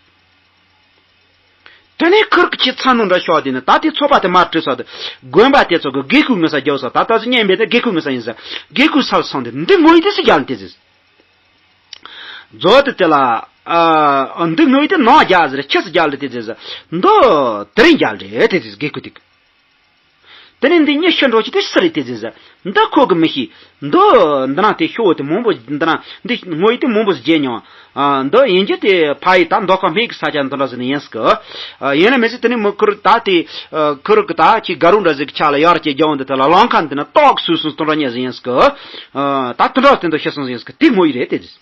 དེ་ནས་ཁུར་གྱི་ཚ་ནུ་འདྲ་ཤོག་དེ་ནི་ད་དེ་ཚོགས་པ་དེ་མར་བྲིས་ས་དེ་དགོན་པ་དེ་ཚོ་གི་དགེ་བསྐོས་ངོ་ས་རྒྱག་ས་ད་ད་ཚོ་གཉེན་འབད་དེ་དགེ་བསྐོས་ངོ་ས་ཡིན་ས་དགེ་བསྐོས་ས་སོང་དེ་འདི་ངོ་ཡི་དེ་སུ་རྒྱག་ལ་དེ་ཟིག་མཛོ་དེ་དེ་ལ་ཨ་འདི་ངོ་ཡི་དེ་ནང་རྒྱག་ཟེར་ཁྱི་སུ་རྒྱག་ལ་དེ་ཟིག་ཟེར་འདི་དེ་རིང་རྒྱག་ལ་དེ་ཟིག་དགེ་བསྐོས་དེ། དེ་ནས་འདི་གཉིས་ཤི་འགྲོ་ཆེ་དེ་སུ་རེད་དེ་ཟེར་ཟེར། འདི་ཁོ་གི་མི་ཤེས། འདི་འདི་ན་དེ་ཤོག་དེ་མང་པོ་འདི་ན་འདི་ངོ་ཡི་དེ་མང་པོ་བརྗེད་མྱོང་། ཨ་འདི་ཡིན་གྱི་དེ་ཕ་ཡི་ད་མདོ་ཁ་སྨད་ཀྱི་ས་ཆ་འདི་འདྲ་ཟེར་ནི་ཡིན་སྐི། ཨ་ཡིན་ན་མི་ཟེར་དེ་ནི་མི་ཁུར་ད་དེ་ཁུར་གི་ད་ཅི་དགའ་རུ་འདྲ་ཟིག་གི་ཆ་ལ་ཡར་གྱི་རྒྱང་འདི་དེ་ལ་ལང་ཁ་འདི་ན་ཏོག་སུ་སུ་འདི་འདྲ་ཉེ་ཟིག་ཡིན་སྐི། ཨ་ད་དེ་འདྲ་དེ་འདྲ་ཤི་སོང་ཟིག་ཡིན་སྐི་དེ་ངོ་ཡི་རེད་དེ་ཟེར།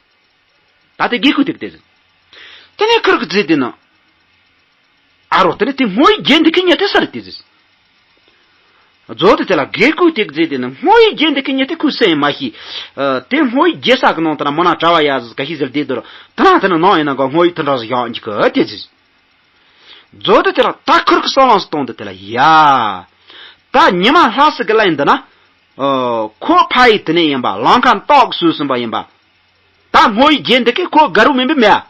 ད་དེ་དགེ་བསྐོས་དེ་གི་དེ་ཟེར། དེ་ནས་ཁུར་གི་རྫི་དེ་ན། ཨ་རོ་དེ་ནས་དེ་ངོ་ཡི་རྒྱན་འདི་ཁི་ཉེ་དེ་ས་རེད་དེ་ཟེར། མཛོ་དེ་དེ་ལ་དགེ་བསྐོས་དེ་གི་རྫི་དེ་ན་ངོ་ཡི་རྒྱན་འདི་ཁི་ཉེ་དེ་ཁུ་སེ་ཡིན་མ་ཤེས། ཨ་དེ་ངོ་ཡི་རྒྱལ་ས་གི་ནང་དེ་ན་མོ་ན་གྲྭ་བ་ཡ་ཟིག་ག་ཤི་ཟེར་དེ་དུ་ར་དེ་ན་དེ་ན་ནང་ཡིན་ན་ག་ངོ་ཡི་དེ་འདྲ་ཟིག་ཡག་འཇིག་གི་དེ་ཟེར། མཛོ་དེ་དེ་ལ་ད་ཁུར་གི་ས་ལངས་སུ་གཏོང་དེ་དེ་ལ་ཡ། ད་ཉི་མ་ལྷ་སི་གི་ལ་ཡིན་འདི་ན། ཨ་ཁོ་ཕ་ཡི་དེ་ནས་ཡིན་པ་ལང་ཁ་ཏོག་སུ་སུན་པ་ཡིན་པ། ད་ངོ་ཡི་རྒྱན་འདི་གི་ཁོ་དགའ་རུ་མིན་པའི་མེད།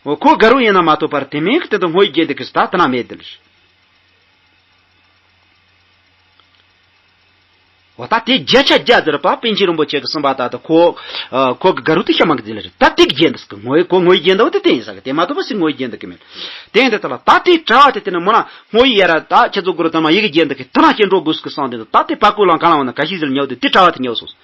ཨོ་ཁོ་དགའ་རུ་ཡིན་ན་མ་གཏོགས་པར་དེ་མིན་གི་དེ་དུ་ངོ་ཡི་རྒྱན་འདི་གི་ད་དེ་ན་མེད་དེ་ལ། ཨོ་ད་དེ་བརྒྱ་ཆ་བརྒྱ་དེར་པ་པཎ་ཆེན་རིན་པོ་ཆེ་གི་གསུངས་པ་ད་ད་ཁོ་ཨ་ཁོ་གི་དགའ་རུ་དེ་ཤ་མང་གི་དེ་ལ་རེད། ད་དེ་གི་རྒྱན་འདི་གི་ངོ་ཡི་ཁོ་ངོ་ཡི་རྒྱན་འདི་བ་དེ་དེ་ཡིན་ས་གི་དེ་མ་གཏོགས་པ་སི་ངོ་ཡི་རྒྱན་འདི་གི་མེད། དེ་འདི་དེ་ལ་ད་དེ་གྲྭ་བ་དེ་དེ་ནི་མོ་ན་ངོ་ཡི་ཡ་ར་ད་ཁྱེད་ཚོ་དགོས་རུ་དང་མ་ཡི་གི་རྒྱན་འདི་གི་དེ་ན་ཁྱེད་འགྲོ་དགོས་སི་གི་གསང་དེ་འདི་ད་དེ་པ་ཀུ་ལང་ག་ལང་བ་ན་ག་ཤི་ཟིལ་ཉོ་དེ་དེ་གྲྭ་བ་དེ་ཉོ་སོང་།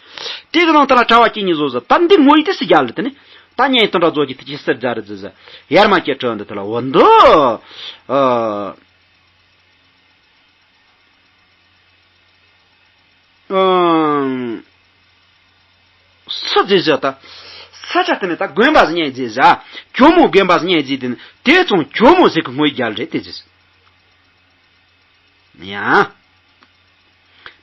དེ་གི་ནང་དེ་ལ་གྲྭ་བ་གཅིག་གཉིས་བཟོ་ཟེར། ད་འདི་ངོ་ཡི་དེ་སུ་རྒྱག་ལ་དེ་ནི། ད་གཉེན་དོན་འདྲ་བཟོ་གི་དེ་ཅི་སུ་རྒྱག་རེད་ཟེར་ཟེར། ཡར་མ་སྐྱེ་དྲོན་འདི་དེ་ལ་འོ་འདི། ཨ་ཨམ། སུ་ཟེར་ཟེར་ད། ས་ཆ་དེ་ནི་ད་དགོན་པ་ཟེར་གཉེན་ཟེར་ཟེར། ཇོ་མོ་དགོན་པ་ཟེར་གཉེན་ཟེར་དེ་ནི་དེ་ཚོང་ཇོ་མོ་ཟེར་གི་ངོ་ཡི་རྒྱག་ལ་རེད་དེ་ཟེར། ཡང་།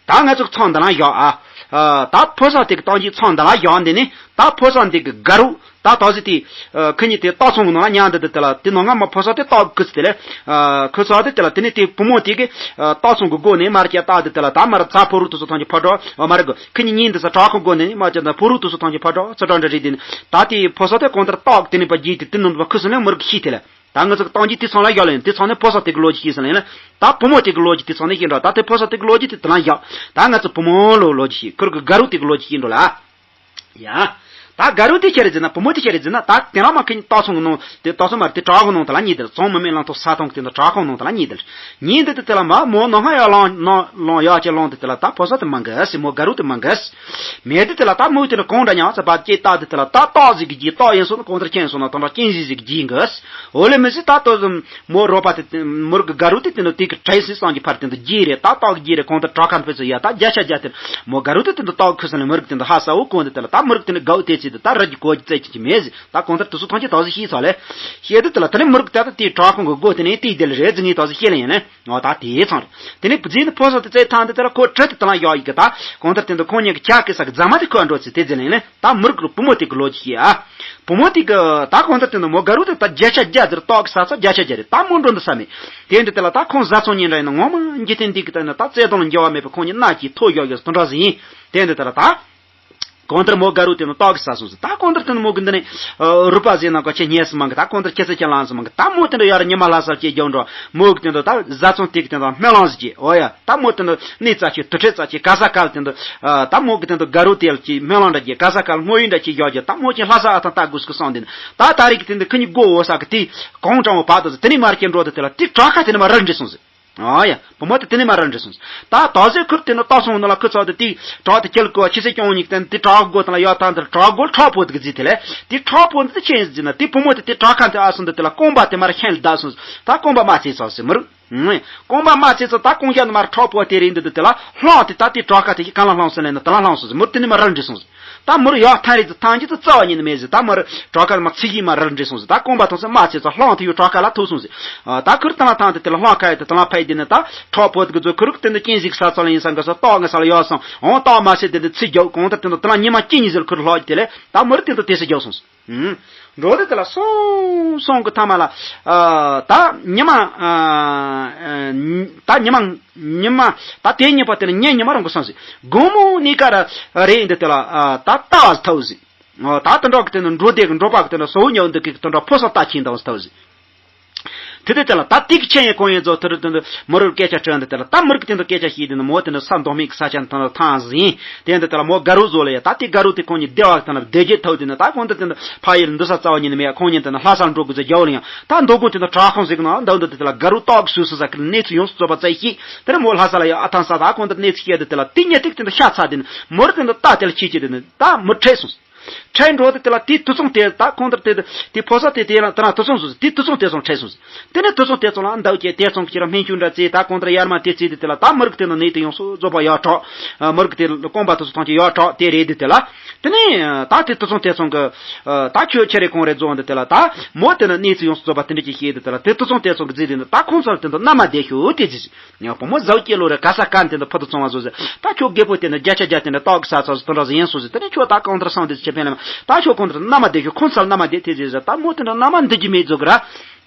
ད་ང་ཚོ་ཚང་འདི་ལ་བཞག་ཨ། ཨ་ད་ཕོ་གསར་དེ་གི་སྟངས་ཀྱི་ཚང་འདི་ལ་བཞག་འདི་ནི་ད་ཕོ་གསར་འདི་གི་དགའ་རུ་ད་ད་ཟི་དེ་ཨ་ཁི་གཉིས་དེ་སྟག་ཚང་གི་ནང་ལ་མཉམ་འདི་དེ་དེ་ལ་དེ་ནང་ང་མ་ཕོ་གསར་དེ་སྟག་གི་དེ་ལས་ཨ་ཁོ་ཚོ་དེ་དེ་ལ་དེ་ནི་དེ་བུ་མོ་དེ་གི་ཨ་སྟག་ཚང་གི་སྒོ་ནས་མར་ཀྱ་སྟག་དེ་དེ་ལ་ད་མར་ཚ་ཕོ་རུ་དུ་སོ་ཐང་གི་ཕ་གྲོ་ཨ་མར་གི་ཁི་གཉིས་གཉིས་འདི་ས་བྲག་ཁང་སྒོ་ནས་མར་ཀྱ་ད་ཕོ་རུ་དུ་སོ་ཐང་གི་ཕ་གྲོ་ཚ་གྲོ་འདྲ་རེད་དེ་ནི་ད་དེ་ཕོ་གསར་དེ་གང་ལྟར་སྟག་དེ་ནི་པ་རྒྱས་དེ་དེ་ནང་དུ་པ་ཁུ་སོ་ནས་མར་གི་ཤི་དེ་ལས། ད་ང་ཚོ་གི་སྟངས་ཀྱི་དེ་ཚང་ལ་ཡོད་ལ་ཡིན། དེ་ཚང་ནས་ཕོ་གསར་དེ་གི་ལོ་རྒྱུས་ཤེས་ཟིན་ལ་ཡིན་ན། ད་བུ་མོ་དེ་གི་ལོ་རྒྱུས་དེ་ཚང་ནས་ཤེས་འགྲོ། ད་དེ་ཕོ་གསར་དེ་གི་ལོ་རྒྱུས་དེ་དེ་ལ་བཞག་ད་ང་ཚོ་བུ་མོ་ལོ་ལོ་རྒྱུས་ཤེས། ཁུར་གི་དགའ་རུ་དེ་གི་ལོ་རྒྱུས་ཤེས་འགྲོ་ལ། ཡ། ད་དགའ་རུ་དེ་ཁྱེད་རེད་ཟེར་ན་བུ་མོ་དེ་ཁྱེད་རེད་ཟེར་ན་ད་དེ་རང་མ་ཁེ་ཉིན་སྟག་ཚང་གི་ནང་དེ་སྟག་ཚང་མ་རེད་དེ་བྲག་གི་ནང་དེ་ལ་གཉིས་དེ་ལ་ཚང་མི་མེད་ལང་ཐོག་ས་ཐང་གི་དེ་ནང་བྲག་ཁང་ནང་དེ་ལ་གཉིས་དེ་ལ་གཉིས་དེ་ལ་དེ་དེ་ལ་མ་མོ་ནང་ཧ་ཡ་ལང་ནང་ལང་ཡ་ཅེ་ལང་དེ་དེ་ལ་ད་ཕོ་གསར་དེ་མ་འགས་སི་མོ་དགའ་རུ་དེ་མ་འགས། མེད་དེ་དེ་ལ་ད་མོ་དེ་ནི་གང་འདྲ་ཉག་ཚ་བ་ཅེ་ད་དེ་དེ་ལ་ད་སྟག་ཟིག་གི་རྒྱུ་སྟག་ཡིན་སོང་ན་གང་ལྟར་ཁྱེད་ཡིན་སོང་ན་དང་འདྲ་ཅན་ཟིག་ཟིག་གི་རྒྱུ་འགས། འོ་ལེ་མི་སྲིད་ད་ལྟོ་ཙམ་མོ་རོགས་པ་དེ་མོ་རིགས་ཀྱི་དགའ་རུ་དེ་དེ་ནི་དེ་གི་བྲེལ་སི་སང་གི་ཕར་དེ་འདི་རྒྱས་རེད། ད་སྟག་གི་རྒྱས་རེད། གང་ལྟར་བྲག་ཁ་འཕེལ་ཚོ་ཡ་ད་བརྒྱ་ཆ་བརྒྱ་དེ་མོ་དགའ་རུ་དེ་དེ་འདི་སྟག་ཁུ་སང་ལ་མི་རིགས་དེ་འདི་ཧ་ས་འུ་གོང་དེ་དེ་ལ་ད་མི་རིགས་དེ་ནི་དགའ་བོ་དེ་ཚེ་དེ་ད་ར་གི་གོ་གི་རྩེ་གི་གི་མེད་ཟི། ད་གང་ལྟར་དུ་སུ་ཐང་ཆེ་ད་ཟི་ཤེས་ཚ་ལེ། ཤེས་དེ་དེ་ལ་དེ་ནི་མི་རིགས་ད་ད་དེ་བྲག་ཁང་གི་སྒོ་དེ་ནི་དེ་དེ་ལ་རེད་ཟི་ངས་ད་ཟི་ཤེས་ལེ་ཡིན་ནི། ཨོ་ད་དེའི་ཚང་རེད། དེ་ནས་བུ་རྫི་ནི་ཕོ་སོ་དེ་བཙལ་ཐང་དེ་དེ་ལ་ཁོ་ཁྲི་དེ་དེ་ལ་ཡག་ཡི་གི་ད་གང་ལྟར་དེ་འདི་ཁོང་གཉིས་ཀྱི་ཆ་གི་ས་གི་རྫ་མ་དེ་ཁོ་འགྲོ་ཚེ་དེ་ཟེར་ལེན་ལེ། ད་མི་རིགས་ཀྱི་བུ་མོ་དེ་གི་ལོ་རྒྱུས་ཤེས་ཨ། བུ་མོ་དེ་གི་ད་གང་ལྟར་དེ་འདི་མོ་དགའ་རུ་དེ་ད་བརྒྱ་ཆ་བརྒྱ་དེར་ཏོག་གི་ས་ས་བརྒྱ་ཆ་བརྒྱ་རེད། ད་མོ་འགྲོ་འདི་ས་མེད། དེ་འདི་དེ་ལ་ད་ཁོང་བཟའ་ཚང་གཉིས་འདྲ་ཡིན་ན་ངོ་མ་འཇིག་རྟེན་འདི་གི་ད་ནི་ད་བརྩེ་དུང་ལ་འགྱུར་བ་མེད་པའི་ཁོང་གཉིས་མནའ་གཅིག་ཐོག་ཡོག་ཡོག་དེ་འདྲ་ཟིག་ཡིན། དེ་འདི་དེ་ལ་ད། གང་ལྟར་མོ་དགའ་རུ་དེ་ནི་ཏོག་གི་ས་སོང་ཟིག་ད་གང་ལྟར་དེ་ནི་མོ་གི་འདི་ནི་རུ་པ་ཟེར་ན་ག་ཁྱེད་ཉེས་སུ་མང་གི་ད་གང་ལྟར་ཁྱེད་ཚེ་ཁྱེད་ལངས་སུ་མང་གི་ད་མོ་དེ་འདྲ་ཡར་ཉི་མ་ལྷ་སར་སྐྱེས་རྒྱུ་འགྲོ་མོ་གི་དེ་འདྲ་ད་བཟའ་ཚང་དེ་གི་དེ་འདྲ་སྨོན་ལམ་ཟིག་སྐྱེས། ཨོ་ཡ། ད་མོ་དེ་འདྲ་གནས་རྩ་ཆེ་དུར་ཁྲོད་རྩ་ཆེ་ག་ས་ག་ལ་དེ་འདྲ་ད་མོ་གི་དེ་འདྲ་དགའ་རུ་དེ་ལ་གྱི་སྨོན་ལམ་འདྲ་གྱི་ག་ས་ག་ལ་བསྔོ་ཡིག་འདྲ་གྱི་རྒྱག་རྒྱུ་ད་མོ་ཆེ་ལྷ་ས་ཨ་ཐང་ལྟ་དགོས་སུ་གི་སོང་དེ་ནི་ད་ད་རེས་ཀྱི་དེ་འདྲ་ཁི་གཉིས་སྒོ་འོ་ས་གི་དེ་གང་དྲང་བ་བར་དུ་ཟིག་དེ་ནི་མར་སྐྱེ་འགྲོ་དེ་དེ་ལ་དེ་བྲག་ཁ་དེ་ནི་མ་ར་འདྲི་སོང་ཟིག་ཨ་ཡ། བུ་མོ་དེ་དེ་ནས་མ་ར་འདྲི་སོང་། ད་ད་གཟོད་ཁུར་དེ་ནི་ལྟ་སོང་ནི་ལ་ཁུ་ཚ་དེ་དེ་བྲག་དེ་ཁྱེར་གོ་ཁྱི་སེ་སྐྱོང་ཉིག་དེ་དེ་བྲག་སྒོ་དང་ལ་ཡོད་ཐང་དེ་བྲག་སྒོ་ཁྲག་པོ་དེ་གི་རྫི་དེ་ལས་དེ་ཁྲག་པོ་འདི་ཆེན་ཟིན་ན་དེ་བུ་མོ་དེ་དེ་བྲག་ཁ་དེ་ཨ་སོང་དེ་དེ་ལ་རྐང་པ་དེ་མ་ར་ཤན་ལ་བདའ་སོང་། ད་རྐང་པ་མ་ཚེ་ཚ་སེ་མི་རུ། རྐང་པ་མ་ཚེ་ཚ་ད་རྐང་རྒྱ་ནི་མ་ར་ཁྲག་པོ་དེ་རེད་འདི་དེ་དེ་ལ་ལྷང་དེ་ད་དེ་བྲག་ཁ་དེ་གི་གང་ལ་ལྷང་སོང་ལེ་ན་དེ་ལ་ལྷང་སོང་ཟིན་མི་རུ་དེ་ནས་མ་ར་འདྲི་སོང་ཟིན། ད་མོར་ཡག་ཐང་རེ་ཙི་ཐང་གི་ཙི་ཙི་བ་ཉིད་ནི་མེད་ཟེར། ད་མོར་གྲོགས་ཁ་མ་ཚིག་གིས་མ་རར་འདྲི་སོང་ཟེར། ད་རྐང་པ་ཐོག་སེ་མ་ཚེ་ཙི་ལྷང་ཐུ་ཡོ་གྲོགས་ཁ་ལ་ཐུག་སོང་ཟེར། ཨ། ད་ཁུར་ཏང་ལ་ཐང་དེ་དེ་ལ་ལྷང་ཁ་ཡི་དེ་ཏང་ལ་ཕ་ཡི་དེ་ནི་ད་གྲོགས་པོ་དེ་གི་ཚོ་ཁུར་དེ་ནི་ཀིན་ཟིག་ས་ཚ་ལ་ཡིན་ས་འགའ་ས་ཏོག་ངི་ས་ལ་ཡོད་སོང་འོང་ཏོག་མ་ཟེར་དེ་ནི་ཚིག་རྒྱག་གོང་ད་དེ་ནི་དེ་ལ་ཉི་མ་ཅི་ཉི་ཟེར་ཁུར་ལྷག་དེ་ལས་ད་མོར་དེ་ནི་དེ་སེ་རྒྱག་སོང་ཟེར། འགྲོ་དེ་དེ་ལ་སོང་སོང་གི་ཐ་མ་ལ། ཨ། ད་ཉི་མ། ཨ། ད་ཉི་མ། ཉི་མ། ད་དེ་ཉི་པ་དེ་ནི་ཉེ་ཉི་མ་རང་གི་སོང་ཟིག་དགོང་མོ་གཉིས་ཀ་ར་རེད་འདི་དེ་ལ། ཨ། ད་ལྟ་བ་ཐོག་ཟིག་ཨ། ད་དེ་འདྲ་གི་དེ་ནི་འགྲོ་དེ་གི་འགྲོ་པ་གི་དེ་འདྲ་སོ་བོ་ཉོ་འདི་གི་དེ་འདྲ་ཕོ་སོ་ལྟ་ཁྱིན་དང་ཐོག་ཟིག་དེ་དེ་དེ་ལ་ད་དེ་གི་ཆེན་ཡེ་གོང་ཡེ་རྫོགས་དེ་རུ་དེ་འདི་མོ་རུ་སྐད་ཆ་དྲན་འདི་དེ་ལ་ད་མོ་རུ་གི་དེ་འདྲ་སྐད་ཆ་ཤེས་དེ་ནི་མོ་དེ་འདྲ་ས་མདོ་མིག་ས་ཆ་དེ་འདྲ་ཐང་ཟིན་དེ་འདི་དེ་ལ་མོ་དགའ་རུ་བཟོ་ལ་ཡ་ད་དེ་དགའ་རུ་དེ་ཁོང་གཉིས་བདེ་བ་དེ་ན་བདེ་རྒྱས་ཐོག་དེ་ནི་ད་ཁོང་དེ་དེ་འདྲ་ཕ་ཡུལ་འདི་ས་རྩ་བ་ཉིད་ནི་མེད་ཁོང་གཉིས་དེ་ནི་ལྷ་སར་འགྲོ་དགོས་ཚེ་རྒྱ་བོ་ལ་ཡང་ད་མདོ་དགོན་དེ་ནི་བྲག་ཁང་ཟིག་ནང་འདི་འདི་དེ་ལ་དགའ་རུ་ཏོག་སུ་སུ་ས་ཁུལ་གནས་ཚུལ་ཡོངས་སུ་རྫོགས་པ་བཙལ་ཤེས་དེ་ནི་མོ་ལྷ་ས་ལ་ཡ་ཨ་ཐང་ས་ད་ཁོང་དེ་གནས་ཚུལ་བཤད་དེ་དེ་ལ་དེ་ཉེ་ཏིག་དེ་འདྲ་ཤ་ཚ་དེ་ནི་མོ་རུ་དེ་འདྲ་ལྟ་དེ་ལ་ཁྱེད་ཀྱིས་དེ་ནི་ད་མི་ཁྲེལ་སོང་། ཁྲལ་འགྲོ་དེ་དེ་ལ་དེ་དུ་ཚོང་དེ་ད་ཁོང་དེར་དེ་དེ་ཕོ་ས་དེ་དེ་ལ་དེ་ན་དུ་ཚོང་སོང་ཟེར། དེ་དུ་ཚོང་དེ་ཚོང་ཁྲལ་སོང་ཟེར། དེ་ནས་དུ་ཚོང་དེ་ཚོང་ལ་འདའ་གྱི་དེ་ཚོང་གི་ཁྱེད་རང་སྨན་ཆུ་འདྲ་བཙས་ད་ཁོང་དེར་ཡར་མ་དེ་བཙས་དེ་དེ་ལ་ད་མི་རིགས་དེ་ན་ནད་དེ་ཡོངས་སུ་རྫོགས་པ་ཡག་དྲག་མི་རིགས་དེ་རྐང་པ་དུ་ཚོང་ཐང་གི་ཡག་དྲག་དེ་རེད་དེ་དེ་ལ། དེ་ནས་ད་དེ་དུ་ཚོང་དེ་ཚོང་གི་ད་ཁྱོད་ཁྱེད་རེ་ཁོང་རེ་རྫོང་དེ་དེ་ལ་ད་མོ་དེ་ན་གནས་ཚུལ་ཡོངས་སུ་རྫོགས་པ་དེ་འདྲ་ཅིག་བཤད་དེ་དེ་ལ་དེ་དུ་ཚོང་དེ་ཚོང་གི་རྫས་དེ་ནི་ད་ཁོང་ཚོ་ལ་དེ་ཚོ་མནའ་མ་བསྡད་ཤོག་དེ་རྫས། ཡང་བུ་མོ་ཟའུ་སྐྱེ་ལོ་རེ་ག་ས་ག་ནས་དེ་འདྲ་ཕུ་དུ་བཙོང་བ་བཟོ་ཟེར། ད་ཁྱོད་རྒད་པོ་དེ་འདྲ་བརྒྱ་ཆ་བརྒྱ་དེ་འདྲ་སྟག་གི་ས་ཚ་ཟེར་དེ་འདྲ་ཟེར་ཡིན་སོང་ཟེར། དེ་ནས་ཁྱོད་ད་གང་ལྟར་སང་དེ་ཆེ་ཕན་ལ་མ་ད་ཁྱོད་གང་ལྟར་མནའ་མ་བསྡད་ཤོག་ཁོང་ཚོ་ལ་མནའ་མ་བསྡད་དེ་ཟེར་ཟེར། ད་མོ་དེ་འདྲ་མནའ་མ་འདི་རྒྱུ་མེད་བཟོ་གི་ར།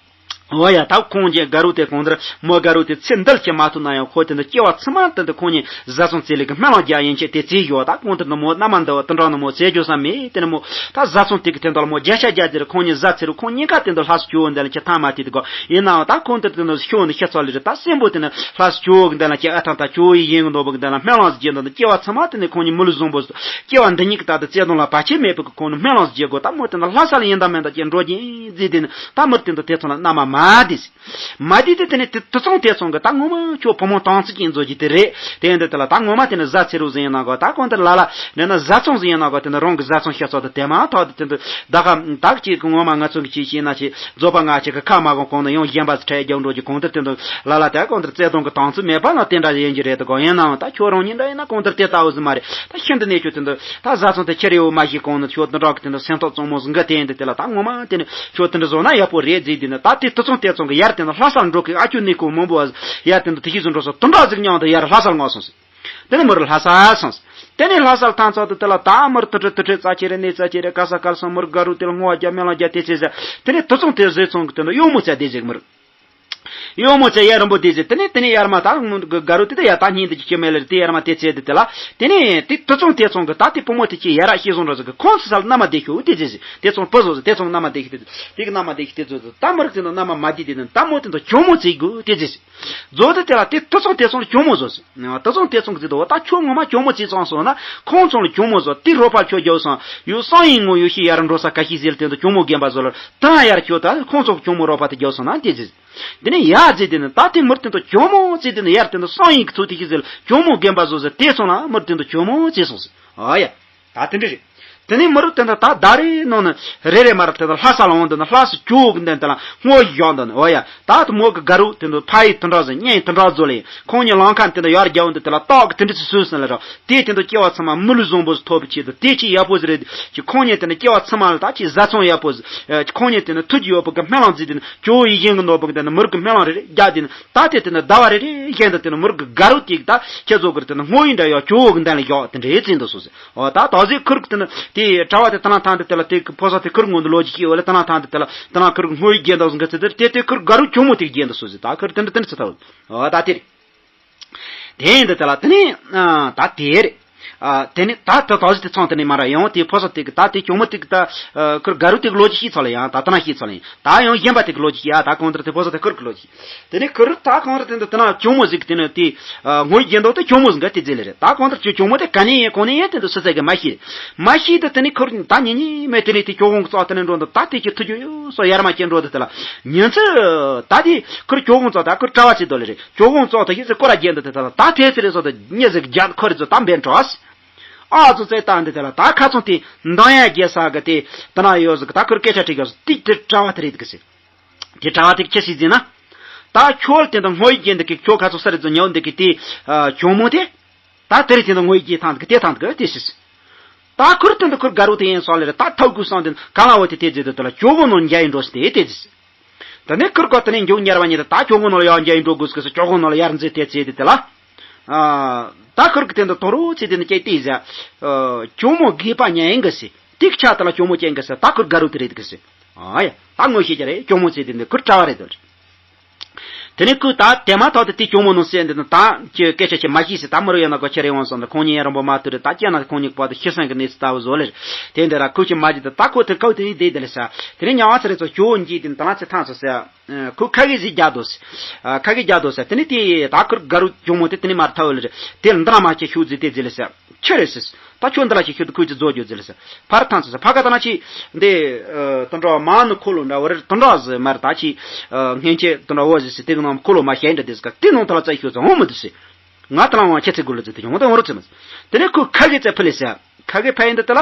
འོ་ཡ། ད་ཁོང་གི་དགའ་རུ་དེ་གང་ལྟར་མོ་དགའ་རུ་དེ་ཚེ་འདི་ལ་སྐྱེ་མ་ཐུབ་ན་ཡང་ཁོ་དེ་འདྲ་སྐྱེ་བ་ཚང་མ་དེ་འདྲ་ཁོང་གཉིས་བཟའ་ཚང་བརྩེ་ལེ་གི་སྨོན་ལམ་རྒྱག་ཡིན་ཆེད་དེ་བརྩིས་ཡོད། ད་གང་ལྟར་ནི་མོ་མནའ་མ་འདི་བ་དེ་འདྲ་ནི་མོ་བཙལ་རྒྱུ་བསམ་མེད། དེ་ནི་མོ་ད་བཟའ་ཚང་དེ་གི་དེ་འདྲ་ལ་མོ་བརྒྱ་ཆ་བརྒྱ་དེ་རུ་ཁོང་གཉིས་བཟའ་ཚེ་རུ་ཁོང་གཉིས་ཀ་དེ་འདྲ་ལྷ་སུ་སྐྱོ་བོ་འདི་ལ་ཁྱེད་ཐང་མ་དེ་དེ་གོ་ཡིན་ནའང་ད་ཁོང་དེ་དེ་ནི་ཤོ་ནི་ཤ་ཚ་ལི་རེད། ད་སེམས་པོ་དེ་ནི་ལྷ་སུ་སྐྱོ་བོ་གི་འདི་ལ་ཁྱེད་ཨ་ཐང་ད་སྐྱོ་བོ་ཡི་ཡིན་གི་ནོ་བོ་གི་འདི་ལ་སྨོན་ལམ་ཟེར་གྱི་འདི་ནི་སྐྱེ་བ་ཚང་མ་དེ་ནི་ཁོང་གཉིས་མི་ལུས་བཟང་པོ་སྐྱེ་བ་འདི་ཉིད་ཀྱི་ད་དེ་བརྩེ་དུང་ལ་བར་ཆད་མེད་པའི་གི་ཁོང་ནི་སྨོན་ལམ་ཟེར་གྱི་གོ་ད་མོ་དེ་ནི་ལྷ་ས་ལ་ཡིན་ད་མེད་ད་ཁྱེད་འགྲོ་གྱིན་ཟེར་དེ་ནི་ད་མི་རུ་དེ་འདྲ་དེ་ཚོ་ལ་མནའ་མ་མ་བསྡད་ཟེར། མ་བསྡད་དེ་དེ་ནས་དེ་དུ་ཚང་དེ་ཚང་གི་ད་ངོ་མ་ཁྱོད་བུ་མོ་དང་ཚིག་ཅིག་མཛོད་ཀྱི་དེ་རེད། དེ་འདི་དེ་ལ་ད་ངོ་མ་དེ་ནས་བཟའ་ཚེ་རུ་ཟིན་ཡིན་ན་གོ་ད་གོང་དེར་ལ་ལ་ནས་ན་བཟའ་ཚང་ཟིན་ཡིན་ན་གོ་དེ་ནས་རང་གི་བཟའ་ཚང་ཤ་ཚོགས་དེ་དེ་མ་ཐག་དེ་དེ་འདི་ད་ག་ད་གཅིག་གི་ངོ་མ་ང་ཚོ་གི་ཅིག་ཤེས་ན་ཅིག་རྫོགས་པ་ང་ཅིག་གི་ཁ་མ་གོང་གོང་ནས་ཡང་གཞན་པ་ཚོ་ཁྲལ་རྒྱག་འགྲོ་གི་གོང་དེར་དེ་འདི་ལ་ལ་དེ་གོང་དེར་བརྩེ་དུང་གི་དང་ཚིག་མེད་པ་ན་དེ་འདྲ་ཡིན་གྱི་རེད་དོ་གོ་ཡིན་ནའང་ད་ཁྱོད་རང་ཉིད་འདྲ་ཡིན་ན་གོང་དེར་དེ་ལྟ་བུ་ཟིན་མ་རེད། ད་ཤིན་ཏུ་ནས་ཁྱོད་དེ་འདི་ད་བཟའ་ཚང་དེ་ཁྱེར་ཡོད་མ་ཤེས་གོང་ནས་ཁྱོད་དེ་འདྲ་གི་དེ་འདི་སེམས་ཐག་གཙང་མོ་ཟིན་གི་དེ་འདི་དེ་ལ་ད་ངོ་མ་དེ་ནས་ཁྱོད་དེ་འདྲ་བཟོ་ན་ཡག་པོ་རེད་ཟེར་དུས་ནི་ད་དེ་དུ་ཚང་དེ་ཚང་གི་ཡར་དེ་ནི་ལྷ་སར་འགྲོ་གི་ཨ་ཅོ་ནི་ཁོ་མང་པོ་ཡར་དེ་འདི་དེ་ཤི་བཟོ་འགྲོ་སོང་དུ་འདྲ་ཟིག་མྱང་དུ་ཡར་ལྷ་སར་ངོ་སོང་ཟིག་དེ་ནི་མི་རུ་ལྷ་ས་སོང་ཟིག་དེ་ནི་ལྷ་སར་ཐང་ཚོ་དུ་དེ་ལ་ད་མི་རུ་དུ་ཁྲི་དུ་ཁྲི་རྩ་ཆེ་རེ་ནི་རྩ་ཆེ་རེ་ག་ས་གར་སོང་མི་རུ་དགའ་རུ་དེ་ལ་ངོ་བ་རྒྱ་མེ་ལ་རྒྱ་དེ་ཚེ་ཟེར། དེ་ནི་དུ་ཚང་དེ་ཟེར་ཚང་གི་དེ་ནི་གཡོག་མོ་ཚ་དེ་ཟིག་མི་རུ། གཡོག་མོ་ཚ་ཡར་རིང་པོ་དེ་ཟེར། དེ་ནས་དེ་ནས་ཡར་མ་ད་དགའ་རུ་དེ་ད་ཡར་ད་སྙིང་དེ་ཅི་ཁྱེར་མེད་ལེར་དེ་ཡར་མ་དེ་ཚེ་དེ་དེ་ལ། དེ་ནས་དེ་དུ་ཚང་དེ་ཚང་གི་ད་དེ་བུ་མོ་དེ་ཅི་ཡར་ཤེས་སོང་འགྲོ་ཟེར་གི་ཁོང་ཚོ་ས་ལ་མནའ་མ་བསྡད་ཤོག་དེ་ཟེར། དེ་ཚང་བུ་བཟོ་ཟེར། དེ་ཚང་མནའ་མ་བསྡད་ཤོག་དེ་ཚོ་དེ་གི་མནའ་མ་བསྡད་ཤོག་དེ་ཚོ་ད་མི་རིགས་དེ་ནང་མནའ་མ་མ་བསྡད་དེ་ནི་ད་མོ་དེ་ཚོ་གྱོང་མོ་བཙུགས་དགོས་དེ་ཟེར། བཟོ་དེ་དེ་ལ་དེ་དུ་ཚང་དེ་ཚང་ལ་གྱོང་མོ་བཟོ་ཟེར། དུ་ཚང་དེ་ཚང་གི་ཟེར་དོ་ད་ཁྱོད་ངོ་མ་གྱོང་མོ་བཙུགས་ཚང་སོང་ན་ཁོང་ཚང་ལ་གྱོང་མོ་བཟོ། དེ་རོགས་པ་ཁྱོད་རྒྱབ་སོང་ཡོད་སང་ཡིན་ངོ་ཡོད་ཤི་ཡར་འགྲོ་ས་ག་ཤི་ཟེར་དེ་ཚོ་གྱོང་མོ་རྒན་པ་བཟོ་ལ་ད་ཡར་ཁྱོད་ད་ཁོང་ཚང་གྱོང་མོ་རོགས་པ་དེ་རྒྱབ་སོང་ན་དེ་ཟེར། དེ་ནས་ཡར་ཟེར་དེ་ནི་ད་དེ་མུར་དེ་ཚོ་གྱོང་མོ་ཟེར་དེ་ནི་ཡར་དེ་ནི་སང་ཡིན་གི་ཚུལ་དེ་ཤི་ཟེར་གྱོང་མོ་རྒན་པ་བཟོ་ཟེར་དེ་སོང་ན་མུར་དེ་ཚོ་གྱོང་མོ་ཟེར་སོང་ཟེར། ཨ་ཡ། ད་དེ་འདྲ་རེད། དེ་ནས་མུར་དེ་ཚོ་ད་ད་རེས་ནང་ནས་རེ་རེ་མར་དེ་ཚོ་ལྷ་ས་ལ་འོང་དེ་ནི་ལྷ་སུ་གྱོ་གི་འདན་དེ་ལ་སྔོ་ཡོང་དེ་ནི། ཨོ་ཡ། ད་དེ་མོ་གི་དགའ་རུ་དེ་ཚོ་ཕ་ཡི་དེ་འདྲ་ཟེར་གཉེན་དེ་འདྲ་བཟོ་ལེ་ཁོང་གཉིས་ལང་ཁ་དེ་འདྲ་ཡར་རྒྱབ་འོང་དེ་དེ་ལ་ཏོག་གི་དེ་འདྲ་ཚོ་སུས་ཟིན་ལ་ར་དེ་དེ་ཚོ་སྐྱེ་བ་ཚང་མ་མི་ལུས་བཟང་པོ་ཐོབ་པའི་ཆེད་དུ་དེ་ཅི་ཡག་པོ་ཟིག་རེད། ཅི་ཁོང་གཉིས་དེ་ནི་སྐྱེ་བ་ཚང་མ་ལ་ད་ཅི་བཟའ་ཚང་ཡག་པོ་ཟིག་ཁོང་གཉིས་དེ་ནི་ཐུགས་ཀྱི་ཡོད་པོ་གི་སྨོན་ལམ་བརྩིས་དེ་ནི་ཇོ་བོ་ཡིད་བཞིན་གྱི་ནོར་བུ་གི་དེ་ནི་མུར་གི་སྨོན་ལམ་རེ་རེ་རྒྱག་དེ་ནི་ད་དེ་དེ་ནི་ཟླ་བ་རེ་རེ་བཞིན་དུ་དེ་ནི་མུར་གི་དགའ་རོགས་དེ་གི་ད་ཁྱེད་ཚོ་གི་དེ་ནི་བསྔོ་ཡིག་འདྲ་ཡག་ཇོ་བོ་གི་འདན་ལ་ཡག་དེ་འདྲ་བརྩིས་འདུག་སོ་ཟེར། འོ་ད་ད་གཟོད་ཁུར་གི་དེ་ནི་དེ་གྲྭ་བ་དེ་ད་ལང་ཐང་དེ་དེ་ལ་དེ་གི་ཕོ་སོ་དེ་ཁུར་ངོ་འདི་ལོ་ཅིག་ཤེས་འོ་ལེ་ད་ལང་ཐང་དེ་དེ་ལ་ད་ལང་ཁུར་གི་བསྔོ་ཡིག་རྒྱག་འདུག་སོ་གི་ཚེ་དེ་དེ་དེ་ཁུར་དགའ་རོགས་ཇོ་མོ་དེ་གི་རྒྱག་འདུག་སོ་ཟེར། ད་ཁུར་དེ་འདྲ་དེ་འདྲ་ཚེ་ད་འོ་ད་དེ་རེད། དེ་ཡིན་དུས་དེ་ལ་དེ་ནི་ད་དེ་རེད། ཨ། དེ་ནི་ད་ད་ད་གཟིག་དེ་ཚང་དེ་ནི་མ་ར་ཡང་དེ་ཕོ་སོ་དེ་གི་ད་དེ་གྱོང་མོ་དེ་གི་ད་ཁུར་དགའ་རུ་དེ་གི་ལོ་རྒྱུས་ཤེས་ཚོ་ལ་ཡང་ད་ད་ན་ཤེས་ཚོ་ལ་ཡང་ད་ཡང་གཞན་པ་དེ་གི་ལོ་རྒྱུས་ཤེས། ཨ། ད་གང་ལྟར་དེ་ཕོ་སོ་དེ་ཁུར་གི་ལོ་རྒྱུས་དེ་ནི་ཁུར་ད་གང་ལྟར་དེ་འདི་ད་ན་གྱོང་མོ་ཟིག་དེ་ནི་དེ་ངོ་རྒྱན་འདོག་དེ་གྱོང་མོ་ཟིག་ག་དེ་ཟེར་ལེ་རེད། ད་གང་ལྟར་ཁྱོད་གྱོང་མོ་དེ་ག་ནས་ཡིན་གང་ནས་ཡིན་དེ་འདི་སུ་ཚད་གི་མ་ཤེས། མ་ཤེས་དེ་དེ་ནི་ཁུར་ད་ཉིན་ཉིན་མེད་དེ་ནི་དེ་གྱོང་གོང་ཙག་དེ་ནི་འགྲོ་འདི་ད་དེ་ཁྱོད་ཐུག་རྒྱུ་ཡོད་སོ་ཡར་མ་ཁྱེད་འགྲོ་དེ་དེ་ལ་ཉིན་ཚེ་ད་དེ་ཁུར་གྱོང་གོང་ཙག་ད་ཁུར་གྲྭ་བ་ཚེ་འདོག་ལེ་རེད། གྱོང་གོང་ཙག་ད་ཡིན་ཚེ་ཀོ་ར་རྒྱན་འདི་དེ་དེ་ལ་ད་དེ་ཚེ་རེད་སོ་དེ་ཉིན་ཟིག་རྒྱན་ཁོ་རེ་ཚོ་ད་འབེན་འགྲོ། ཨ་ཙོ་ཙེ་ད་འདི་དེ་ལ་ད་ཁ་ཚོན་དེ་འདང་ཡ་རྒྱལ་ས་གི་དེ་ད་ན་ཡོད་ཟིག་ད་ཁུར་སྐད་ཆ་དྲིས་ཡོད་ཟིག་དེ་དེ་གྲྭ་བ་དེ་རེད་གི་ཟེར། དེ་གྲྭ་བ་དེ་ཁྱེད་སྲིད་ཟིན་ན། ད་ཁྱོད་དེ་འདི་ངོ་ཡི་རྒྱན་འདི་གི་ཁྱོད་ཁ་ཚོན་ས་རེ་ཚོ་ཉོ་འདི་གི་དེ་གྱོང་མོ་དེ། ད་དེ་རེད་དེ་འདི་ངོ་ཡི་རྒྱན་ཐང་འདི་གི་དེ་ཐང་འདི་གི་དེ་སྲིད། ད་ཁུར་དེ་འདི་ཁུར་དགའ་རུ་དེ་ཡིན་སོང་ལེ་རེད། ད་ཐབས་དགོས་སོང་དེ་ག་ལ་འོ་དེ་དེ་ཟེར་དེ་ལ་གྱོང་གོང་ནོ་འཇའ་ཡིན་འགྲོ་སི་དེ་དེ་ཟེར། ད་ནི་ཁུར་གོ་ད་ནི་མཇུག་ཉར་བ་ཉིད་དུ་ད་གྱོང་གོང་ནོ་ལ་ཡང་འཇའ་ཡིན་འགྲོ་དགོས་སྐད་སུ་གྱོང་གོང་ནོ་ལ་ཡར་འཛེགས་དེ་ཚེ་དེ་དེ་ལ། ཨ། ད་ཁུར་གི་སྟེང་དུ་དོ་རུ་ཚེ་དེ་ནི་སྐྱེས་ཏེ་ཟ། གྱོང་མོ་དགོས་པ་ཉན་གི་སི། ཏིག་ཆ་དེ་ལ་གྱོང་མོ་ཅན་གི་སི། ད་ཁུར་དགའ་རུ་དེ་རེད་གི་སི། ཨ་ཡ། ད་ངོ་ཤེས་ཀྱི་རེད། གྱོང་མོ་ཚེ་དེ་ནི་ཁུར་གྲྭ་བ་རེད་དོ། དེ་ནས་ཁོས་ད་དེ་མ་ཐག་ཏུ་དེ་གྱོང་མོ་ནང་གསལ་འདི་ནི་ད་ཀྱི་སྐད་ཆ་ཆེ་མ་ཤེས་སི། ད་མི་རུ་ཡོད་ན་གོ་ཁྱེར་རེ་འོང་སོང་ད་ཁོང་གཉིས་ཡང་རིང་པོ་མ་ཐུག་རེད། ད་སྐྱེ་ན་ཁོང་གཉིས་པོ་ད་ཤི་སེང་གི་གནས་ཚུལ་ལྟ་བུ་བཟོ་ལེ་རེད། དེ་འདི་ར་ཁོས་ཀྱི་མ་བྱེད་དུ་ད་ཁོ་དེ་ཀའུ་དེ་དེ་དེ་ལེ་ས། དེ་ནས་ཉང་བ་ཚེ་རེ་ཚོ་གྱོང་འགྱིས་དེ་ད་ལ་ཚེ་ཐང་ཚོ་ཟེར། ཁོས་ཁ་གི་ཟིག་རྒྱག་དོ་ཟེར། ཁ་གི་རྒྱག་དོ་ཟེར། དེ་ནས་དེ་ད་ཁུར་དགའ་རུ་གྱོང་མོ་དེ་དེ་ནས་མར་ཐལ་ལེ་རེད། དེ་ལ་འདི་ན་མ་ཁྱེད་ཤུགས་ཟིག་དེ་དེ་ལེ་ས། ཆི་རེད་ཟེར། ད་ཁྱོད་འདི་ལ་ཞིག་ཁྱོད་དུ་ཁོས་ཀྱི་རྫོགས་རྒྱུ་ཟེར་ལ་ཟེར། ཕར་ཐང་ཟེར་ཕ་ག་ད་ན་ཆི། འདི། དུད་འགྲོ་མ་ནི་འཁོར་ལོ་འདྲ་བོ་རེད། དུད་འགྲོ་ཟེར་མར་ད་ཆི། སྔན་ཆད་དུད་འགྲོ་བོ་ཟེར་སི་དེ་གི་ནང་འཁོར་ལོ་མ་ཞན་འདྲ་དེ་ཟེར་ག་དེ་ནང་ད་ལ་རྩ་ཤོད་ཟེར་འོང་མི་འདུག་ཟེར། ང་ད་ལ་ཝང་ཁྱེད་ཚེ་དགོས་ལ་ཟེར་དེ་ཡོང་ད་འོང་རུ་ཚེ་མ་ཟེར། དེ་ནས་ཁོས་ཁ་གི་རྩ་ཕུ་ལེ་ཟེར། ཁ་གི་ཕ་ཡིན་འདི་དེ་ལ།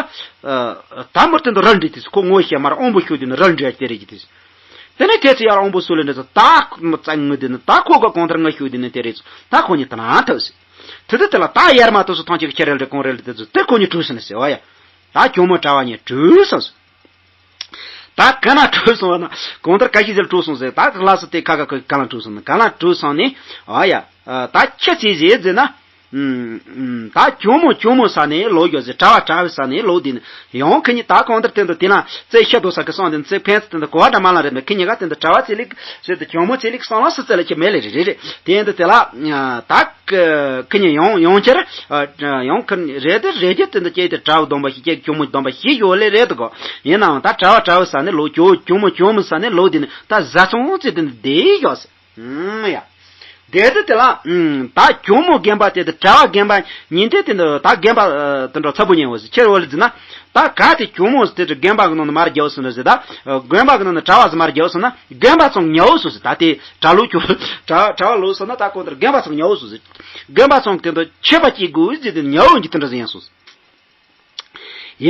ད་མུར་དེ་འདི་རལ་འདྲི་དེ་ཟེར་ཁོ་ངོ་ཤེས་མར་དབང་པོ་ཤུགས་དེ་ནི་རལ་འདྲི་ཡ་དེ་རེད་ཀྱི་དེ་ཟེར། དེ་ནས་ཁྱེད་ཚེ་ཡར་དབང་པོ་སུ་ལེ་འདྲ་ཟེར་ད་མི་རྩ་ངུ་དེ་ནི་ད་ཁོ་ག་གང་ལྟར་ང་ཤུགས་དེ་ནི་དེ་རེད་ཟེར། ད་ཁོ་གཉིས་ད་ན་ཐབས་ཟེར། དེ་དུས་དེ་ལ་ད་ཡར་མ་ཐུག་སུ་ཐང་ཆད་ཀྱི་ཁྱེད་རལ་འདྲི་གང་རལ་འདྲི་དེ་ཚོ་དེ་ཁོ་གཉིས་གྲོལ་སོང་ནས་ཟེར་བ་ཡ། ད་གྱོང་མོ་གྲྭ་བ་གཉིས་གྲོལ་སོང་ཟེར། ད་ག་ན་གྲོལ་སོང་བ་ན་གང་ལྟར་ག་ཤི་ཟེར་གྲོལ་སོང་ཟེར། ད་ལྷ་ས་དེ་ཁ་ཁ་ཁོ་ག་ལ་གྲོལ་སོང་ན་ག་ལ་གྲོལ་སོང་ནས་ཨ་ཡ། ད་ཁྱི་ཚེ་ཟེར་ཟེར་ན། ད་གྱོང་མོ་གྱོང་མོ་ས་ནས་ལོ་ཡོད་ཟེར། གྲྭ་བ་གྲྭ་བའི་ས་ནས་ལོ་དེ་ནི་ཡང་ཁི་གཉིས་ད་གང་ལྟར་དེ་འདུག་དེ་ན་རྩེ་ཤ་དོ་ས་གི་སང་དེ་ཚེ་ཕན་ཚེ་དེ་འདུག་གོ་བ་འདྲ་མ་ལ་རེད་འདུག་ཁི་གཉིས་ཀ་དེ་འདུག་གྲྭ་བ་ཚེ་ལེགས་ཟེར་དུ་གྱོང་མོ་ཚེ་ལེགས་སང་ལ་སི་རྩེ་ལ་ཁྱི་མེད་ལེ་རེད་རེད་རེད། དེ་འདུག་དེ་ལ་ད། ཁི་གཉིས་ཡང་ཡང་ཁྱེར། ཡང་ཁྱེར་རེད་དེ་རེད་རྒྱུ་དེ་འདི་སྐྱེས་དེ་གྲྭ་བ་སྡོམ་པ་ཞིག་སྐྱེས་གྱོང་མོ་སྡོམ་པ་ཞིག་ཡོད་ལེ་རེད་དོ་གོ། ཡིན་ནའང་ད་གྲྭ་བ་གྲྭ་བའི་ས་ནས་ལོ་གྱོ་གྱོང་མོ་གྱོང་མོ་ས་ནས་ལོ་དེ་ནི་ད་བཟའ་ཚང་ཚེ་དེ་འདི་བསྡད་ཡོད་ཟེར། ཨང་ཡ། དེ་དེ་དེ་ལ་ད་གྱོང་མོ་རྒན་པ་དེ་དེ་གྲྭ་བ་རྒན་པ་ཉིན་དེ་དེ་འདི་ད་རྒན་པ་དེ་འདྲ་ཚ་པོ་ཉན་འོ་ཟེར་ཁྱེར་འོ་ལེ་ཟེར་ན། ད་ག་དེ་གྱོང་མོ་དེ་དེ་རྒན་པ་གི་ནང་ནས་མར་རྒྱབ་སོང་ན་ཟེར། ད་རྒན་པ་གི་ནང་ནས་གྲྭ་བ་ཟེར་མར་རྒྱབ་སོང་ན་རྒན་པ་ཚང་ཉའོ་སོང་ཟེར། ད་དེ་གྲྭ་ལོ་གྱོ་གྲྭ་གྲྭ་བ་ལོ་སོང་ན་ད་གང་ལྟར་རྒན་པ་ཚང་ཉའོ་སོང་ཟེར། རྒན་པ་ཚང་གི་དེ་འདྲ་ཆད་པ་སྐྱེ་དགོས་ཟེར་དེ་ཉ་འོ་འགྱི་དེ་འདྲ་ཟེར་ཡང་སོང་ཟེར།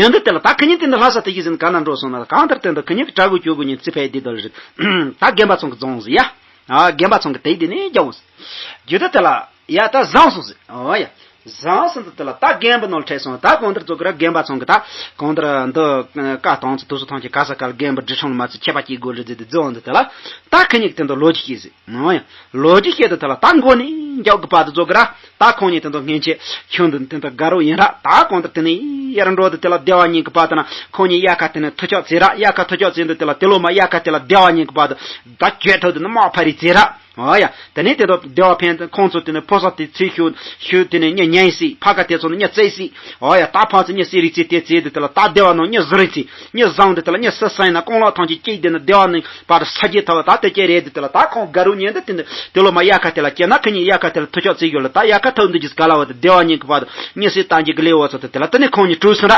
ཡང་འདི་དེ་ལ་ད་ཁི་གཉིས་དེ་འདྲ་ལྷ་ས་དེ་གི་ཟིན་ག་ན་འགྲོ་སོང་ན་གང་ལྟར་དེ་འདྲ་ཁི་གཉིས་ཀྱི་གྲྭ་གུ་གྱོ་གུ་ཉིན་རྩི་ཕའི་དེ་དོ་རེད། ད་རྒན་པ་ཚང་གི་རྫོང་ཟེར་ཡ། ཨ་རྒན་པ་ཚང་གི་དེ་དེ་ནས་རྒྱ་འོང་ཟེར། རྒྱུ་ད་དེ་ལ་ཡ་ད་བཟང་སོང་ཟེར། ཨོ་ཡ། བཟང་སོང་ཟེར་དེ་ལ་ད་རྒན་པ་ནོར་ཁྲལ་སོང་ད་གང་ལྟར་ཚོ་གི་ར་རྒན་པ་ཚང་གི་ད་གང་ལྟར་འདི་ཀ་དང་ཚོ་དུ་སུ་ཐང་གི་ག་ས་ག་ལ་རྒན་པ་འབྲི་ཆུང་ལ་མ་ཚོ་ཆད་པ་སྐྱེ་དགོས་རེད་ཟེར་དེ་རྫོང་འདི་དེ་ལ་ད་ཁི་གཉིས་ཀྱི་དེ་འདྲ་ལོ་རྒྱུས་ཤེས་ཟེར། ཨོ་ཡ། ལོ་རྒྱུས་བཤད་དུ་དེ་ལ་ད་མགོ་ནས་མཇུག་གི་བར་དུ་རྫོགས་ཀྱི་ར། ད་ཁོང་གཉིས་དེ་ཚོ་སྔན་ཆད་ཁྱོད་འདི་དེ་ཚོ་དགའ་རོགས་ཡིན་ར། ད་གང་ལྟར་དེ་ནས་ཡར་འགྲོ་དུ་དེ་ལ་སྡེ་བ་གཉིས་ཀྱི་བར་དུ་ན་ཁོང་གཉིས་དབྱར་ཁ་དེ་ནས་ཐུག་ཆོག་ཚེ་ར། དབྱར་ཁ་ཐུག་ཆོག་ཚེ་འདི་དེ་ལ་དེ་ལོ་མ་དབྱར་ཁ་དེ་ལ་སྡེ་བ་གཉིས་ཀྱི་བར་དུ་ད་གྱོད་ཐོག་དེ་ནས་དམག་ཕ་རི་ཚེ་ར། ཨོ་ཡ། དེ་ནས་དེ་ཚོ་སྡེ་བ་ཕན་དེ་ཁོང་ཚོ་དེ་ནས་ཕོ་སོ་དེ་ཚེ་ཤུ་ཤུ་དེ་ནས་གཉིད་ཉལ་སྲིད། ཕ་ཁ་དེ་ཚོ་ནས་གཉིད་སད་སྲིད། ཨོ་ཡ། ད་ཕ་ཚོ་གཉིད་སད་རི་ཚེ་དེ་ཚེ་འདི་དེ་ལ་ད་སྡེ་བ་ནང་གཉིད་ཟུར་རི་ཚེ། གཉིད་བཟང་འདི་དེ་ལ་གཉིད་སད་སད་ཡིན་ན་རྐང་ལག་ཐང་ཆད་སྐྱེས་དེ་ནས་སྡེ་བ་ནས་བར་ས་རྒྱས་ཐོག་ད་དེ་སྐྱེས་རེད་དེ་དེ་ལ་ད་ཁོང་དགའ་རོགས་ཉན་དེ་དེ་ནས་དེ་ལོ་མ་དབྱར་ཁ་དེ་ལ་སྐྱེས་ན་ཁི་གཉིས་དབྱར་ཁ་དེ་ལ་ཐུག་ཆོག་ཚེ་ཡོད་ལ་ད་དབྱར་ཁ་ཐུག་འདི་གིས་ག་ལ་བ་དེ་སྡེ་བ་གཉིས་ཀྱི་བར་དུ་གཉིད་སད་བཏང་རྒྱུ་གི་ལས་འོ་ཚོ་དེ་དེ་ལ་དེ་ནས་ཁོང་གཉིས་གྲོལ་སོང་ར།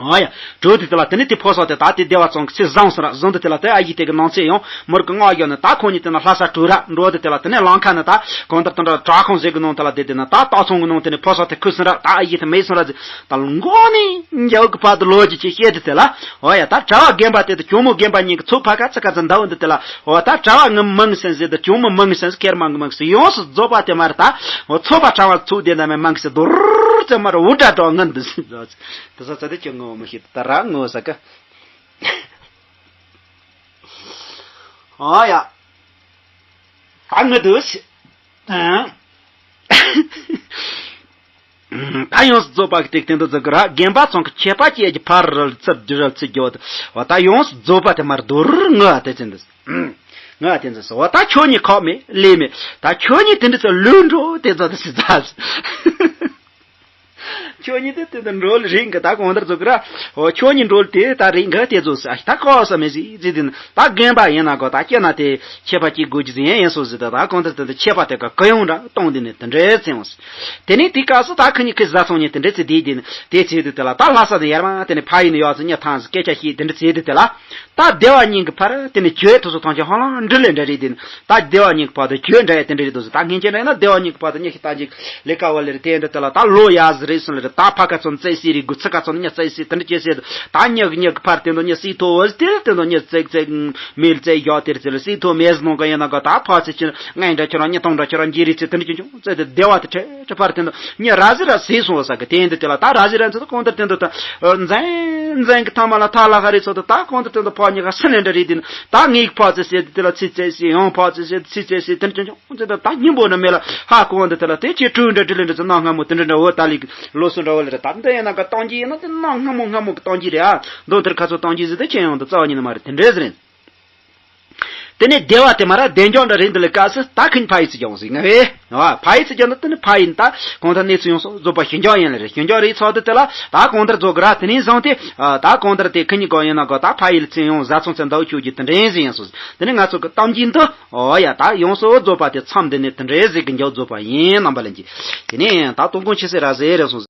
ཨ་ཡ། གྲོལ་དེ་དེ་ལ་དེ་ནས་དེ་ཕོ་སོ་དེ་ད་དེ་སྡེ་བ་ཚང་གི་ཚེ་བཟང་སོང་ར། བཟང་དེ་དེ་ལ་དེ་ཨ་ཡི་དེ་གི་ནང་ཚེ་ཡང་མུར་གི་སྔགས་ཡོད་ནས་ད་ཁོང་གཉིས་དེ་ན་ལྷ་ས་གྲོལ་ར་འགྲོ་དེ་དེ་ལ་དེ་ནས་ལམ་ཁ་ནས་ད་གང་ལྟར་དེ་འདྲ་བྲག་ཁང་ཟེར་གི་ནང་དེ་ལ་དེ་དེ་ན་ད་སྟག་ཚང་གི་ནང་དེ་ནས་ཕོ་སོ་དེ་ཁུར་སོང་ར། ད་ཨ་ཡི་དེ་མེད་སོང་ར་ཟེར། ད་མགོ་ནས་མཇུག་གི་བར་དུ་ལོ་རྒྱུས་ཅིག་བཤད་དེ་དེ་ལ། ཨོ་ཡ། ད་གྲྭ་བ་རྒན་པ་དེ་དང་གྱོང་མོ་རྒན་པ་གཉིས་ཀྱི་ཚོགས་ཕ་ག་ཚ་ག་ཚ་འདའ་འོ་འདི་དེ་ལ། ཨོ་ད་གྲྭ་བ་ངི་མང་སེམས་ཟེར་དང་གྱོང་མོ་མང་སེམས་ཁེར་མང་གི་མང་སེམས་ཡོངས་སུ་རྫོགས་པ་དེ་མར་ད། ཨོ་ཚོགས་པ་གྲྭ་བ་ཚོགས་དེ་ན་མེ་མང་སེམས་རྡོར་ཙེ་མར་འུར་སྒྲ་སྒྲོག་ངན་འདི་སེམས་ཟ། དེ་ས་ཚ་དེ་ཁྱོད་ངོ་མི་ཤེས་ད་ར་ངོ་ས་ག། ཨོ་ཡ། ད་ངི་འདུག་ཟེར། ཨང་། ད་ཡོངས་སུ་རྫོགས་པ་གི་སྟེགས་སྟེང་དུ་འཛུལ་གི་ར། རྒན་པ་ཚང་གི་ཆད་པ་ཅན་གྱི་ཕར་རོལ་ཚུར་རྒྱུ་རོལ་ཚུར་རྒྱུ་བ་དང་། འོ་ད་ཡོངས་སུ་རྫོགས་པ་དེ་མར་རྡོར་ངུ་བ་དེ་ཚོ་འདི། ངུ་བ་དེ་ཚོ་འོ་ད་ཁྱོད་གཉིས་ཁག་མེད་ལས་མེད། ད་ཁྱོད་གཉིས་དེ་འདྲ་ཚོ་ལུས་འགྲོ་དེ་ཚོ་དེ་སི་ཚ། ཁྱོད་གཉིས་དེ་དེ་དེ་འགྲོ་ལ་རིང་གི་ད་གང་ལྟར་ཚོ་གི་ར། ཨོ་ཁྱོད་གཉིས་འགྲོ་ལ་དེ་ད་རིང་གི་དེ་ཚོ་ཟེར་ད་ཀོ་ས་མེ་ཟི་ཟི་དེ་ད་རྒན་པ་ཡིན་ན་གོ་ད་སྐྱེ་ན་དེ་ཁྱད་པར་གྱི་དགོས་ཀྱི་ཟིན་ཡིན་སོ་ཟི་ད་ད་གང་ལྟར་དེ་ད་ཁྱད་པར་དེ་ག་ག་ཡོང་འདྲ་གཏོང་དེ་ནས་དེ་འདྲའི་ཚེ་ཡོང་སི། དེ་ནས་དེ་སྐབས་སུ་ད་ཁི་གཉིས་ཁི་བཟའ་ཚང་གཉིས་དེ་འདྲའི་ཚེ་དེ་དེ་ནས་དེ་ཚེ་དེ་དེ་ལ་ད་ལྷ་ས་དེ་ཡར་མ་དེ་ནས་ཕ་ཡིན་ཡོད་ཚེ་ཉ་ཐང་ཟི་སྐད་ཆ་ཤེས་དེ་འདྲའི་ཚེ་དེ་དེ་ལ། ད་སྡེ་བ་གཉིས་ཀྱི་བར་དེ་ནས་གྱོད་དེ་ཚོ་ཐང་ཆེན་ཧ་ལམ་འདྲི་ལས་འདྲ་རེད་དེ་ནས་ད་སྡེ་བ་གཉིས་ཀྱི་བར་དུ་གྱོད་འདྲ་ཡ་དེ་འདྲ་རེད་འདུག་ཟེར། ད་སྔན་ཆད་འདྲ་ཡིན་ན་སྡེ་བ་གཉིས་ཀྱི་བར་དུ་མྱི་ཞིག་ད་ཅིག་ལས་ཀ་བ་ལས་རེད་དེ་འདྲ་དེ་ལ་ད་ལོ་ཡ་ཟི་རེད་སོང་ལ་རེད། ད་ཕ་ཁ་ཚོ་བཙལ་སྲིད་རེད། དགུ་ཚིག་ཁ་ཚོ་ནི་མྱི་བཙལ་སྲིད་དེ་འདྲ་བྱེད་སྲིད། ད་མྱི་གི་མྱི་གི་བར་དེ་འདུག་མྱི་སྲིད་ཐོ་བ་དེ་དེ་འདུག་མྱི་བཙལ་བཙལ་མེད་བཙལ་ཡོད་དེ་རེད་ཟེར་ལ་སྲིད་ཐོ་མེད་ཟི་ནོ་ག་ཡིན་ན་ག་ད་ཕ་ཚེ་ཆེ་ལྔ་འདྲ་ཁྱོད་རང་མྱི་སྟོང་འདྲ་ཁྱོད་རང་འགྱིར་རེད་ཚེ་དེ་འདྲ་ཁྱོད་ཆུང་ཚེ་དེ་སྡེ་བ་དེ་ཁྲེ་ཁྲེ་བར་དེ་འདུག་མྱི་ར་ཟི་ར་ཟི་སོང་བ་ས་གི་དེ་འདུག་དེ་ལ་ད་ར་ཟི་ར་ཚོ་གང་ལྟར་དེ་འདུག་ད་འཛན་འཛན་གི་ཐ་མ་ལ་ཐ་ལ་ཧ་རེད་ཚོ་དེ་ད་གང་ལྟར་དེ་འདུག་ཕ་གཉིས་ཀ་སེ་ནས་འདྲ་རེད་དེ་ད་ངའི་ཕ་ཚེ་ཟེར་དེ་ལ་ཚིག་ཚེ་ཟེར་ཡང་ཕ་ཚེ་ཟེར་ཚིག་ཚེ་ཟེར་དེ་འདྲ་ཆུང་ཆུང་ཚེ་ད་ད་སྙིང་པོ་ན་མེད་ལ་ཧ་གོ་འདི་དེ་ལ་དེ་ཁྱེད་ཀྲུའུ་འདྲ་དྲི་ལན་འདྲ་ཚོ་གནའ་སྔ་མོ་དེ་འདྲ་འདྲ་འོ་ད་ལི་ལོ་སུ་འདྲ་བ་ལ་རེད། ད་འདི་ཡིན་ན་ག་གཏོང་རྒྱུ་ཡིན་ན་དེ་གནའ་སྔ་མོ་སྔ་མོ་གི་གཏོང་རྒྱུ་རེད་ཨ། མདོ་མཐར་ཁ་ཚོ་གཏོང་རྒྱུ་ཟེར་དེ་ཁྱེད་ཡོང་དུ་རྩ་བ་ཉིད་ནས་མ་རེད་དེ་འདྲས་ཟེར། དེ་ནས་སྡེ་བ་དེ་མ་ར་བདེ་འཇགས་འདྲ་རེད་འདི་ལ་སྐབས་སུ་ད་ཁིན་ཕ་ཡི་ཚི་ཀྱང་ཟིག་ང་བས་ཨ་ཕ་ཡི་ཚི་ཀྱང་ད་དེ་ནི་ཕ་ཡིན་ད་གང་ལྟར་གནས་ཚུལ་ཡོངས་སུ་རྫོགས་པ་ཞི་འཇགས་ཡིན་ལ་རེད། ཞི་འཇགས་རེད་ཚོགས་དུ་དེ་ལ་ད་གང་ལྟར་རྫོགས་གི་ར། དེ་ནས་བཟུང་སྟེ་ད་གང་ལྟར་དེ་ཁིན་གཉིས་གང་ཡིན་ན་གོ་ད་ཕ་ཡི་ལ་ཚི་ཡོང་བཟའ་ཚང་ཚན་ཟླ་བ་ཆོས་ཀྱི་དེ་འདྲ་ཡིན་ཟིག་ཡིན་སོང་། དེ་ནས་ང་ཚོ་གི་གཏམ་རྒྱུད་འདི་ཨོ་ཡ་ད་ཡོངས་སུ་རྫོགས་པ་དེ་མཚམས་འདི་ནས་དེ་འདྲའི་ཟིག་གི་འཇོག་རྫོགས་པ་ཡིན་རྣམ་པ་ལ་འཇིག་དེ་ནས་ད་དོ་དགོང་ཆེ་སེ་ར་ཟེར་རེད་སོང་།